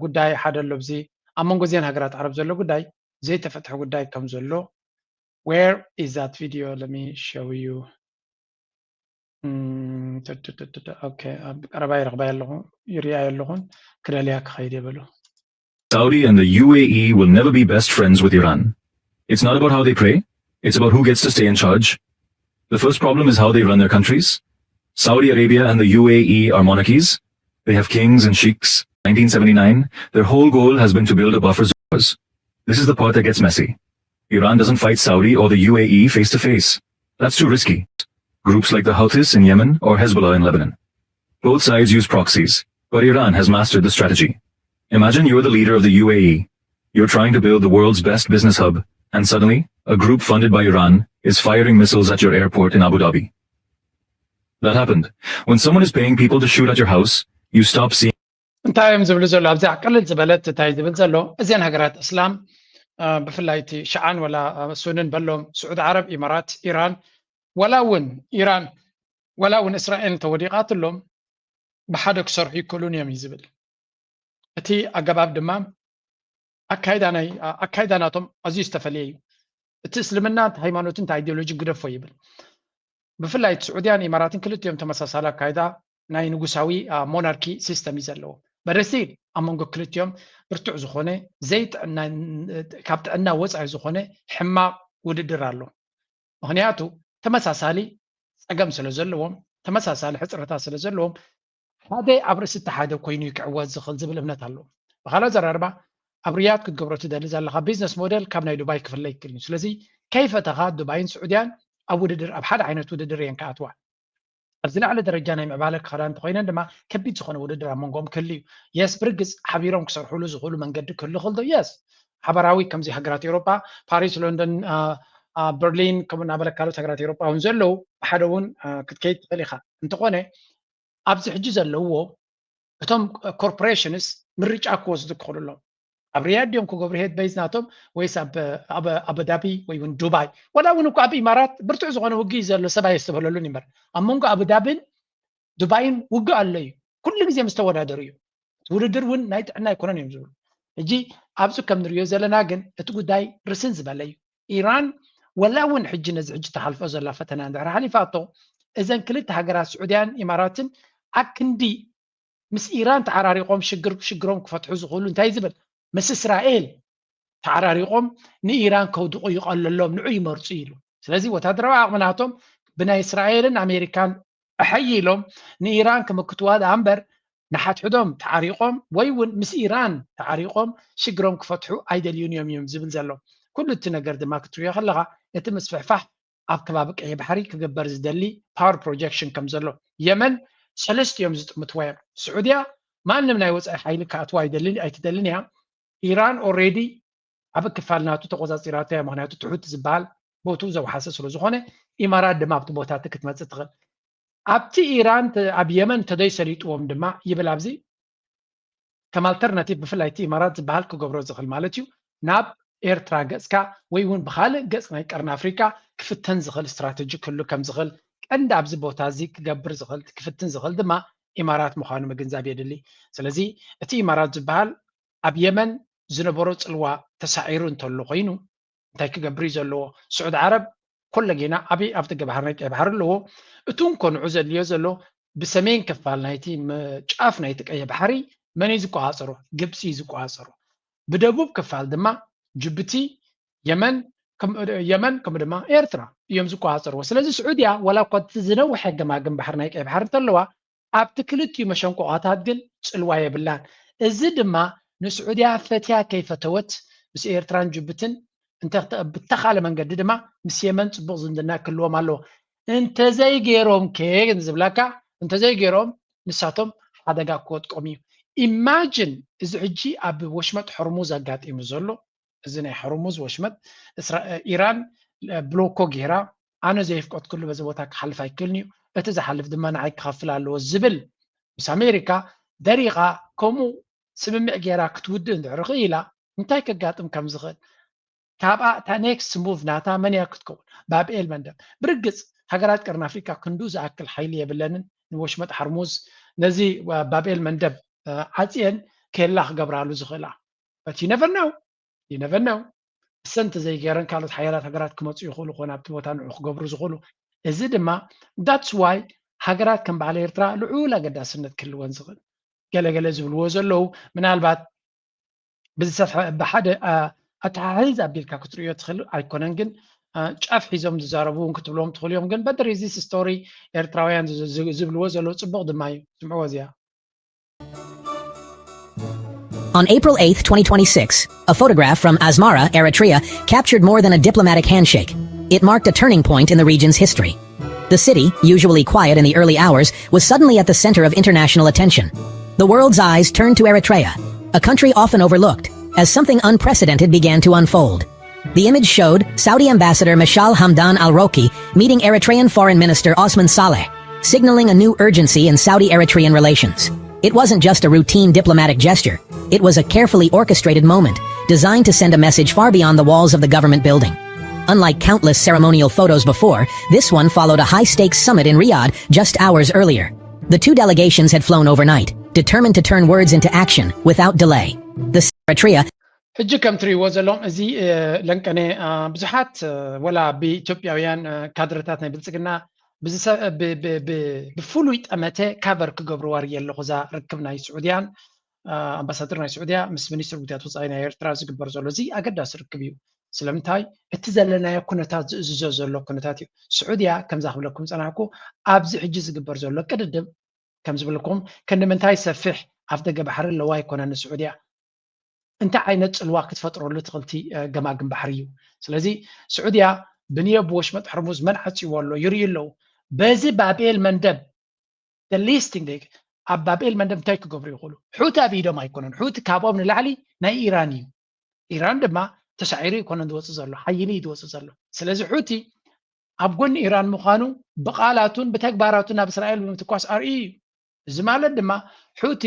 ጉዳይ ሓደ ኣሎ። እዚ ኣብ መንጎ እዚአን ሃገራት ዓረብ ዘሎ ጉዳይ ዘይተፈትሐ ጉዳይ ከም ዘሎ where is that video? Let me show you. ኣብ ቀረባ ይረኽባ ኣለኹ ይሪኣ ኣለኹን ክደልያ ክኸይድ የበሉ። Saudi and the U A E will never be best friends with Iran. It's not about how they pray, it's about who gets to stay in charge. The first problem is how they run their countries. Saudi Arabia and the U A E are monarchies. They have kings and sheikhs. nineteen seventy-nine, their whole goal has been to build a buffer zone. This is the part that gets messy. Iran doesn't fight Saudi or the U A E face to face. That's too risky. Groups like the Houthis in Yemen or Hezbollah in Lebanon. Both sides use proxies, but Iran has mastered the strategy. Imagine you're the leader of the U A E. You're trying to build the world's best business hub, and suddenly, a group funded by Iran is firing missiles at your airport in Abu Dhabi. That happened. When someone is paying people to shoot at your house, you stop seeing እንታይ እዮም ዝብሉ ዘሎ ኣብዚኣ ቅልል ዝበለት እንታይ ዝብል ዘሎ እዚን ሃገራት እስላም ብፍላይ እቲ ሸዓን ወላ ሱንን በሎም ስዑድ ዓረብ ኢማራት ኢራን ወላ እውን ኢራን ወላ እውን እስራኤል እንተወዲቓትሎም ብሓደ ክሰርሑ ይክእሉን እዮም እዩ ዝብል። እቲ ኣገባብ ድማ ኣካይዳ ናይ ኣካይዳ ናቶም ኣዝዩ ዝተፈለየ እዩ። እቲ እስልምና ሃይማኖት እንተ ኣይዲዮሎጂ ግደፎ ይብል። ብፍላይ እቲ ስዑድያን ኢማራትን ክልቲኦም ተመሳሳሊ ኣካይዳ ናይ ንጉሳዊ ሞናርኪ ሲስተም እዩ ዘለዎ። በደስቲል ኣብ መንጎ ክልቲኦም ብርቱዕ ዝኾነ ዘይጥዕና ካብ ጥዕና ወፃኢ ዝኾነ ሕማቕ ውድድር ኣሎ። ምክንያቱ ተመሳሳሊ ፀገም ስለ ዘለዎም ተመሳሳሊ ሕፅረታት ስለ ዘለዎም ሓደ ኣብ ርእሲ እቲ ሓደ ኮይኑ እዩ ክዕወት ዝኽእል ዝብል እምነት ኣለዎም። ብካልእ ኣዘራርባ ኣብ ሪያድ ክትገብሮ ትደሊ ዘለካ ቢዝነስ ሞዴል ካብ ናይ ዱባይ ክፍለ ይክእል እዩ። ስለዚ ከይፈተኻ ዱባይን ስዑድያን ኣብ ውድድር ኣብ ሓደ ዓይነት ውድድር እየን ክኣትዋ። ኣብ ዝለዓለ ደረጃ ናይ ምዕባለ ክኸዳ እንተኮይነን ድማ ከቢድ ዝኾነ ውድድር ኣብ መንጎኦም ክህሉ እዩ። የስ ብርግፅ ሓቢሮም ክሰርሕሉ ዝኽእሉ መንገዲ ክህሉ ክእል ዶ? የስ ሓበራዊ ከምዚ ሃገራት ኤውሮጳ ፓሪስ፣ ሎንደን፣ በርሊን ከምኡ እናበለ ካልኦት ሃገራት ኤውሮጳ እውን ዘለዉ ብሓደ እውን ክትከይድ ትኽእል ኢኻ። እንተኾነ ኣብዚ ሕጂ ዘለውዎ እቶም corporations ምርጫ ክወስዱ ክኽእሉ ኣለዎም። ኣብ ሪያድ ድዮም ክገብሩ head base ናቶም ወይስ ኣብ ኣበዳቢ ወይ እውን ዱባይ? ወላ እውን እኮ ኣብ ኢማራት ብርቱዕ ዝኾነ ውግእ ዘሎ ሰብ ኣየስተብህለሉን ይምበር ኣብ መንጎ ኣቡዳብን ዱባይን ውግእ ኣሎ እዩ። ኩሉ ግዜ ምስ ተወዳደሩ እዩ። እቲ ውድድር እውን ናይ ጥዕና ኣይኮነን እዮም ዝብሉ። ሕጂ ኣብዚ ከም ንሪኦ ዘለና ግን እቲ ጉዳይ ርስን ዝበለ እዩ። ኢራን ወላ እውን ሕጂ ነዚ ሕጂ ተሓልፎ ዘላ ፈተና እንድሕር ሓሊፋቶ እዘን ክልተ ሃገራት ስዑድያን ኢማራትን ኣክንዲ ምስ ኢራን ተዓራሪቆም ሽግር ሽግሮም ክፈትሑ ዝኽእሉ እንታይ ዝብል ምስ እስራኤል ተዓራሪቆም ንኢራን ከውድቑ ይቐለሎም ንዑ ይመርፁ ኢሉ። ስለዚ ወታደራዊ ዓቕሚ ናቶም ብናይ እስራኤልን ኣሜሪካን ኣሐይሎም ንኢራን ክምክትዋ ደኣ እምበር ንሓድሕዶም ተዓሪቆም ወይ እውን ምስ ኢራን ተዓሪቆም ሽግሮም ክፈትሑ ኣይደልዩን እዮም እዮም ዝብል ዘሎ። ኩሉ እቲ ነገር ድማ ክትሪኦ ከለካ እቲ ምስፍሕፋሕ ኣብ ከባቢ ቀይሕ ባሕሪ ክግበር ዝደሊ power projection ከም ዘሎ የመን ሰለስቲኦም ዝጥምትዋ እዮም። ስዑድያ ማንም ናይ ወፃኢ ሓይሊ ክኣትዋ ኣይደልን ኣይትደልን እያ። ኢራን already ዓቢ ክፋል ናቱ ተቆፃፂራቶ እያ። ምክንያቱ እቲ ሑቲ ዝበሃል ቦትኡ ዘውሓሰ ስለ ዝኾነ ኢማራት ድማ ኣብቲ ቦታ እቲ ክትመፅእ ትኽእል። ኣብቲ ኢራን ተ- ኣብ የመን ተደይ ሰሊጥዎም ድማ ይብል ኣብዚ ከም alternative ብፍላይ እቲ ኢማራት ዝበሃል ክገብሮ ዝኽእል ማለት እዩ ናብ ኤርትራ ገፅካ ወይ እውን ብካልእ ገፅ ናይ ቀርኒ ኣፍሪካ ክፍተን ዝኽእል ስትራተጂ ክህሉ ከም ዝኽእል ቀንዲ ኣብዚ ቦታ እዚ ክገብር ዝኽእል ክፍትን ዝኽእል ድማ ኢማራት ምዃኑ ምግንዛብ የድሊ። ስለዚ እቲ ኢማራት ዝበሃል ኣብ የመን ዝነበሮ ፅልዋ ተሳዒሩ እንተሎ ኮይኑ እንታይ ክገብር እዩ ዘለዎ? ስዑድ ዓረብ ኮለጌና ዓብዪ ኣብ ደገ ባሕሪ ናይ ቀይ ባሕሪ ኣለዎ። እቱ እንኮ ንዑ ዘድልዮ ዘሎ ብሰሜን ክፋል ናይቲ ም- ጫፍ ናይቲ ቀይ ባሕሪ መን እዩ ዝቆፃፀሮ? ግብፂ እዩ ዝቆፃፀሮ። ብደቡብ ክፋል ድማ ጅቡቲ፣ የመን ከም- የመን ከምኡ ድማ ኤርትራ እዮም ዝቆፃፀርዎ። ስለዚ ስዑድያ ዋላ እኳ እቲ ዝነውሐ ገማግም ባሕሪ ናይ ቀይ ባሕሪ እንተለዋ ኣብቲ ክልቲኡ መሸንቆቓታት ግን ፅልዋ የብላን። እዚ ድማ ንስዑድያ ፈትያ ከይፈተወት ምስ ኤርትራን ጅቡትን እንተ ብተኻለ መንገዲ ድማ ምስ የመን ፅቡቕ ዝምድና ክህልዎም ኣለዎ። እንተዘይገይሮም ከ ዝብለካ እንተዘይገይሮም ንሳቶም ሓደጋ ክወጥቆም እዩ። ኢማጅን እዚ ሕጂ ኣብ ወሽመጥ ሕርሙዝ ኣጋጢሙ ዘሎ እዚ ናይ ሕርሙዝ ወሽመጥ እስራ- ኢራን ብሎኮ ገይራ ኣነ ዘየፍቀድኩሉ በዚ ቦታ ክሓልፍ ኣይክእልን እዩ፣ እቲ ዝሓልፍ ድማ ንዓይ ክኸፍል ኣለዎ ዝብል ምስ ኣሜሪካ ደሪኻ ከምኡ ስምምዕ ገይራ ክትውድእ እንድሕር ክኢላ እንታይ ከጋጥም ከም ዝኽእል ካብኣ እታ next move ናታ መን እያ ክትከውን? ባብኤል መንደብ። ብርግፅ ሃገራት ቀርኒ ኣፍሪካ ክንዱ ዝኣክል ሓይሊ የብለንን ንወሽመጥ ሓርሙዝ ነዚ ባብኤል መንደብ ዓፅየን ኬላ ክገብራሉ ዝኽእላ but you never know you never know እሰን እንተዘይገይረን ካልኦት ሓያላት ሃገራት ክመፁ ይኽእሉ ኮነ ኣብቲ ቦታ ንዑ ክገብሩ ዝኽእሉ እዚ ድማ that's why ሃገራት ከም በዓል ኤርትራ ልዑል ኣገዳስነት ክህልወን ዝኽእል ገለገለ ዝብልዎ ዘለዉ ምናልባት ብዝሰፍሐ ብሓደ ኣተሓሒዝ ኣቢልካ ክትርእዮ ትኽእል ኣይኮነን ግን ጫፍ ሒዞም ዝዛረቡ እውን ክትብሎም ትኽእሉ እዮም ግን በደር እዚ ስቶሪ ኤርትራውያን ዝብልዎ ዘለዉ ፅቡቕ ድማ እዩ ስምዕዎ እዚኣ On April eighth, twenty twenty-six, a photograph from Asmara, Eritrea, captured more than a diplomatic handshake. It marked a turning point in the region's history. The city, usually quiet in the early hours, was suddenly at the center of international attention. The world's eyes turned to Eritrea, a country often overlooked, as something unprecedented began to unfold. The image showed Saudi Ambassador Mashal Hamdan Al Roki meeting Eritrean Foreign Minister Osman Saleh, signaling a new urgency in Saudi Eritrean relations. It wasn't just a routine diplomatic gesture, it was a carefully orchestrated moment designed to send a message far beyond the walls of the government building. Unlike countless ceremonial photos before, this one followed a high stakes summit in Riyadh just hours earlier. The two delegations had flown overnight, determined to turn words into action without delay. The Eritrea ሕጂ ከም ትርእይዎ ዘለኹም እዚ ለንቀነ ብዙሓት ወላ ብኢትዮጵያውያን ካድረታት ናይ ብልፅግና ብፍሉይ ጠመተ ካቨር ክገብርዋ ርእየ ኣለኹ እዛ ርክብ ናይ ስዑድያን ኣምባሳደር ናይ ስዑድያ ምስ ሚኒስትር ጉዳያት ወፃኢ ናይ ኤርትራ ዝግበር ዘሎ እዚ ኣገዳሲ ርክብ እዩ ስለምንታይ እቲ ዘለናዮ ኩነታት ዝእዝዞ ዘሎ ኩነታት እዩ ስዑድያ ከምዛ ክብለኩም ፀናሕኩ ኣብዚ ሕጂ ዝግበር ዘሎ ቅድድም ከም ዝብልኩም ክንዲ ምንታይ ሰፊሕ ኣፍ ደገ ባሕሪ ኣለዋ ኣይኮነን ንስዑድያ እንታይ ዓይነት ፅልዋ ክትፈጥረሉ ትኽእልቲ ገማግም ባሕሪ እዩ ስለዚ ስዑድያ ብንዮ ብወሽመጥ ሕርሙዝ መን ዓፅዎ ኣሎ ይርእዩ ኣለዉ በዚ ባብኤል መንደብ listing ኣብ ባብኤል መንደብ እንታይ ክገብሩ ይኽእሉ ሑቲ ኣብ ኢዶም ኣይኮነን ሑቲ ካብኦም ንላዕሊ ናይ ኢራን እዩ ኢራን ድማ ተሳዒሩ ኣይኮነን ዝወፅእ ዘሎ ሓይሊ እዩ ዝወፅእ ዘሎ ስለዚ ሑቲ ኣብ ጎኒ ኢራን ምዃኑ ብቃላቱን ብተግባራቱን ናብ እስራኤል ብምትኳስ ኣርእዩ እዩ እዚ ማለት ድማ ሑቲ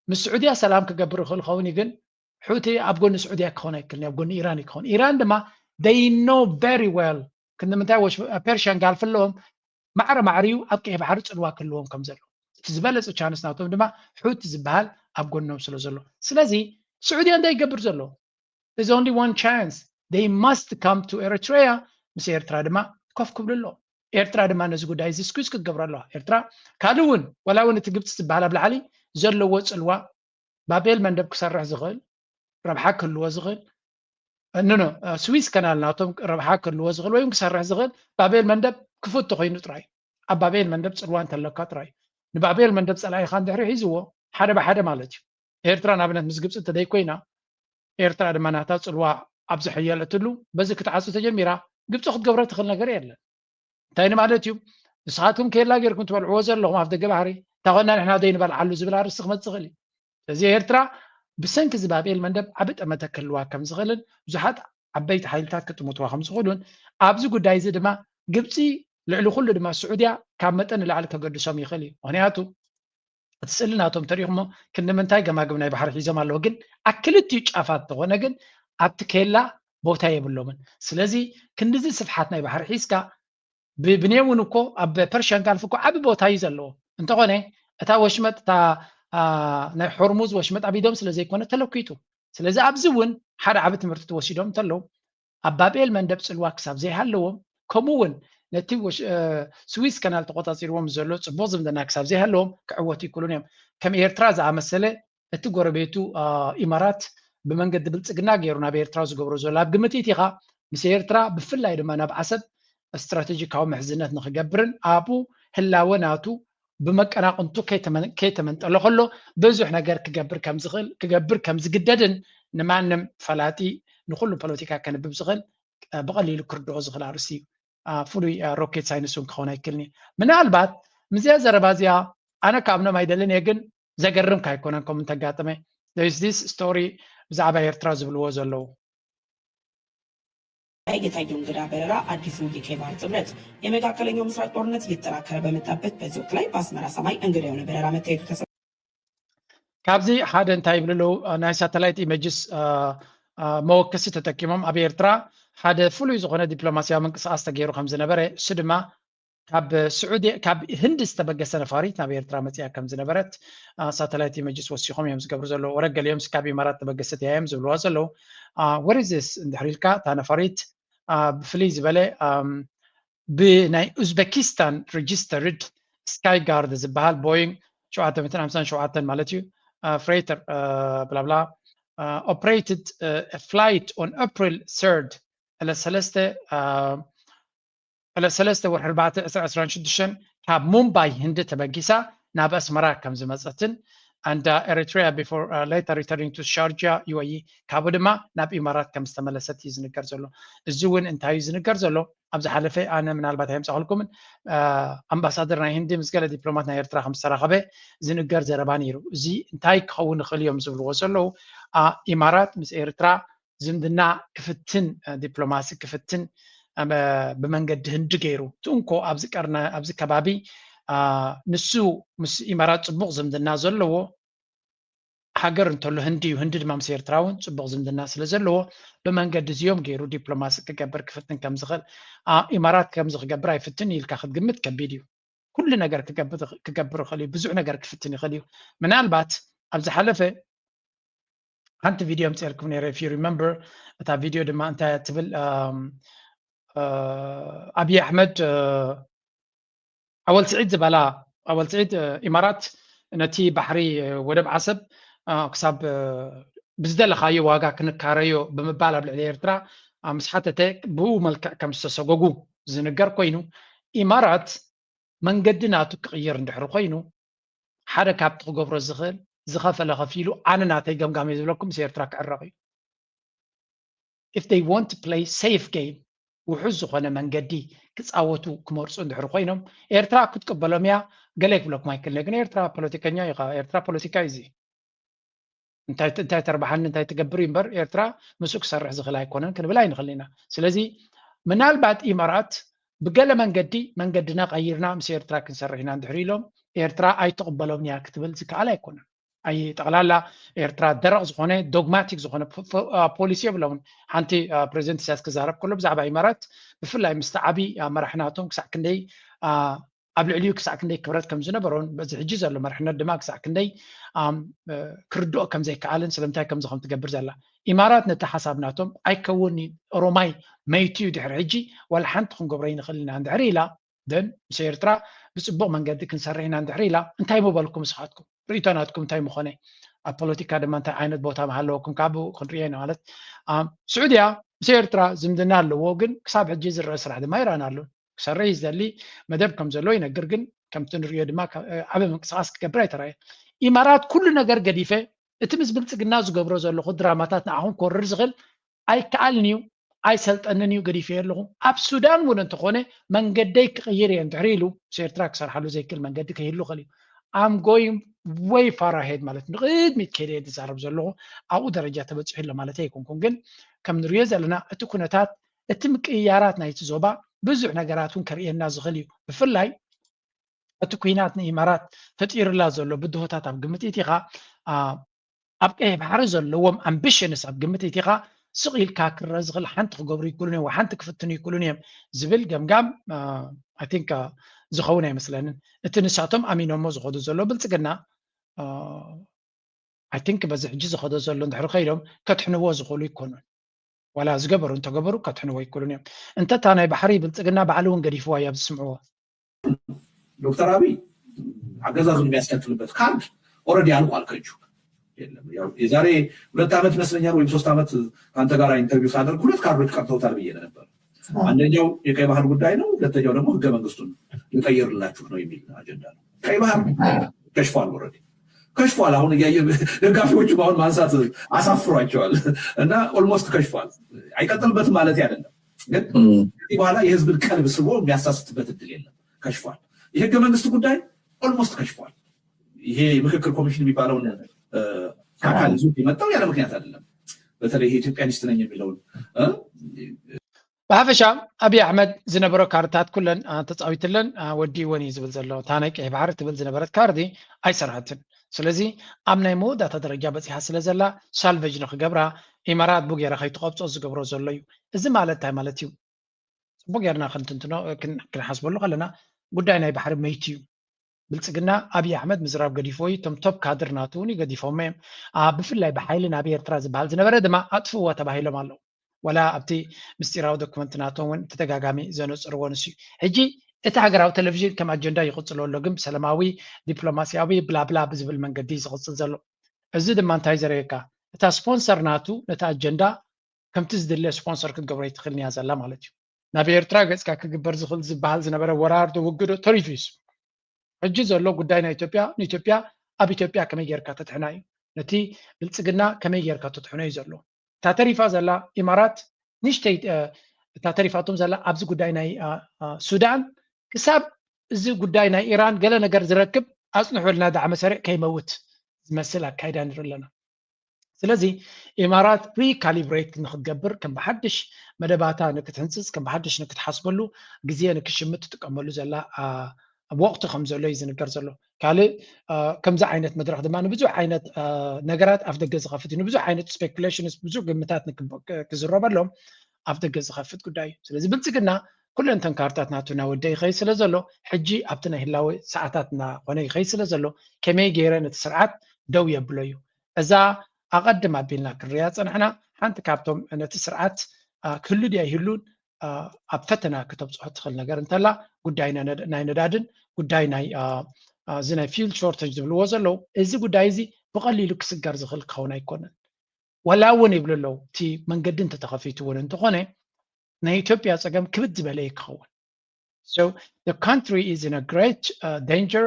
ምስ ስዑድያ ሰላም ክገብር ይኽእል ኸውን እዩ፣ ግን ሑቲ ኣብ ጎኒ ስዑድያ ክኸውን ኣይክእልን፣ ኣብ ጎኒ ኢራን እዩ ክኸውን። ኢራን ድማ they know very well ክንዲ ምንታይ ወሽ ፐርሽያን ጋልፍ ኣለዎም፣ ማዕረ ማዕሪኡ ኣብ ቀይሕ ባሕሪ ጽልዋ ክህልዎም ከም ዘሎ፣ እቲ ዝበለጸ ቻንስ ናቶም ድማ ሑቲ ዝበሃል ኣብ ጎኖም ስለ ዘሎ። ስለዚ ስዑድያ እንታይ ይገብር ዘሎ? There's only one chance, they must come to Eritrea። ምስ ኤርትራ ድማ ኮፍ ክብሉ ኣሎ። ኤርትራ ድማ ነዚ ጉዳይ እዚ ስኩዝ ክትገብሮ ኣለዋ። ኤርትራ ካልእ እውን ዋላ እውን እቲ ግብፂ ዝበሃል ኣብ ላዕሊ ዘለዎ ፅልዋ ባቤል መንደብ ክሰርሕ ዝኽእል፣ ረብሓ ክህልዎ ዝኽእል፣ ኖ ኖ፣ ስዊዝ ከናል ናቶም ረብሓ ክህልዎ ዝኽእል ወይ እውን ክሰርሕ ዝኽእል ባቤል መንደብ ክፉት ተኮይኑ ጥራይ፣ ኣብ ባቤል መንደብ ፅልዋ እንተለካ ጥራይ፣ ንባቤል መንደብ ፀላኢኻ እንድሕሪ ሒዝዎ ሓደ ብሓደ ማለት እዩ። ኤርትራ ንኣብነት ምስ ግብፂ እንተደይኮይና፣ ኤርትራ ድማ ናታ ፅልዋ ኣብ ዝሕየለትሉ በዚ ክትዓፁ ተጀሚራ፣ ግብፂ ክትገብሮ ትኽእል ነገር የለን። እንታይ ንማለት እዩ? ንስኻትኩም ኬላ ጌርኩም ትበልዕዎ ዘለኹም ኣብ ደገ ባሕሪ፣ እንታ ኾንና ንሕና ዘይንበልዓሉ ዝብል ኣርእስቲ ክመፅእ ይኽእል እዩ። ስለዚ ኤርትራ ብሰንኪ እዚ ባቤል መንደብ ዓቢ ጠመተ ክህልዋ ከም ዝኽእልን ብዙሓት ዓበይቲ ሓይልታት ክጥምትዋ ከም ዝኽእሉን፣ ኣብዚ ጉዳይ እዚ ድማ ግብፂ፣ ልዕሊ ኩሉ ድማ ስዑድያ ካብ መጠን ንላዕሊ ከገድሶም ይኽእል እዩ። ምኽንያቱ እቲ ስእሊ ናቶም ተሪኹሞ ክንዲ ምንታይ ገማግም ናይ ባሕሪ ሒዞም ኣለዉ፣ ግን ኣብ ክልቲኡ ጫፋት እንተኾነ ግን ኣብቲ ኬላ ቦታ የብሎምን። ስለዚ ክንድዚ ስፍሓት ናይ ባሕሪ ሒዝካ፣ ብ- ብኔ እውን እኮ ኣብ ፐርሽያን ጋልፍ እኮ ዓቢ ቦታ እዩ ዘለዎ። እንተኾነ እታ ወሽመጥ፣ እታ አ፣ ናይ ሆርሙዝ ወሽመጥ ኣብ ኢዶም ስለ ዘይኮነ ተለኪቱ። ስለዚ ኣብዚ እውን ሓደ ዓቢ ትምህርቲ ተወሲዶም እንተለዉ፣ ኣብ ባቤል መንደብ ጽልዋ ክሳብ ዘይሃለዎም፣ ከምኡ እውን ነቲ ወሽ- እ፣ ስዊዝ ከናል ተቆጻጺርዎም ዘሎ ጽቡቕ ዝምድና ክሳብ ዘይሃለዎም ክዕወቱ ይክእሉን እዮም። ከም ኤርትራ ዝኣመሰለ እቲ ጎረቤቱ አ፣ ኢማራት ብመንገዲ ብልጽግና ገይሩ ናብ ኤርትራ ዝገብሮ ዘሎ ኣብ ግምት ኢኻ ምስ ኤርትራ ብፍላይ ድማ ናብ ዓሰብ ስትራቴጂካዊ ምሕዝነት ንክገብርን ኣብኡ ህላወ ናቱ ብመቀናቕንቱ ከይተመን- ከይተመንጠሎ ከሎ ብዙሕ ነገር ክገብር ከም ዝኽእል ክገብር ከም ዝግደድን ንማንም ፈላጢ ንኩሉ ፖለቲካ ከንብብ ዝኽእል አ፣ ብቐሊሉ ክርድኦ ዝኽእል ኣርእስቲ እዩ። አ፣ ፍሉይ አ፣ ሮኬት ሳይንስ እውን ክኸውን ኣይክእልን እዩ። ምናልባት ምስዚኣ ዘረባ እዚኣ ኣነ ክኣምኖም ኣይደልን እየ፣ ግን ዘገርም ካይኮነን ከምኡ እንተጋጠመ። There is this story ብዛዕባ ኤርትራ ዝብልዎ ዘለዉ። የታየው እንግዳ በረራ አዲሱ የቀይ ባህር ጥምረት። የመካከለኛው ምስራቅ ጦርነት እየተጠናከረ በመጣበት በዚህ ወቅት ላይ በአስመራ ሰማይ እንግዳ የሆነ በረራ መታየቱ ተሰምቷል። ካብዚ ሓደ እንታይ ይብሉ ኣለዉ? አ፣ ናይ ሳተላይት ኢመጅስ አ፣ አ፣ መወከሲ ተጠቂሞም ኣብ ኤርትራ ሓደ ፍሉይ ዝኾነ ዲፕሎማሲያዊ ምንቅስቃስ ተገይሩ ከም ዝነበረ፣ እሱ ድማ ካብ ስዑዲ ካብ ህንዲ ዝተበገሰ ነፋሪት ናብ ኤርትራ መፂኣ ከም ዝነበረት አ፣ ሳተላይት ኢመጅስ ወሲኾም እዮም ዝገብሩ ዘለዉ። ወረ ገሊኦም ካብ ኢማራት ተበገሰት እያ እዮም ዝብልዋ ዘለዉ። አ፣ what is this እንድሕር ኢልካ እታ ነፋሪት አ፣ ብፍልይ ዝበለ ኣም፣ ብናይ ኡዝቤኪስታን ሬጅስተርድ ስካይ ጋርድ ዝበሃል ቦይንግ ሸውዓተ ሚእትን ሓምሳን ሸውዓተን ማለት እዩ፣ አ፣ ፍሬተር አ፣ ብላብላ አ፣ operated አ፣ flight on April third ዕለት ሰለስተ አ፣ ዕለት ሰለስተ ወርሒ ኣርባዕተ ዕስራ ዕስራን ሽዱሽተን ካብ ሙምባይ ህንዲ ተበጊሳ ናብ ኣስመራ ከም ዝመፀትን and uh, Eritrea before uh, later returning to Sharjah ዩ ኤ ኢ ካብኡ ድማ ናብ ኢማራት ከም ዝተመለሰት እዩ ዝንገር ዘሎ። እዚ እውን እንታይ እዩ ዝንገር ዘሎ? ኣብ ዝሓለፈ ኣነ ምናልባት ኣየምፃእኩልኩምን አ፣ ኣምባሳደር ናይ ህንዲ ምስ ገለ ዲፕሎማት ናይ ኤርትራ ከም ዝተራኸበ ዝንገር ዘረባ ነይሩ። እዚ እንታይ ክኸውን ይኽእል እዮም ዝብልዎ ዘለዉ አ፣ ኢማራት ምስ ኤርትራ ዝምድና ክፍትን እ፣ ዲፕሎማሲ ክፍትን እ፣ ብመንገዲ ህንዲ ገይሩ እቲ እንኮ ኣብዚ ቀርና ኣብዚ ከባቢ አ፣ ንሱ ምስ ኢማራት ፅቡቕ ዝምድና ዘለዎ ሃገር እንተሎ ህንዲ እዩ። ህንዲ ድማ ምስ ኤርትራ እውን ፅቡቕ ዝምድና ስለ ዘለዎ ብመንገዲ እዚኦም ገይሩ ዲፕሎማሲ ክገብር ክፍትን ከም ዝኽእል አ፣ ኢማራት ከምዚ ክገብር ኣይፍትን ኢልካ ክትግምት ከቢድ እዩ። ኩሉ ነገር ክገብር ክገብር ይኽእል እዩ። ብዙሕ ነገር ክፍትን ይኽእል እዩ። ምናልባት ኣብ ዝሓለፈ ሓንቲ ቪድዮ ኣምፅኤልኩም ነይረ if you remember። እታ ቪድዮ ድማ እንታይ እያ ትብል? ኣም፣ አ፣ ኣብይ ኣሕመድ አ፣ ኣወል ስዒድ ዝበላ ኣወል ስዒድ አ፣ ኢማራት ነቲ ባሕሪ አ፣ ወደብ ዓሰብ አ፣ ክሳብ አ፣ ብዝደለኻዮ ዋጋ ክንካረዮ ብምባል ኣብ ልዕሊ ኤርትራ አ፣ ምስ ሓተተ ብኡ መልክዕ ከም ዝተሰጎጉ ዝንገር ኮይኑ ኢማራት መንገዲ ናቱ ክቕይር እንድሕር ኮይኑ ሓደ ካብቲ ክገብሮ ዝኽእል ዝኸፈለ ከፊሉ ኣነ ናተይ ገምጋም እየ ዝብለኩም ምስ ኤርትራ ክዕረቕ እዩ። If they want to play safe game ውሑስ ዝኾነ መንገዲ ክፃወቱ ክመርፁ እንድሕር ኮይኖም ኤርትራ ክትቅበሎም እያ። ገለ ክብለኩም ኣይክእልን እየ፣ ግን ኤርትራ ፖለቲከኛ እዩ። ኤርትራ ፖለቲካ እዩ እዚ። እንታይ እንታይ ተርባሓኒ እንታይ ትገብር እዩ እምበር ኤርትራ ምስኡ ክሰርሕ ዝኽእል ኣይኮነን ክንብል ኣይንኽእል ኢና። ስለዚ ምናልባት ኢማራት ብገለ መንገዲ መንገድና ቀይርና ምስ ኤርትራ ክንሰርሕ ኢና እንድሕር ኢሎም ኤርትራ ኣይትቕበሎም እያ ክትብል ዝከኣል ኣይኮነን። ኣይ ጠቕላላ ኤርትራ ደረቕ ዝኾነ ዶግማቲክ ዝኾነ ፖሊሲ የብሎምን። ሓንቲ ፕሬዚደንት ኢሳያስ ክዛረብ ከሎ ብዛዕባ ኢማራት ብፍላይ ምስቲ ዓብዪ መራሒ ናቶም ክሳዕ ክንደይ ኣብ ልዕሊኡ ክሳዕ ክንደይ ክብረት ከም ዝነበሮን በዚ ሕጂ ዘሎ መርሕነት ድማ ክሳዕ ክንደይ ክርድኦ ከም ዘይከኣልን ስለምንታይ ከምዚ ከም ትገብር ዘላ ኢማራት ነቲ ሓሳብ ናቶም ኣይከውን ኦሮማይ መይቱ እዩ ድሕሪ ሕጂ ዋላ ሓንቲ ክንገብሮ ይንኽእል ኢና እንድሕር ኢላ ደን ምስ ኤርትራ ብፅቡቕ መንገዲ ክንሰርሕ ኢና እንድሕር ኢላ እንታይ ምበልኩም ንስኻትኩም ርእይቶ ናትኩም እንታይ ምኾነ ኣብ ፖለቲካ ድማ እንታይ ዓይነት ቦታ ምሃለወኩም ካብኡ ክንርእየ ማለት ስዑድያ ምስ ኤርትራ ዝምድና ኣለዎ ግን ክሳብ ሕጂ ዝረአ ስራሕ ድማ ይረኣና ኣሎ ክሰርሕ እዩ ዝደሊ መደብ ከም ዘሎ ይነግር ግን ከምቲ ንሪኦ ድማ ዓበ ምንቅስቃስ ክገብር ኣይተረኣየ ኢማራት ኩሉ ነገር ገዲፈ እቲ ምስ ብልፅግና ዝገብሮ ዘለኹ ድራማታት ንዓኹም ክወርር ዝኽእል ኣይከኣልን እዩ ኣይሰልጠንን እዩ ገዲፈ ኣለኹ ኣብ ሱዳን እውን እንተኾነ መንገደይ ክቕይር እየ እንድሕሪ ኢሉ ምስ ኤርትራ ክሰርሓሉ ዘይክእል መንገዲ ክህሉ ይኽእል እዩ I'm going way far ahead ማለት ንቕድሚት ከይደ እየ ዝዛረብ ዘለኹ ኣብኡ ደረጃ ተበፂሑ ኣሎ ማለት ኣይኮንኩን ግን ከም ንሪኦ ዘለና እቲ ኩነታት እቲ ምቅይያራት ናይቲ ዞባ ብዙሕ ነገራት እውን ከርእየና ዝኽእል እዩ ብፍላይ እቲ ኩናት ንኢማራት ፈጢሩላ ዘሎ ብድሆታት ኣብ ግምት ኢቲኻ ኣብ ቀይሕ ባሕሪ ዘለዎም ኣምቢሽንስ ኣብ ግምት ኢቲኻ ስቕ ኢልካ ክረአ ዝኽእል ሓንቲ ክገብሩ ይክእሉን እዮም ሓንቲ ክፍትኑ ይክእሉን እዮም ዝብል ገምጋም ኣይ ቲንክ ዝኸውን ኣይመስለንን እቲ ንሳቶም ኣሚኖሞ ዝኸዱ ዘሎ ብልፅግና ኣይ ቲንክ በዚ ሕጂ ዝኸዶ ዘሎ እንድሕሪ ከይዶም ከድሕንዎ ዝኽእሉ ይኮኑን ዋላ ዝገበሩ እንተገበሩ ከድሕንዎ ይክእሉን እዮም እንተ እታ ናይ ባሕሪ ብልፅግና ባዕሉ እውን ገዲፍዋ እዩ ኣብዚ ስምዕዎ ዶክተር ኣብይ ኣገዛዙን የሚያስቀጥልበት ካርድ ኦረዲ አልቋል ከእጁ የዛሬ ሁለት ዓመት ይመስለኛል ወይም ሶስት ዓመት ከአንተ ጋር ኢንተርቪው ሳደርግ ሁለት ካርዶች ቀርተውታል ብዬ ነበር አንደኛው የቀይ ባህር ጉዳይ ነው ሁለተኛው ደግሞ ህገ መንግስቱን ልቀይርላችሁ ነው የሚል አጀንዳ ነው ቀይ ባህር ከሽፏል ኦረዲ ከሽፏል አሁን እያየ ደጋፊዎቹ አሁን ማንሳት አሳፍሯቸዋል እና ኦልሞስት ከሽፏል አይቀጥልበትም ማለት አይደለም ግን ከዚህ በኋላ የህዝብን ቀልብ ስቦ የሚያሳስትበት እድል የለም ከሽፏል የህገ መንግስት ጉዳይ ኦልሞስት ከሽፏል ይሄ የምክክር ኮሚሽን የሚባለውን አካል ይዞ የመጣው ያለ ምክንያት አይደለም በተለይ ኢትዮጵያኒስት ነኝ የሚለውን ብሓፈሻ ኣብይ ኣሕመድ ዝነበሮ ካርታት ኩለን ተፃዊትለን ወዲእወን እዩ ዝብል ዘሎ እታ ናይ ቀይ ባሕሪ ትብል ዝነበረት ካርዲ ኣይሰርሐትን ስለዚ ኣብ ናይ መወዳእታ ደረጃ በፂሓ ስለ ዘላ ሳልቨጅ ንክገብራ ኢማራት ቡ ገይራ ከይትቆብፆ ዝገብሮ ዘሎ እዩ እዚ ማለት እንታይ ማለት እዩ ፅቡቅ ጌርና ክንትንትኖ ክንሓስበሉ ከለና ጉዳይ ናይ ባሕሪ መይቱ እዩ ብልፅግና ኣብይ ኣሕመድ ምዝራብ ገዲፎ እዩ እቶም ቶፕ ካድር ናቱ እውን ገዲፎሞ እዮም ብፍላይ ብሓይሊ ናብ ኤርትራ ዝበሃል ዝነበረ ድማ ኣጥፍዎ ተባሂሎም ኣለዉ ወላ ኣብቲ ምስጢራዊ ዶክመንት ናቶም እውን ተደጋጋሚ ዘነፅርዎ ንሱ እዩ ሕጂ እቲ ሃገራዊ ቴሌቪዥን ከም ኣጀንዳ ይቕፅሎ ኣሎ ግን ብሰላማዊ ዲፕሎማሲያዊ ብላብላ ብዝብል መንገዲ ዝቕፅል ዘሎ እዚ ድማ እንታይ ዘርእየካ እታ ስፖንሰር ናቱ ነቲ ኣጀንዳ ከምቲ ዝድለ ስፖንሰር ክትገብሮ ይትኽእል እያ ዘላ ማለት እዩ ናብ ኤርትራ ገፅካ ክግበር ዝኽእል ዝበሃል ዝነበረ ወራር ውግእ ተሪፉ እዩ ሕጂ ዘሎ ጉዳይ ናይ ኢትዮጵያ ንኢትዮጵያ ኣብ ኢትዮጵያ ከመይ ጌርካ ተትሕና እዩ ነቲ ብልፅግና ከመይ ጌርካ ተትሕኖ እዩ ዘሎ እታ ተሪፋ ዘላ ኢማራት ንሽተይ እታ ተሪፋቶም ዘላ ኣብዚ ጉዳይ ናይ ሱዳን ክሳብ እዚ ጉዳይ ናይ ኢራን ገለ ነገር ዝረክብ ኣፅንሑልና ዳዕመ ሰሪዕ ከይመውት ዝመስል ኣካይዳ ንርኢ ኣለና ስለዚ ኢማራት ሪካሊብሬት ንክትገብር ከም ብሓድሽ መደባታ ንክትህንፅፅ ከም ብሓድሽ ንክትሓስበሉ ግዜ ንክሽምት ትጥቀመሉ ዘላ ወቅቲ ከም ዘሎ እዩ ዝንገር ዘሎ ካልእ ከምዚ ዓይነት መድረክ ድማ ንብዙሕ ዓይነት ነገራት ኣፍ ደገ ዝኸፍት እዩ ንብዙሕ ዓይነት ስፔኩሌሽንስ ብዙሕ ግምታት ክዝረበሎም ኣፍ ደገ ዝኸፍት ጉዳይ እዩ ስለዚ ብልፅግና ኩለን ተን ካርታት ናቱ እናወደ ይኸይ ስለ ዘሎ ሕጂ ኣብቲ ናይ ህላወ ሰዓታት እናኾነ ይኸይ ስለ ዘሎ ከመይ ገይረ ነቲ ስርዓት ደው የብሎ እዩ እዛ ኣቐድም ኣቢልና ክንሪያ ፀናሕና ሓንቲ ካብቶም ነቲ ስርዓት ክህሉ ድያ ይህሉን ኣብ ፈተና ክተብፅሖ ትኽእል ነገር እንተላ ጉዳይ ናይ ነዳድን ጉዳይ ናይ እዚ ናይ ፊውል ሾርተጅ ዝብልዎ ዘለዉ እዚ ጉዳይ እዚ ብቐሊሉ ክስገር ዝኽእል ክኸውን ኣይኮነን ወላ እውን ይብሉ ኣለዉ እቲ መንገዲ እንተተኸፊቱ እውን እንተኾነ ናይ ኢትዮጵያ ፀገም ክብድ ዝበለ ክኸውን so the country is in a great uh, danger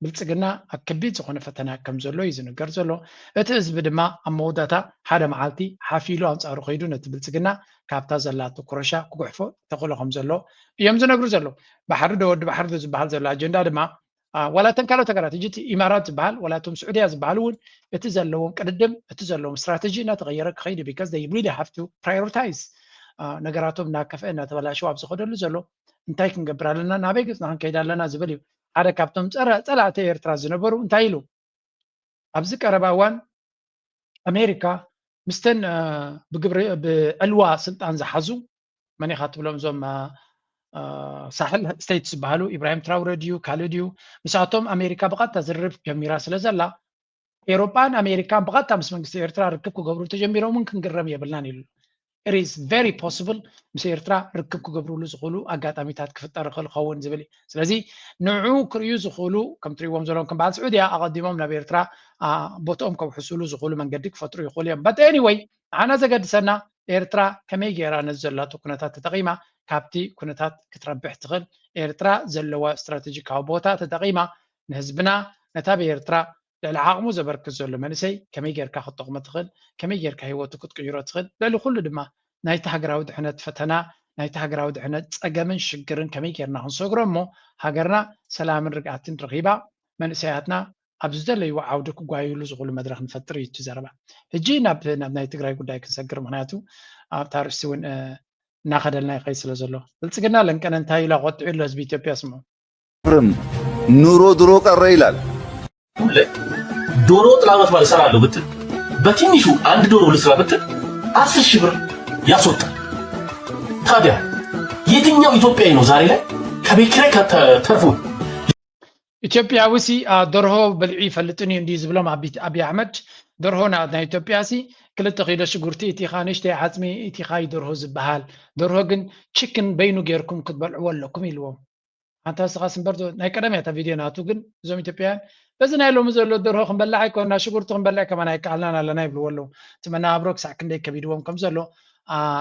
ብልፅግና ኣብ ከቢድ ዝኾነ ፈተና ከም ዘሎ እዩ ዝንገር ዘሎ እቲ ህዝቢ ድማ ኣብ መወዳታ ሓደ መዓልቲ ሓፊሉ ኣንፃሩ ከይዱ ነቲ ብልፅግና ካብታ ዘላቶ ኩረሻ ክጉሕፎ ተኽእሎ ከም ዘሎ እዮም ዝነግሩ ዘሎ ባሕሪ ዶ ወዲ ባሕሪ ዶ ዝበሃል ዘሎ ኣጀንዳ ድማ ዋላ እተን ካልኦት ሃገራት ሕጂ እቲ ኢማራት ዝበሃል ዋላ እቶም ስዑድያ ዝበሃል እውን እቲ ዘለዎም ቅድድም እቲ ዘለዎም ስትራተጂ እናተቐየረ ክኸይድ because they really have to prioritize ነገራቶም እናከፍአ እናተበላሸው ኣብ ዝኸደሉ ዘሎ እንታይ ክንገብር ኣለና ናበይ ገፅና ክንከይድ ኣለና ዝብል እዩ ሓደ ካብቶም ጸረ ጸላእቲ ኤርትራ ዝነበሩ እንታይ ኢሉ? ኣብዚ ቀረባ እዋን ኣሜሪካ ምስተን ብግብሪ ብዕልዋ ስልጣን ዝሓዙ መን ኢኻ ትብሎም እዞም ሳሕል ስቴትስ ዝበሃሉ ኢብራሂም ትራውረ ድዩ ካልእ ድዩ? ምስኣቶም ኣሜሪካ ብቐጥታ ዝርርብ ጀሚራ ስለ ዘላ ኤውሮጳን ኣሜሪካን ብቐጥታ ምስ መንግስቲ ኤርትራ ርክብ ክገብሩ ተጀሚሮም እውን ክንግረም የብልናን ኢሉ። It is very possible ምስ ኤርትራ ርክብ ክገብርሉ ዝኽእሉ ኣጋጣሚታት ክፍጠር ይኽእል ኸውን ዝብል እዩ። ስለዚ ንዑ ክርእዩ ዝኽእሉ ከም ትሪእዎም ዘለኹም ከም በዓል ስዑድያ ኣቐዲሞም ናብ ኤርትራ ቦትኦም ከውሕስሉ ዝኽእሉ መንገዲ ክፈጥሩ ይኽእሉ እዮም። But anyway ንዓና ዘገድሰና ኤርትራ ከመይ ገይራ ነዚ ዘላቶ ኩነታት ተጠቒማ ካብቲ ኩነታት ክትረብሕ ትኽእል ኤርትራ ዘለዋ ስትራቴጂካዊ ቦታ ተጠቒማ ንህዝብና ነታ ብኤርትራ ልዕሊ ዓቕሙ ዘበርክት ዘሎ መንእሰይ ከመይ ጌርካ ክትጠቕሞ ትኽእል፣ ከመይ ጌርካ ህይወቱ ክትቅይሮ ትኽእል፣ ልዕሊ ኩሉ ድማ ናይቲ ሃገራዊ ድሕነት ፈተና፣ ናይቲ ሃገራዊ ድሕነት ጸገምን ሽግርን ከመይ ጌርና ክንሰግሮ እሞ ሃገርና ሰላምን ርግኣትን ረኺባ መንእሰያትና ኣብ ዝደለይዎ ዓውዲ ክጓየሉ ዝኽእሉ መድረኽ ንፈጥር እዩ እቲ ዘረባ። ሕጂ ናብ ናብ ናይ ትግራይ ጉዳይ ክንሰግር፣ ምኽንያቱ ኣብታ ኣርእስቲ እውን እናኸደልና ይኸይድ ስለ ዘሎ ብልጽግና ለንቀነ እንታይ ኢሉ ኣቆጢዑ ኣሎ ህዝቢ ኢትዮጵያ ስምዑ። ኑሮ ድሮ ቀረ ይላል። ዶሮ ወጥ ለዓመት በዓል እሰራለሁ ብትል በትንሹ አንድ ዶሮ ልስራ ብትል አስር ሺህ ብር ያስወጣል። ታዲያ የትኛው ኢትዮጵያዊ ነው ዛሬ ላይ ከቤት ኪራይ ተርፎ ኢትዮጵያዊ ሲ ደርሆ ብልዒ ይፈልጥን እዩ እንዲዩ ዝብሎም ኣብይ ኣሕመድ። ደርሆ ናይ ኢትዮጵያ ሲ ክልተ ኪሎ ሽጉርቲ እቲኻ ንእሽተይ ዓፅሚ እቲኻ እዩ ደርሆ ዝበሃል። ደርሆ ግን ችክን በይኑ ጌርኩም ክትበልዕዎ ኣለኩም ኢልዎም። ኣንታ ንስኻስ እምበር ናይ ቀደም እያ እታ ቪድዮ ናቱ። ግን እዞም ኢትዮጵያውያን በዚ ናይ ሎሚ ዘሎ ደርሆ ክንበልዕ ኣይኮና ሽጉርቲ ክንበልዕ ከማን ኣይከኣልናን ኣለና ይብልዎ ኣለዉ። እቲ መነባብሮ ክሳዕ ክንደይ ከቢድዎም ከም ዘሎ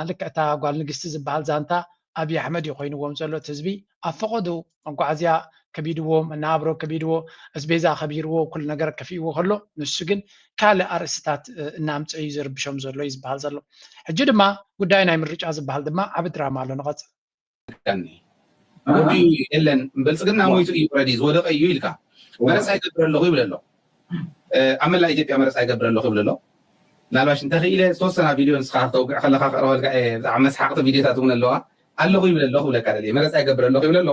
ልክዕ እታ ጓል ንግስቲ ዝበሃል ዛንታ ኣብይ ኣሕመድ እዩ ኮይንዎም ዘሎ። እቲ ህዝቢ ኣብ ፈቐዱ መጓዓዝያ ከቢድዎ፣ መነባብሮ ከቢድዎ፣ ኣስቤዛ ከቢርዎ፣ ኩሉ ነገር ከፊእዎ ከሎ ንሱ ግን ካልእ ኣርእስትታት እናምፀ እዩ ዘርብሾም ዘሎ እዩ ዝበሃል ዘሎ። ሕጂ ድማ ጉዳይ ናይ ምርጫ ዝበሃል ድማ ዓቢ ድራማ ኣሎ። ንቐፅል። ወዲ የለን ብልፅግና ሞይቱ እዩ ረዲ ዝወደቀ እዩ ኢልካ መረፃ ይገብር ኣለኹ ይብል ኣሎ። ኣብ መላእ ኢትዮጵያ መረፃ ይገብር ኣለኹ ይብል ኣሎ። ምናልባሽ እንተኽኢለ ዝተወሰና ቪድዮ ንስኻ ክተውግዕ ከለኻ ክቕርበልካ እየ። ብጣዕሚ መስሓቕቲ ቪድዮታት እውን ኣለዋ። ኣለኹ ይብል ኣሎ ክብለካ ደልየ። መረፃ ይገብር ኣለኹ ይብል ኣሎ።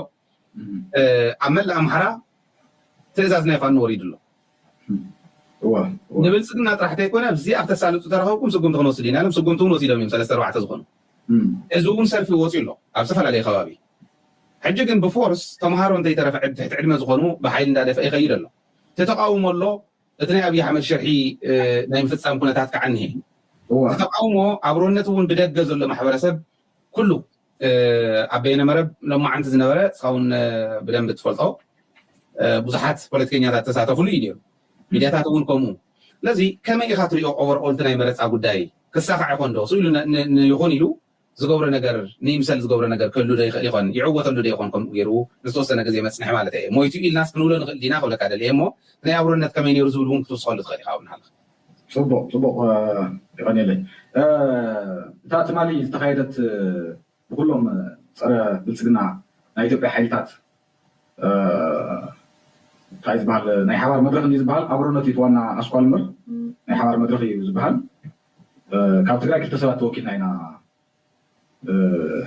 ኣብ መላእ ኣምሓራ ትእዛዝ ናይ ፋኖ ወሪዱ ኣሎ። ንብልፅግና ጥራሕ ተይኮነ ኣብዚኣ ክተሳልጡ ተረኸብኩም ስጉምቲ ክንወስድ ኢና ኢሎም ስጉምቲ እውን ወሲዶም እዮም ሰለስተ ኣርባዕተ ዝኾኑ። እዚ እውን ሰልፊ ወፂኡ ኣሎ ኣብ ዝተፈላለየ ከባቢ። ሕጂ ግን ብፎርስ ተምሃሮ እንተይተረፈ ትሕቲ ዕድመ ዝኾኑ ብሓይሊ እንዳደፈ ይኸይድ ኣሎ። እቲ ተቃውሞ ኣሎ። እቲ ናይ ኣብይ ኣሕመድ ሽርሒ ናይ ምፍፃም ኩነታት ከዓ እኒሀ። እቲ ተቃውሞ ኣብሮነት እውን ብደገ ዘሎ ማሕበረሰብ ኩሉ ኣብ በይነ መረብ ሎማዓንቲ ዝነበረ እስኻ እውን ብደንብ ትፈልጦ ብዙሓት ፖለቲከኛታት ተሳተፉሉ እዩ ነይሩ። ሚድያታት እውን ከምኡ። ስለዚ ከመይ ኢኻ ትሪኦ ኦቨርኦል እቲ ናይ መረፃ ጉዳይ ክሳኻዕ ይኾን ዶ? ስኢሉ ይኾን ኢሉ ዝገብሮ ነገር ንይምሰል ዝገብሮ ነገር ክህሉ ዶ ይኽእል ይኾን? ይዕወተሉ ዶ ይኾን ከምኡ ገይሩ ንዝተወሰነ ግዜ መፅንሒ ማለት እየ። ሞይቱ ኢልናስ ክንብሎ ንኽእል ዲና ክብለካ ደልየ እሞ ናይ ኣብሮነት ከመይ ነይሩ ዝብል እውን ክትውስኸሉ ትኽእል ኢኻ እውን ሃለኻ። ፅቡቕ ፅቡቕ የቐንየለይ። እታ ትማሊ ዝተኻየደት ብኩሎም ፀረ ብልፅግና ናይ ኢትዮጵያ ሓይልታት እንታይ ዝበሃል ናይ ሓባር መድረኽ እንዲ ዝበሃል ኣብሮነት እዩ ዋና ኣስኳል እምበር ናይ ሓባር መድረኽ እዩ ዝበሃል። ካብ ትግራይ ክልተ ሰባት ተወኪልና ኢና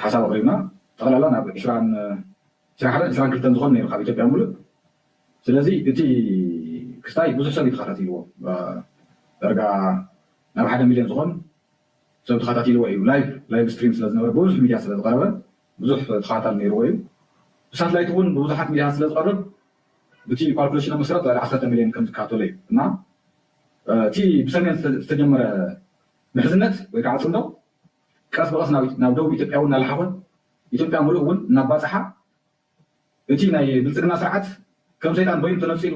ሓሳብ ኣቕሪብና ጠቕላላ ናብ ዕስራን ዕስራን ሓደን ዕስራን ክልተን ዝኾን ነይሩ ካብ ኢትዮጵያ ሙሉእ። ስለዚ እቲ ክስታይ ብዙሕ ሰብ እዩ ተኸታቲልዎ። ዳርጋ ናብ ሓደ ሚልዮን ዝኾን ሰብ ተኸታቲልዎ እዩ። ላይቭ ላይቭ ስትሪም ስለ ዝነበረ ብዙሕ ሚድያ ስለ ዝቐረበ ብዙሕ ተኸታታሊ ነይርዎ እዩ። ብሳትላይት እውን ብብዙሓት ሚድያታት ስለ ዝቐርብ ብቲ ካልኩሌሽን መሰረት ልዕሊ ዓሰርተ ሚልዮን ከም ዝከታተሎ እዩ እና እቲ ብሰሜን ዝተጀመረ ምሕዝነት ወይ ከዓ ፅምዶ ቀስ ብቐስ ናብ ደቡብ ኢትዮጵያ እውን እናላሓኾ ኢትዮጵያ ሙሉእ እውን እናባፅሓ እቲ ናይ ብልፅግና ስርዓት ከም ሰይጣን በይኑ ተነፂሉ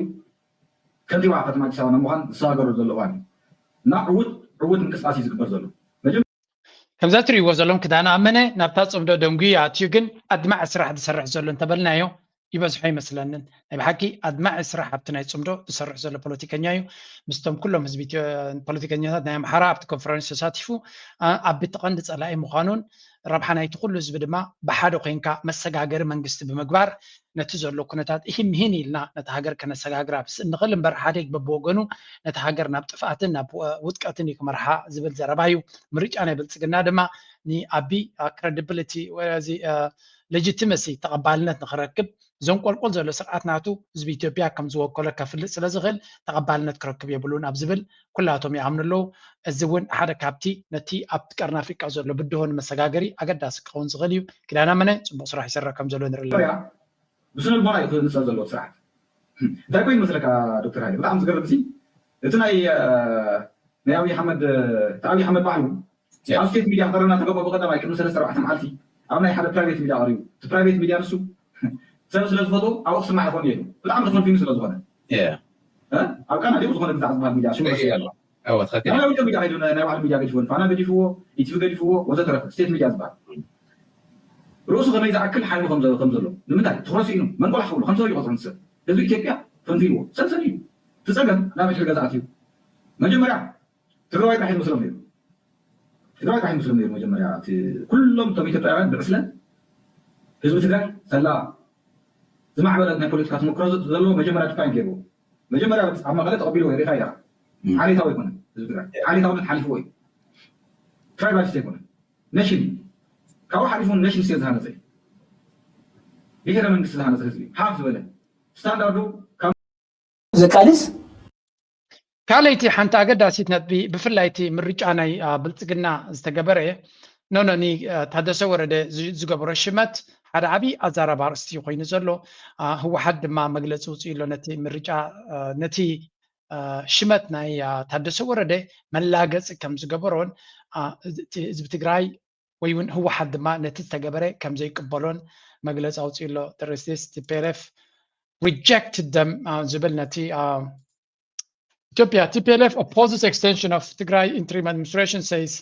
ከንቲባ ከተማ ኣዲስ ኣበባ ንምዃን ዝሰጋገረሉ ዘሎ እዋን እዩ እና ዕዉት ዕዉት ምንቅስቃስ እዩ ዝግበር ዘሎ። ከምዛ ትሪእዎ ዘሎም ክዳነ ኣመነ ናብታ ፅምዶ ደንጉዩ ኣትዩ ግን ኣድማዒ ስራሕ ዝሰርሕ ዘሎ እንተበልናዮ ይበዝሖ ኣይመስለንን። ናይ ብሓቂ ኣድማዒ ስራሕ ኣብቲ ናይ ፅምዶ ዝሰርሕ ዘሎ ፖለቲከኛ እዩ። ምስቶም ኩሎም ህዝቢ ፖለቲከኛታት ናይ ኣምሓራ ኣብቲ ኮንፈረንስ ተሳቲፉ ኣብቲ ቀንዲ ፀላኢ ምዃኑን ረብሓ ናይቲ ኩሉ ህዝቢ ድማ ብሓደ ኮይንካ መሰጋገሪ መንግስቲ ብምግባር ነቲ ዘሎ ኩነታት እሂን ምሂን ኢልና ነቲ ሃገር ከነሰጋግራ ብስ እንኽእል እምበር ሓደ በብወገኑ ነቲ ሃገር ናብ ጥፍኣትን ናብ ውጥቀትን እዩ ክመርሓ ዝብል ዘረባ እዩ። ምርጫ ናይ ብልፅግና ድማ ንኣቢ ክረዲብሊቲ እዚ legitimacy ተቐባልነት ንክረክብ ዘንቆልቆል ዘሎ ስርዓት ናቱ ህዝቢ ኢትዮጵያ ከም ዝወከሎ ከፍልጥ ስለ ዝኽእል ተቐባልነት ክረክብ የብሉን ኣብ ዝብል ኩላቶም ይኣምኑ ኣለዉ። እዚ እውን ሓደ ካብቲ ነቲ ኣብ ቀርኒ ኣፍሪቃ ዘሎ ብድሆ ንመሰጋገሪ ኣገዳሲ ክኸውን ዝኽእል እዩ። ኪዳነ ኣመነ ጽቡቕ ስራሕ ይሰርሕ ከም ዘሎ ንርኢ ኣለና። ብስነ ልቦና እዩ ክህንፀ ዘለዎ ስርዓት። እንታይ ኮይኑ መስለካ ዶክተር ሃይለ? ብጣዕሚ ዝገርም ሲ እቲ ናይ ናይ ኣብይ ኣሕመድ እቲ ኣብይ ኣሕመድ ባዕሉ ኣብ ስቴት ሚድያ ክቐርብ እናተገበኦ ብቀዳማይ ቅድሚ ሰለስተ ኣርባዕተ መዓልቲ ኣብ ናይ ሓደ ፕራይቬት ሚድያ ቀሪቡ። እቲ ፕራይቬት ሚድያ ንሱ ሰብ ስለ ዝፈትዎ ኣብኡ ክስማዕ ይኾን እዩ። ብጣዕሚ ተፈንፊኑ ስለ ዝኾነ ኣብ ቃና ዲኡ ዝኾነ ግዛዕ ዝበሃል ሚድያ ሽሙ ረሲዐ ኣለኹ። ናይ ውልቀ ሚድያ ከይዱ ናይ ባዕሉ ሚድያ ገዲፍዎ ፋና ገዲፍዎ ኢቲቪ ገዲፍዎ ወዘተረፈ ስቴት ሚድያ ዝበሃል ርእሱ ከመይ ዝኣክል ሓይሉ ከም ዘሎ ንምንታይ ትኹረት ስኢኑ መንቆላሕ ክብሉ ከም ሰብ ይቆፅሩ ንሰብ ህዝቢ ኢትዮጵያ ፈንፊንዎ ሰልሰል እዩ። እቲ ፀገም ናብ ሕድሪ ገዛእት እዩ። መጀመርያ ትግራዋይ ጥራሕ ይመስሎም ነይሩ። ትግራዋይ ጥራሕ ይመስሎም ነይሩ መጀመርያ ኩሎም እቶም ኢትዮጵያውያን ብዕስለ ህዝቢ ትግራይ ሰላ ዝማዕበለ ናይ ፖለቲካ ተመክሮ ዘለዎ መጀመርያ ዲፋይን ገይርዎ። መጀመርያ ኣብ መቐለ ተቐቢልዎ ሪኢኻ ኢኻ። ዓሌታዊ ኣይኮነን ህዝቢ ትግራይ። ዓሌታውነት ሓሊፍዎ እዩ። ትራይባሊስት ኣይኮነን። ነሽን እዩ። ካብኡ ሓሊፉ ነሽን ስቴት ዝሃነፀ እዩ። ብሄረ መንግስቲ ዝሃነፀ ህዝቢ እዩ። ሃፍ ዝበለ ስታንዳርዱ ካብ ዘቃልስ ካልኣይቲ ሓንቲ ኣገዳሲት ነጥቢ ብፍላይ እቲ ምርጫ ናይ ብልፅግና ዝተገበረ ኖኖኒ ታደሰ ወረደ ዝገበሮ ሽመት ሓደ ዓብዪ ኣዛራቢ ኣርእስቲ ኮይኑ ዘሎ ህወሓት ድማ መግለፂ ውፅኡ ኣሎ ነቲ ምርጫ ነቲ ሽመት ናይ ታደሰ ወረደ መላገፂ ከም ዝገበሮን ህዝቢ ትግራይ ወይ እውን ህወሓት ድማ ነቲ ዝተገበረ ከም ዘይቅበሎን መግለፂ ኣውፅኡ ኣሎ። ተረስቴስ ቲፒኤልኤፍ rejected them ዝብል ነቲ ኢትዮጵያ ቲፒኤልኤፍ opposes extension of Tigray interim administration says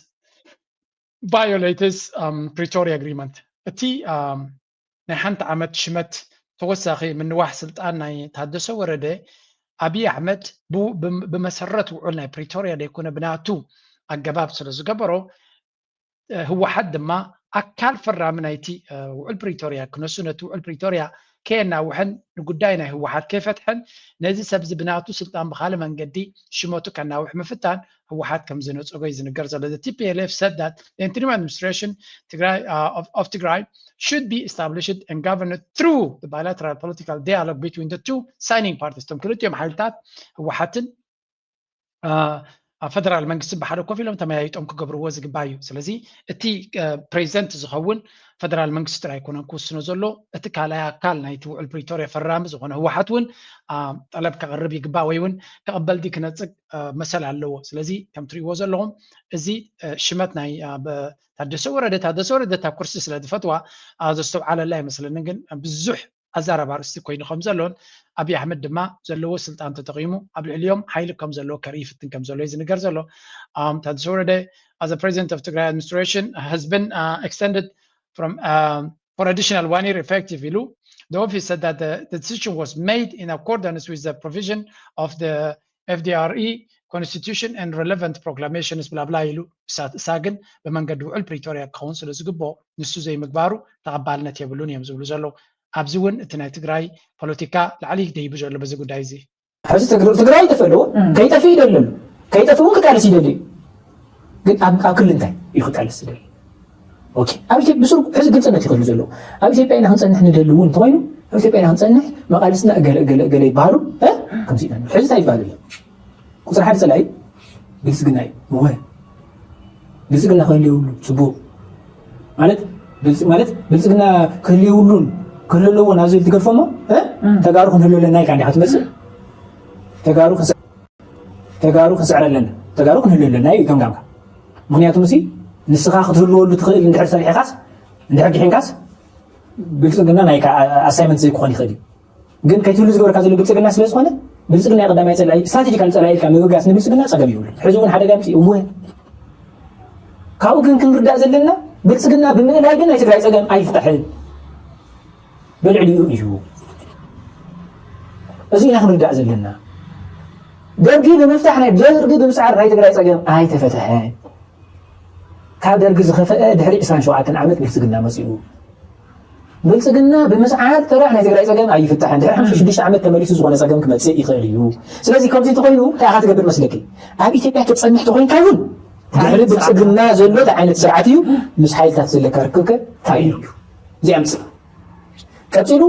violates Pretoria agreement። እቲ ናይ ሓንቲ ዓመት ሽመት ተወሳኺ ምንዋሕ ስልጣን ናይ ታደሰ ወረደ ኣብይ ኣሕመድ ብመሰረት ውዑል ናይ ፕሪቶርያ ዘይኮነ ብናቱ ኣገባብ ስለ ዝገበሮ ህወሓት ድማ ኣካል ፈራሚ ናይቲ ውዕል ፕሪቶርያ ክነሱ ነቲ ውዕል ፕሪቶርያ ከየናውሐን ንጉዳይ ናይ ህወሓት ከይፈትሐን ነዚ ሰብዚ ብናቱ ስልጣን ብካልእ መንገዲ ሽመቱ ከናውሕ ምፍታን ህወሓት ከም ዝነፀጎ እዩ ዝንገር ዘሎ። The T P L F said that the interim administration Tigray, uh, of, of Tigray should be established and governed through the bilateral political dialogue between the two signing parties። እቶም ክልቲኦም ሓይልታት ህወሓትን ኣብ ፈደራል መንግስቲ ብሓደ ኮፍ ኢሎም ተመያይጦም ክገብርዎ ዝግባእ እዩ። ስለዚ እቲ ፕሬዚደንት ዝኸውን ፈደራል መንግስቲ ጥራይ ኣይኮነን ክውስኖ ዘሎ፣ እቲ ካልኣይ ኣካል ናይቲ ውዕል ፕሪቶርያ ፈራሚ ዝኾነ ህወሓት እውን ጠለብ ከቕርብ ይግባእ ወይ እውን ክቕበል ድዩ ክነፅግ መሰል ኣለዎ። ስለዚ ከም ትሪእዎ ዘለኹም እዚ ሽመት ናይ ታደሰ ወረደ ታደሰ ወረደ እታ ኩርሲ ስለ ዝፈትዋ ዘስተውዓለላ ኣይመስለንን፣ ግን ብዙሕ ኣዛራቢ ኣርእስቲ ኮይኑ ከም ዘሎን ኣብይ ኣሕመድ ድማ ዘለዎ ስልጣን ተጠቒሙ ኣብ ልዕሊኦም ሓይሊ ከም ዘለዎ ከርኢ ይፍትን ከም ዘሎ እዩ ዝንገር ዘሎ። ታደሰ ወረደ as a president of Tigray administration has been uh, extended from um, for additional one year effective ኢሉ the office said that the, the decision was made in accordance with the provision of the F D R E constitution and relevant proclamations ብላብላ ኢሉ እሳ ግን ብመንገዲ ውዕል ፕሪቶርያ ክኸውን ስለ ዝግብኦ ንሱ ዘይምግባሩ ተቐባልነት የብሉን እዮም ዝብሉ ዘለዉ። ኣብዚ እውን እቲ ናይ ትግራይ ፖለቲካ ላዕሊ ደይቡ ዘሎ በዚ ጉዳይ እዚ። ሕዚ ትግራይ ይጠፍእ ኣለዎ ከይጠፍእ ይደሊ ኣሎ ከይጠፍእ እውን ክቃለስ ይደሊ እዩ። ግን ኣብ ክሊ እንታይ እዩ ክቃለስ ዝደሊ? ኣብ ኢትዮጵያ ብስሩ ሕዚ ግልፅነት ይኽእሉ ዘለዉ ኣብ ኢትዮጵያ ኢና ክንፀንሕ ንደሊ እውን እንተኮይኑ ኣብ ኢትዮጵያ ኢና ክንፀንሕ መቃልስና ገለ ይበሃሉ ከምዚ ኢና ሕዚ እንታይ ይበሃል ኣሎ? ቁፅሪ ሓደ ፀላኢ ብልፅግና እዩ። እወ ብልፅግና ክህሉ የብሉ ፅቡቅ ማለት ማለት ብልፅግና ክህሉ የብሉን ክህሉ ኣለዎ ናብ ዝብል ትገድፎ እሞ ተጋሩ ክንህሉ ኣለና ኢልካ እንዲካ ትመፅእ ተጋሩ ተጋሩ ክንስዕር ኣለና ተጋሩ ክንህሉ ኣለና እዩ ገምጋምካ። ምክንያቱ ምሲ ንስኻ ክትህልወሉ ትኽእል እንድሕር ሰሪሕኻስ እንድሕር ድሒንካስ ብልፅግና ናይ ኣሳይመንት ዘይክኾን ይኽእል እዩ። ግን ከይትህሉ ዝገበርካ ዘሎ ብልፅግና ስለ ዝኾነ ብልፅግና ቀዳማይ ፀላኢ ስትራቴጂካል ፀላኢ ኢልካ ምብጋስ ንብልፅግና ፀገም ይብሉ። ሕዚ እውን ሓደጋ ምፂ እወ ካብኡ ግን ክንርዳእ ዘለና ብልፅግና ብምእላይ ግን ናይ ትግራይ ፀገም ኣይፍታሕን ብልዕሊኡ እዩ። እዚ ኢና ክንርዳእ ዘለና። ደርጊ ብምፍታሕ ናይ ደርጊ ብምስዓር ናይ ትግራይ ፀገም ኣይተፈትሐን። ካብ ደርጊ ዝኸፈአ ድሕሪ ዕስራን ሸውዓተን ዓመት ብልፅግና መፂኡ። ብልፅግና ብምስዓር ጥራሕ ናይ ትግራይ ፀገም ኣይፍታሕን። ድሕሪ ሓምሳ ሽዱሽተ ዓመት ተመሊሱ ዝኾነ ፀገም ክመፅእ ይኽእል እዩ። ስለዚ ከምዚ እንተኮይኑ እንታይ ኢኻ ትገብር መስለኪ? ኣብ ኢትዮጵያ ክትፀንሕ ተኮይንካ እውን ድሕሪ ብልፅግና ዘሎ እንታይ ዓይነት ስርዓት እዩ? ምስ ሓይልታት ዘለካ ርክብከ እንታይ እዩ? እዚኣ ምፅእ ቀጺሉ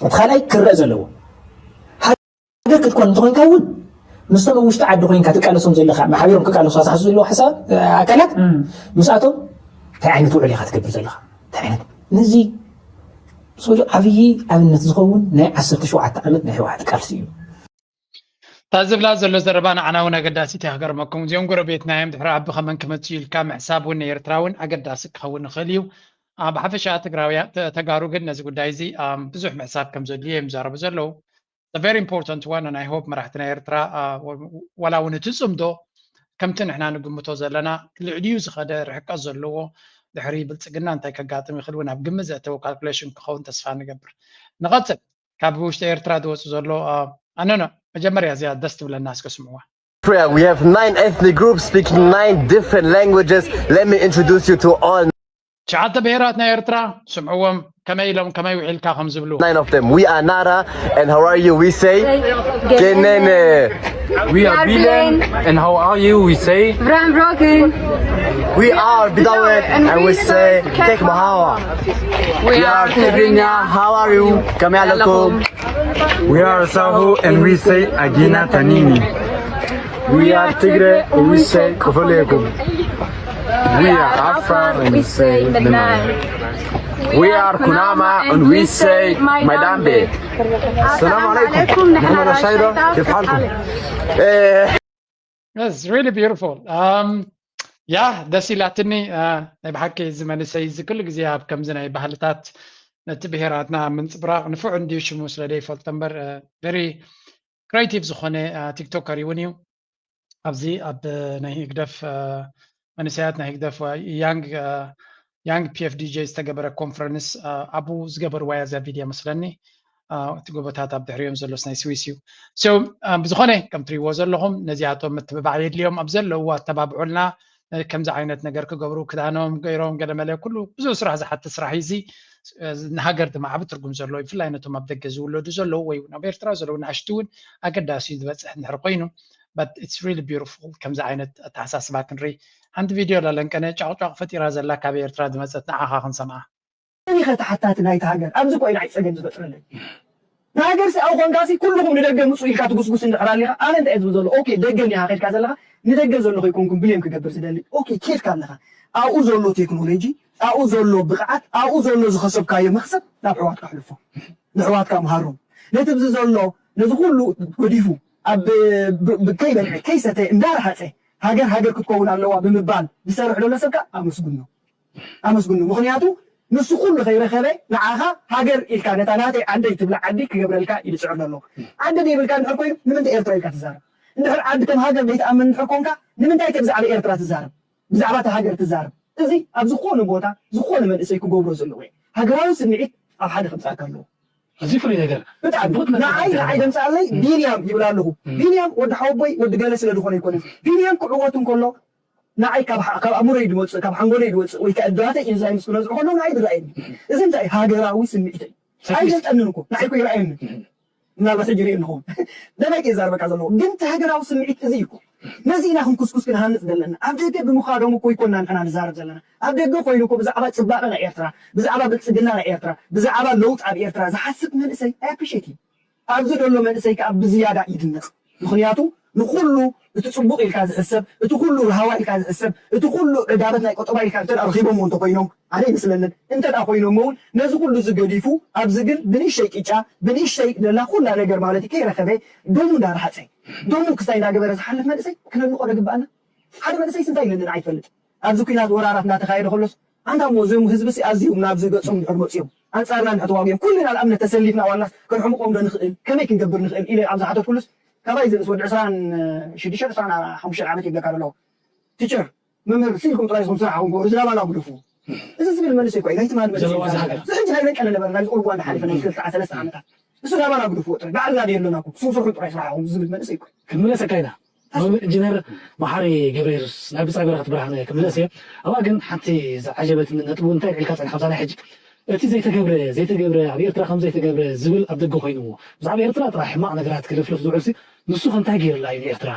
እቲ ካልኣይ ክረእ ዘለዎ ሃገር ክትኮን እንተኾይንካ እውን ምስቶም ኣብ ውሽጢ ዓዲ ኮይንካ ትቃለሶም ዘለካ ማሕበሮም ክቃለሱ ኣሳሕሱ ዘለዎ ሓሳብ ኣካላት ምስኣቶም እንታይ ዓይነት ውዕል ኢኻ ትገብር ዘለካ እንታይ ዓይነት ነዚ ሰውዩ ዓብዪ ኣብነት ዝኸውን ናይ ዓሰርተ ሸውዓተ ዓመት ናይ ህወሓት ቃልሲ እዩ። እታ ዝብላ ዘሎ ዘረባ ንዓና እውን ኣገዳሲት እያ ክገርመኩም። እዚኦም ጎረቤትና እዮም ድሕሪ ዓቢ ከመን ክመፅኡ ኢልካ ምሕሳብ እውን ንኤርትራ እውን ኣገዳሲ ክኸውን ይኽእል እዩ። ብሓፈሻ ትግራውያ ተጋሩ ግን ነዚ ጉዳይ እዚ ብዙሕ ምሕሳብ ከም ዘድልዮ እዮም ዝዛረቡ ዘለዉ። Very important one and I hope መራሕቲ ናይ ኤርትራ ዋላ እውን እቲ ፅምዶ ከምቲ ንሕና ንግምቶ ዘለና ልዕሊኡ ዝኸደ ርሕቀት ዘለዎ ድሕሪ ብልፅግና እንታይ ከጋጥም ይኽእል እውን ኣብ ግምት ዘእተወ ካልኩሌሽን ክኸውን ተስፋ ንገብር። ንቐፅል። ካብ ውሽጢ ኤርትራ ዝወፁ ዘሎ ኣነኖ መጀመርያ እዚኣ ደስ ትብለና እስከ ስምዕዋ። We have nine ethnic groups speaking nine different languages. Let me introduce you to all. ትሽዓተ ብሄራት ናይ ኤርትራ ስምዕዎም ከመይ ኢሎም ከመይ ውዒልካ ከም ዝብሉ Nine of them. We are Nara, and how are you? We say Kenene. We are Bilen, and how are you? We say Vramroken. We are Bidawet, and we say Kek Mahawa. We are Tigrinya. How are you? Kami alakum. We are Sahu, and we say Agina Tanini. We are Tigre, and we say Kofolekum. We are Afar, and we say Benai. We are Kunama, and we say Maidambe. السلام عليكم. نحن رشايدة. كيف حالكم؟ It's really beautiful. Um, yeah, ደስ ኢላትኒ። ናይ ብሓቂ እዚ መንእሰይ እዚ ኩሉ ግዜ ኣብ ከምዚ ናይ ባህልታት ነቲ ብሄራትና ምንፅብራቕ ንፉዕ እንድዩ ሽሙ ስለ ዘይፈልጦ እምበር very creative ዝኾነ ቲክቶከር እውን እዩ። ኣብዚ ኣብ ናይ ህግደፍ መንእሰያት ናይ ህግደፍ young young P F D J ዝተገበረ ኮንፈረንስ ኣብኡ ዝገበርዋ እያ እዛ ቪድዮ መስለኒ። እቲ ጎቦታት ኣብ ድሕሪኦም ዘሎስ ናይ ስዊስ እዩ። So ብዝኾነ ከም ትሪእዎ ዘለኹም ነዚኣቶም ምትብባዕ የድልዮም ኣብ ዘለዉ ኣተባብዑልና። ከምዚ ዓይነት ነገር ክገብሩ ክዳኖም ገይሮም ገለመለ ኩሉ ብዙ ስራሕ ዝሓትት ስራሕ እዩ እዚ። ንሃገር ድማ ዓቢ ትርጉም ዘለዎ ብፍላይ ነቶም ኣብ ደገ ዝውለዱ ዘለዉ ወይ እውን ኣብ ኤርትራ ዘለዉ ንኣሽቱ እውን ኣገዳሲ እዩ ዝበፅሕ እንድሕር ኮይኑ but it's really beautiful ከምዚ ዓይነት ኣተሓሳስባ ክንርኢ። ሓንቲ ቪድዮ ላለንቀነ ጫቕጫቕ ፈጢራ ዘላ ካብ ኤርትራ ዝመፀት ንዓኻ ክንሰምዓ። መን ኢኸ ተሓታቲ ናይቲ ሃገር ኣብዚ ኮይና እዩ ፀገም ዝፈጥረለይ። ንሃገር ሲ ኣብኡ ኮንካ ሲ ኩልኹም ንደገ ምፁ ኢልካ ትጉስጉስ እንድሕር ኣሊኻ ኣነ እንታይ ዝብል ዘሎ ኦኬ ደገ እኒኻ ከድካ ዘለኻ ንደገ ዘለኹ ይኮንኩም ብሌም ክገብር ዝደሊ ኦኬ ኬድካ ኣለኻ ኣብኡ ዘሎ ቴክኖሎጂ ኣብኡ ዘሎ ብቕዓት ኣብኡ ዘሎ ዝኸሰብካዮ መኽሰብ ናብ ኣሕዋትካ ኣሕልፎ ንኣሕዋትካ ምሃሮም ነቲ ብዚ ዘሎ ነዚ ኩሉ ገዲፉ ኣብ ከይበልዐ ከይሰተየ እንዳረሃፀ ሃገር ሃገር ክትከውን ኣለዋ ብምባል ዝሰርሕ ዘሎ ሰብ ከዓ ኣመስግኖ ኣመስግኑ ምኽንያቱ ንሱ ኩሉ ከይረኸበ ንዓኻ ሃገር ኢልካ ነታ ናተይ ዓደይ ትብላ ዓዲ ክገብረልካ እዩ ዝፅዕር ዘሎ ዓዲ ዘይብልካ እንድሕር ኮይኑ ንምንታይ ኤርትራ ኢልካ ትዛረብ እንድሕር ዓዲ ከም ሃገር ዘይትኣምን እንድሕር ኮንካ ንምንታይ ከ ብዛዕባ ኤርትራ ትዛረብ ብዛዕባ እታ ሃገር ትዛረብ እዚ ኣብ ዝኾነ ቦታ ዝኾነ መንእሰይ ክገብሮ ዘለዎ እዩ ሃገራዊ ስምዒት ኣብ ሓደ ከምፅኣካ ኣለዎ ኣዝዩ ፍሉይ ነገር። ብጣዕሚ ንዓይ ንዓይ ደምፅኣለይ ቢንያም ይብል ኣለኹ። ቢንያም ወዲ ሓወቦይ ወዲ ገለ ስለ ዝኾነ ኣይኮነን። ቢንያም ክዕወት እንከሎ ንዓይ ካብ ኣእምሮይ ዝወፅእ ካብ ሓንጎለይ ዝወፅእ ወይ ከዓ እድራተይ ኢንዛይምስ ክነዝዑ ከለዉ ንዓይ ዝረኣየኒ። እዚ እንታይ ሃገራዊ ስምዒት እዩ። ኣይገልፀንን እኮ ንዓይ እኮ ይረኣየኒ። ምናልባት ሕጂ ርኢ ንኸውን ነናይ ከይዛረበካ ዘለዎ ግን እቲ ሃገራዊ ስምዒት እዚ እዩ እኮ ነዚ ኢና ክንኩስኩስ ክንሃንፅ ዘለና ኣብ ደገ ብምኻዶም እኮ ይኮና ንሕና ንዛረብ ዘለና ኣብ ደገ ኮይኑ እኮ ብዛዕባ ፅባቐ ናይ ኤርትራ ብዛዕባ ብልፅግና ናይ ኤርትራ ብዛዕባ ለውጥ ኣብ ኤርትራ ዝሓስብ መንእሰይ ኣይኣፕሪሼት እዩ ኣብዚ ዘሎ መንእሰይ ከዓ ብዝያዳ ይድነቕ ምኽንያቱ ንኩሉ እቲ ፅቡቕ ኢልካ ዝሕሰብ እቲ ኩሉ ርሃዋ ኢልካ ዝሕሰብ እቲ ኩሉ ዕዳበት ናይ ቆጠባ ኢልካ እንተ ረኺቦምዎ እንተኮይኖም ኣነ ይመስለንን እንተ ደኣ ኮይኖም እውን ነዚ ኩሉ እዚ ገዲፉ ኣብዚ ግን ብንእሽተይ ቅጫ ብንእሽተይ ደላ ኩላ ነገር ማለት እዩ ከይረኸበ ደሙ እንዳረሃፀ ደሙ ክስታይ እንዳገበረ ዝሓልፍ መንእሰይ ክነድንቆ ዶ ይግበኣና? ሓደ መንእሰይስ እንታይ ኢሉ ንዓይ ይፈልጥ? ኣብዚ ኲናት ወራራት እንዳተኻየደ ከሎስ ኣንታ እሞ እዞም ህዝብሲ ኣዝዮም ናብዚ ገጾም እንድሕር መፅዮም ኣንፃርና እንድሕር ተዋጊኦም ኩልና ንኣብነት ተሰሊፍና ዋላስ ከነሕምቖም ዶ ንኽእል? ከመይ ክንገብር ንኽእል? ኢለ ኣብ ዝሓተትኩሉስ ካባይ ዝንእስ ወዲ ዕስራን ሽዱሽተን ዕስራን ሓሙሽተን ዓመት ይብለካ ዘሎ ቲቸር መምህር ስኢልኩም ጥራይ ኢኹም ስራሕ ኢኹም ግበሩ፣ እዚ ናባና ግደፍዎ። እዚ ዝብል መንእሰይ እኮ እዩ፣ ናይ ትማሊ መንእሰይ እዩ። እዚ ሕጂ ናይ ዘንቀለ ነበረ፣ ናብዚ ቁልቋል ዝሓለፈ ናይ ክልተ ሰለስተ ዓመታት። እሱ ናባና ግደፍዎ ጥራይ፣ ባዕልና ድየ ኣለና እኮ፣ ስም ስርሑ ጥራይ ስራሕ ኢኹም ዝብል መንእሰይ እኮ እዩ። ክንምለሰካ ኢና። መምህር ኢንጂነር መሓሪ ገብረየሱስ ናይ ብጻይ በረኸት ብርሃነ ክምለስ እየ። ኣብኣ ግን ሓንቲ ዝዓጀበትኒ ነጥቢ እንታይ ኣልዒልካ ጸኒሕካ ኣብዛ ናይ ሕጂ። እቲ ዘይተገብረ ዘይተገብረ ኣብ ኤርትራ ከም ዘይተገብረ ዝብል ኣብ ደገ ኮይንዎ ብዛዕባ ኤርትራ ጥራሕ ሕማቕ ነገራት ክልፍልፍ ዝውዕልሲ ንሱ ከ እንታይ ገይርላ እዩ ንኤርትራ?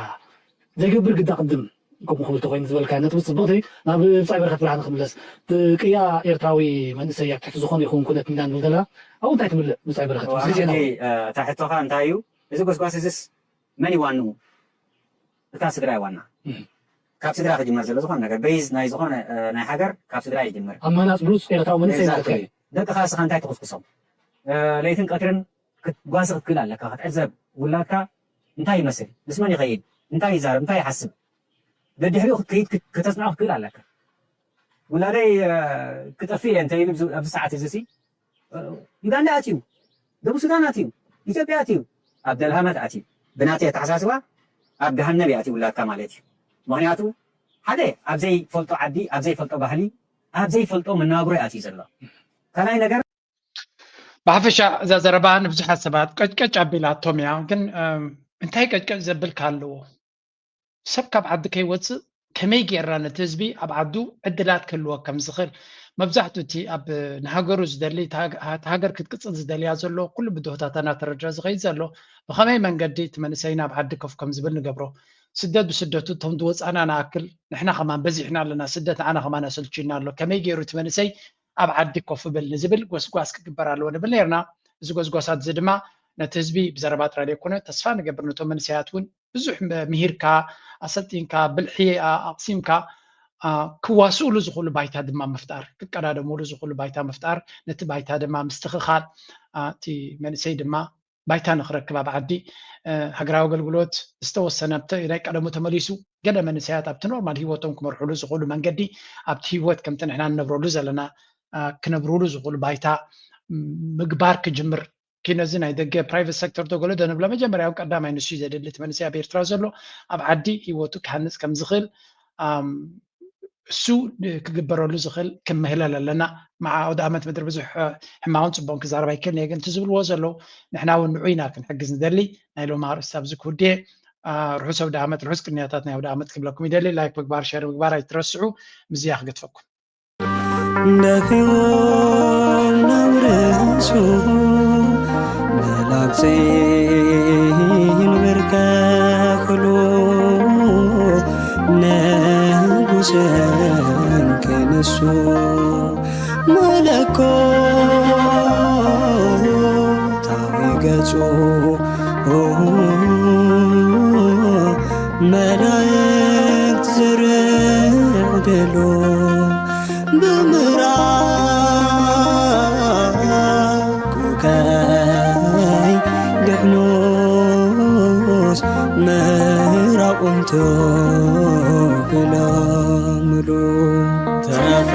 ዘይገብር ግዳ ቅድም ከምኡ ክብል ተኮይኑ ዝበልካ ነጥቢ ጽቡቕቲ። ናብ ብጻይ በረኸት ብርሃን ክምለስ፣ እቲ ቅያ ኤርትራዊ መንእሰይ ኣብ ትሕቲ ዝኾነ ይኹን ኩነት እንዳ ንብል ዘለና ኣብኡ እንታይ ትምልእ? ብጻይ በረኸት፣ ኣብዚ ዜና ሕጂ፣ እውን። እ፣ እታ ሕቶኻ እንታይ እዩ? እዚ ጎስጓስ እዚስ መን እዩ ዋንኡ? እታ ስድራ እዩ ዋና። እም። ካብ ስድራ ክጅመር ዘሎ ዝኾነ ነገር፣ በይዝ ናይ ዝኾነ፣ እ፣ ናይ ሃገር ካብ ስድራ ይጅመር። ኣብ ምህናጽ ብሉጽ ኤርትራዊ መንእሰይ ማለት እዩ። Exactly። ደቅኻ እስኻ እንታይ ትኹስኩሶም? እ፣ ለይትን ቀትርን ክትጓሲ ክትክእል ኣለካ። ክትዕዘብ ውላድካ እንታይ ይመስል? ምስ መን ይኸይድ? እንታይ ይዛረብ? እንታይ ይሓስብ? ደድሕሪኡ ክትከይድ ክት-፣ ከተጽንዖ ክትክእል ኣለካ። ውላደይ፣ እ፣ ክጠፍእ እየ እንተ ኢሉ ኣብዚ፣ ኣብዚ ሰዓት እዚ ሲ፣ እ፣ ዩጋንዳ ኣትዩ፣ ደቡብ ሱዳን ኣትዩ፣ ኢትዮጵያ ኣትዩ፣ ኣብ ደልሃመት ኣትዩ። ብናተይ ኣተሓሳስባ ኣብ ገሃነብ እዩ ኣትዩ ውላድካ ማለት እዩ። ምኽንያቱ ሓደ ኣብ ዘይፈልጦ ዓዲ፣ ኣብ ዘይፈልጦ ባህሊ፣ ኣብ ዘይፈልጦ መነባብሮ እዩ ኣትዩ ዘሎ። ካልኣይ ነገር ብሓፈሻ እዛ ዘረባ ንብዙሓት ሰባት ቀጭቀጭ ኣቢላቶም እያ። ግን፣ እም፣ እንታይ ቀጭቀጭ ዘብል ከ ኣለዎ? ሰብ ካብ ዓዲ ከይወፅእ ከመይ ጌርና ነቲ ህዝቢ ኣብ ዓዱ ዕድላት ክህልዎ ከም ዝኽእል? መብዛሕትኡ እቲ ኣብ ንሃገሩ ዝደሊ፣ እቲ ሃገ-፣ እቲ ሃገር ክትቅፅል ዝደልያ ዘሎ ኩሉ ብድሆታት እናተረድረ ዝኸይድ ዘሎ፣ ብኸመይ መንገዲ እቲ መንእሰይ ናብ ዓዲ ኮፍ ከም ዝብል ንገብሮ? ስደት ብስደቱ እቶም ዝወፃና ንኣክል ንሕና ከማን በዚሕና ኣለና፣ ስደት ንዓና ከማን ኣሰልችዩና ኣሎ። ከመይ ገይሩ እቲ መንእሰይ ኣብ ዓዲ ኮፍ ብል ንዝብል ጎስጓስ ክግበር ኣለዎ ንብል ነርና። እዚ ጎስጓሳት እዚ ድማ ነቲ ህዝቢ ብዘረባ ጥራይ ዘይኮነ ተስፋ ንገብር ነቶም መንእሰያት እውን ብዙሕ መ-፣ ምሂርካ፣ ኣሰልጢንካ፣ ብልሒ ኣ-፣ ኣቕሲምካ፣ ኣ፣ ክዋስኡሉ ዝኽእሉ ባይታ ድማ ምፍጣር፣ ክቀዳደሙሉ ዝኽእሉ ባይታ ምፍጣር፣ ነቲ ባይታ ድማ ምስትኽኻል፣ ኣ፣ እቲ መንእሰይ ድማ ባይታ ንኽረክብ ኣብ ዓዲ፣ እ፣ ሃገራዊ ኣገልግሎት ዝተወሰነ ኣብቲ ናይ ቀደሙ ተመሊሱ፣ ገለ መንእሰያት ኣብቲ ኖርማል ህይወቶም ክመርሑሉ ዝኽእሉ መንገዲ ኣብቲ ህይወት ከምቲ ንሕና ንነብረሉ ዘለና፣ እ፣ ክነብሩሉ ዝኽእሉ ባይታ ምግባር ክጅምር ኪኖ እዚ ናይ ደገ ፕራይቨት ሴክተር ዶ ገለ ዶ ንብሎ መጀመርያ እውን ቀዳማይ ንሱ እዩ ዘድሊ። እቲ መንእሰይ ኣብ ኤርትራ ዘሎ ኣብ ዓዲ ህይወቱ ክሃንጽ ከም ዝኽእል፣ ኣም፣ እሱ ክግበረሉ ዝኽእል ክምህለል ኣለና። መዓ ኣውደ ኣመት ምድሪ ብዙሕ ሕማቕን ጽቡቕን ክዛረብ ኣይክእልን እየ፣ ግን እቲ ዝብልዎ ዘለዉ ንሕና እውን ንዑ ኢና ክንሕግዝ ንደሊ። ናይ ሎሚ ኣርእስቲ ኣብዚ ክውድየ። አ፣ ርሑስ ኣውደ ኣመት፣ ርሑስ ቅንያታት ናይ ኣውደ ኣመት ክብለኩም ይደሊ። ላይክ ምግባር፣ ሸር ምግባር ኣይትረስዑ። ምስዚኣ ክገድፈኩም። ደፊኡ ናብ ርእሱ መላግጺ ይንብርከክሉ ንጉስን ክንሱ መለኮታዊ ገጹ መላእክት ዝርዕድሉ ብምራቁ ከይድሕኑስ ምራቁም ተብለምሉ።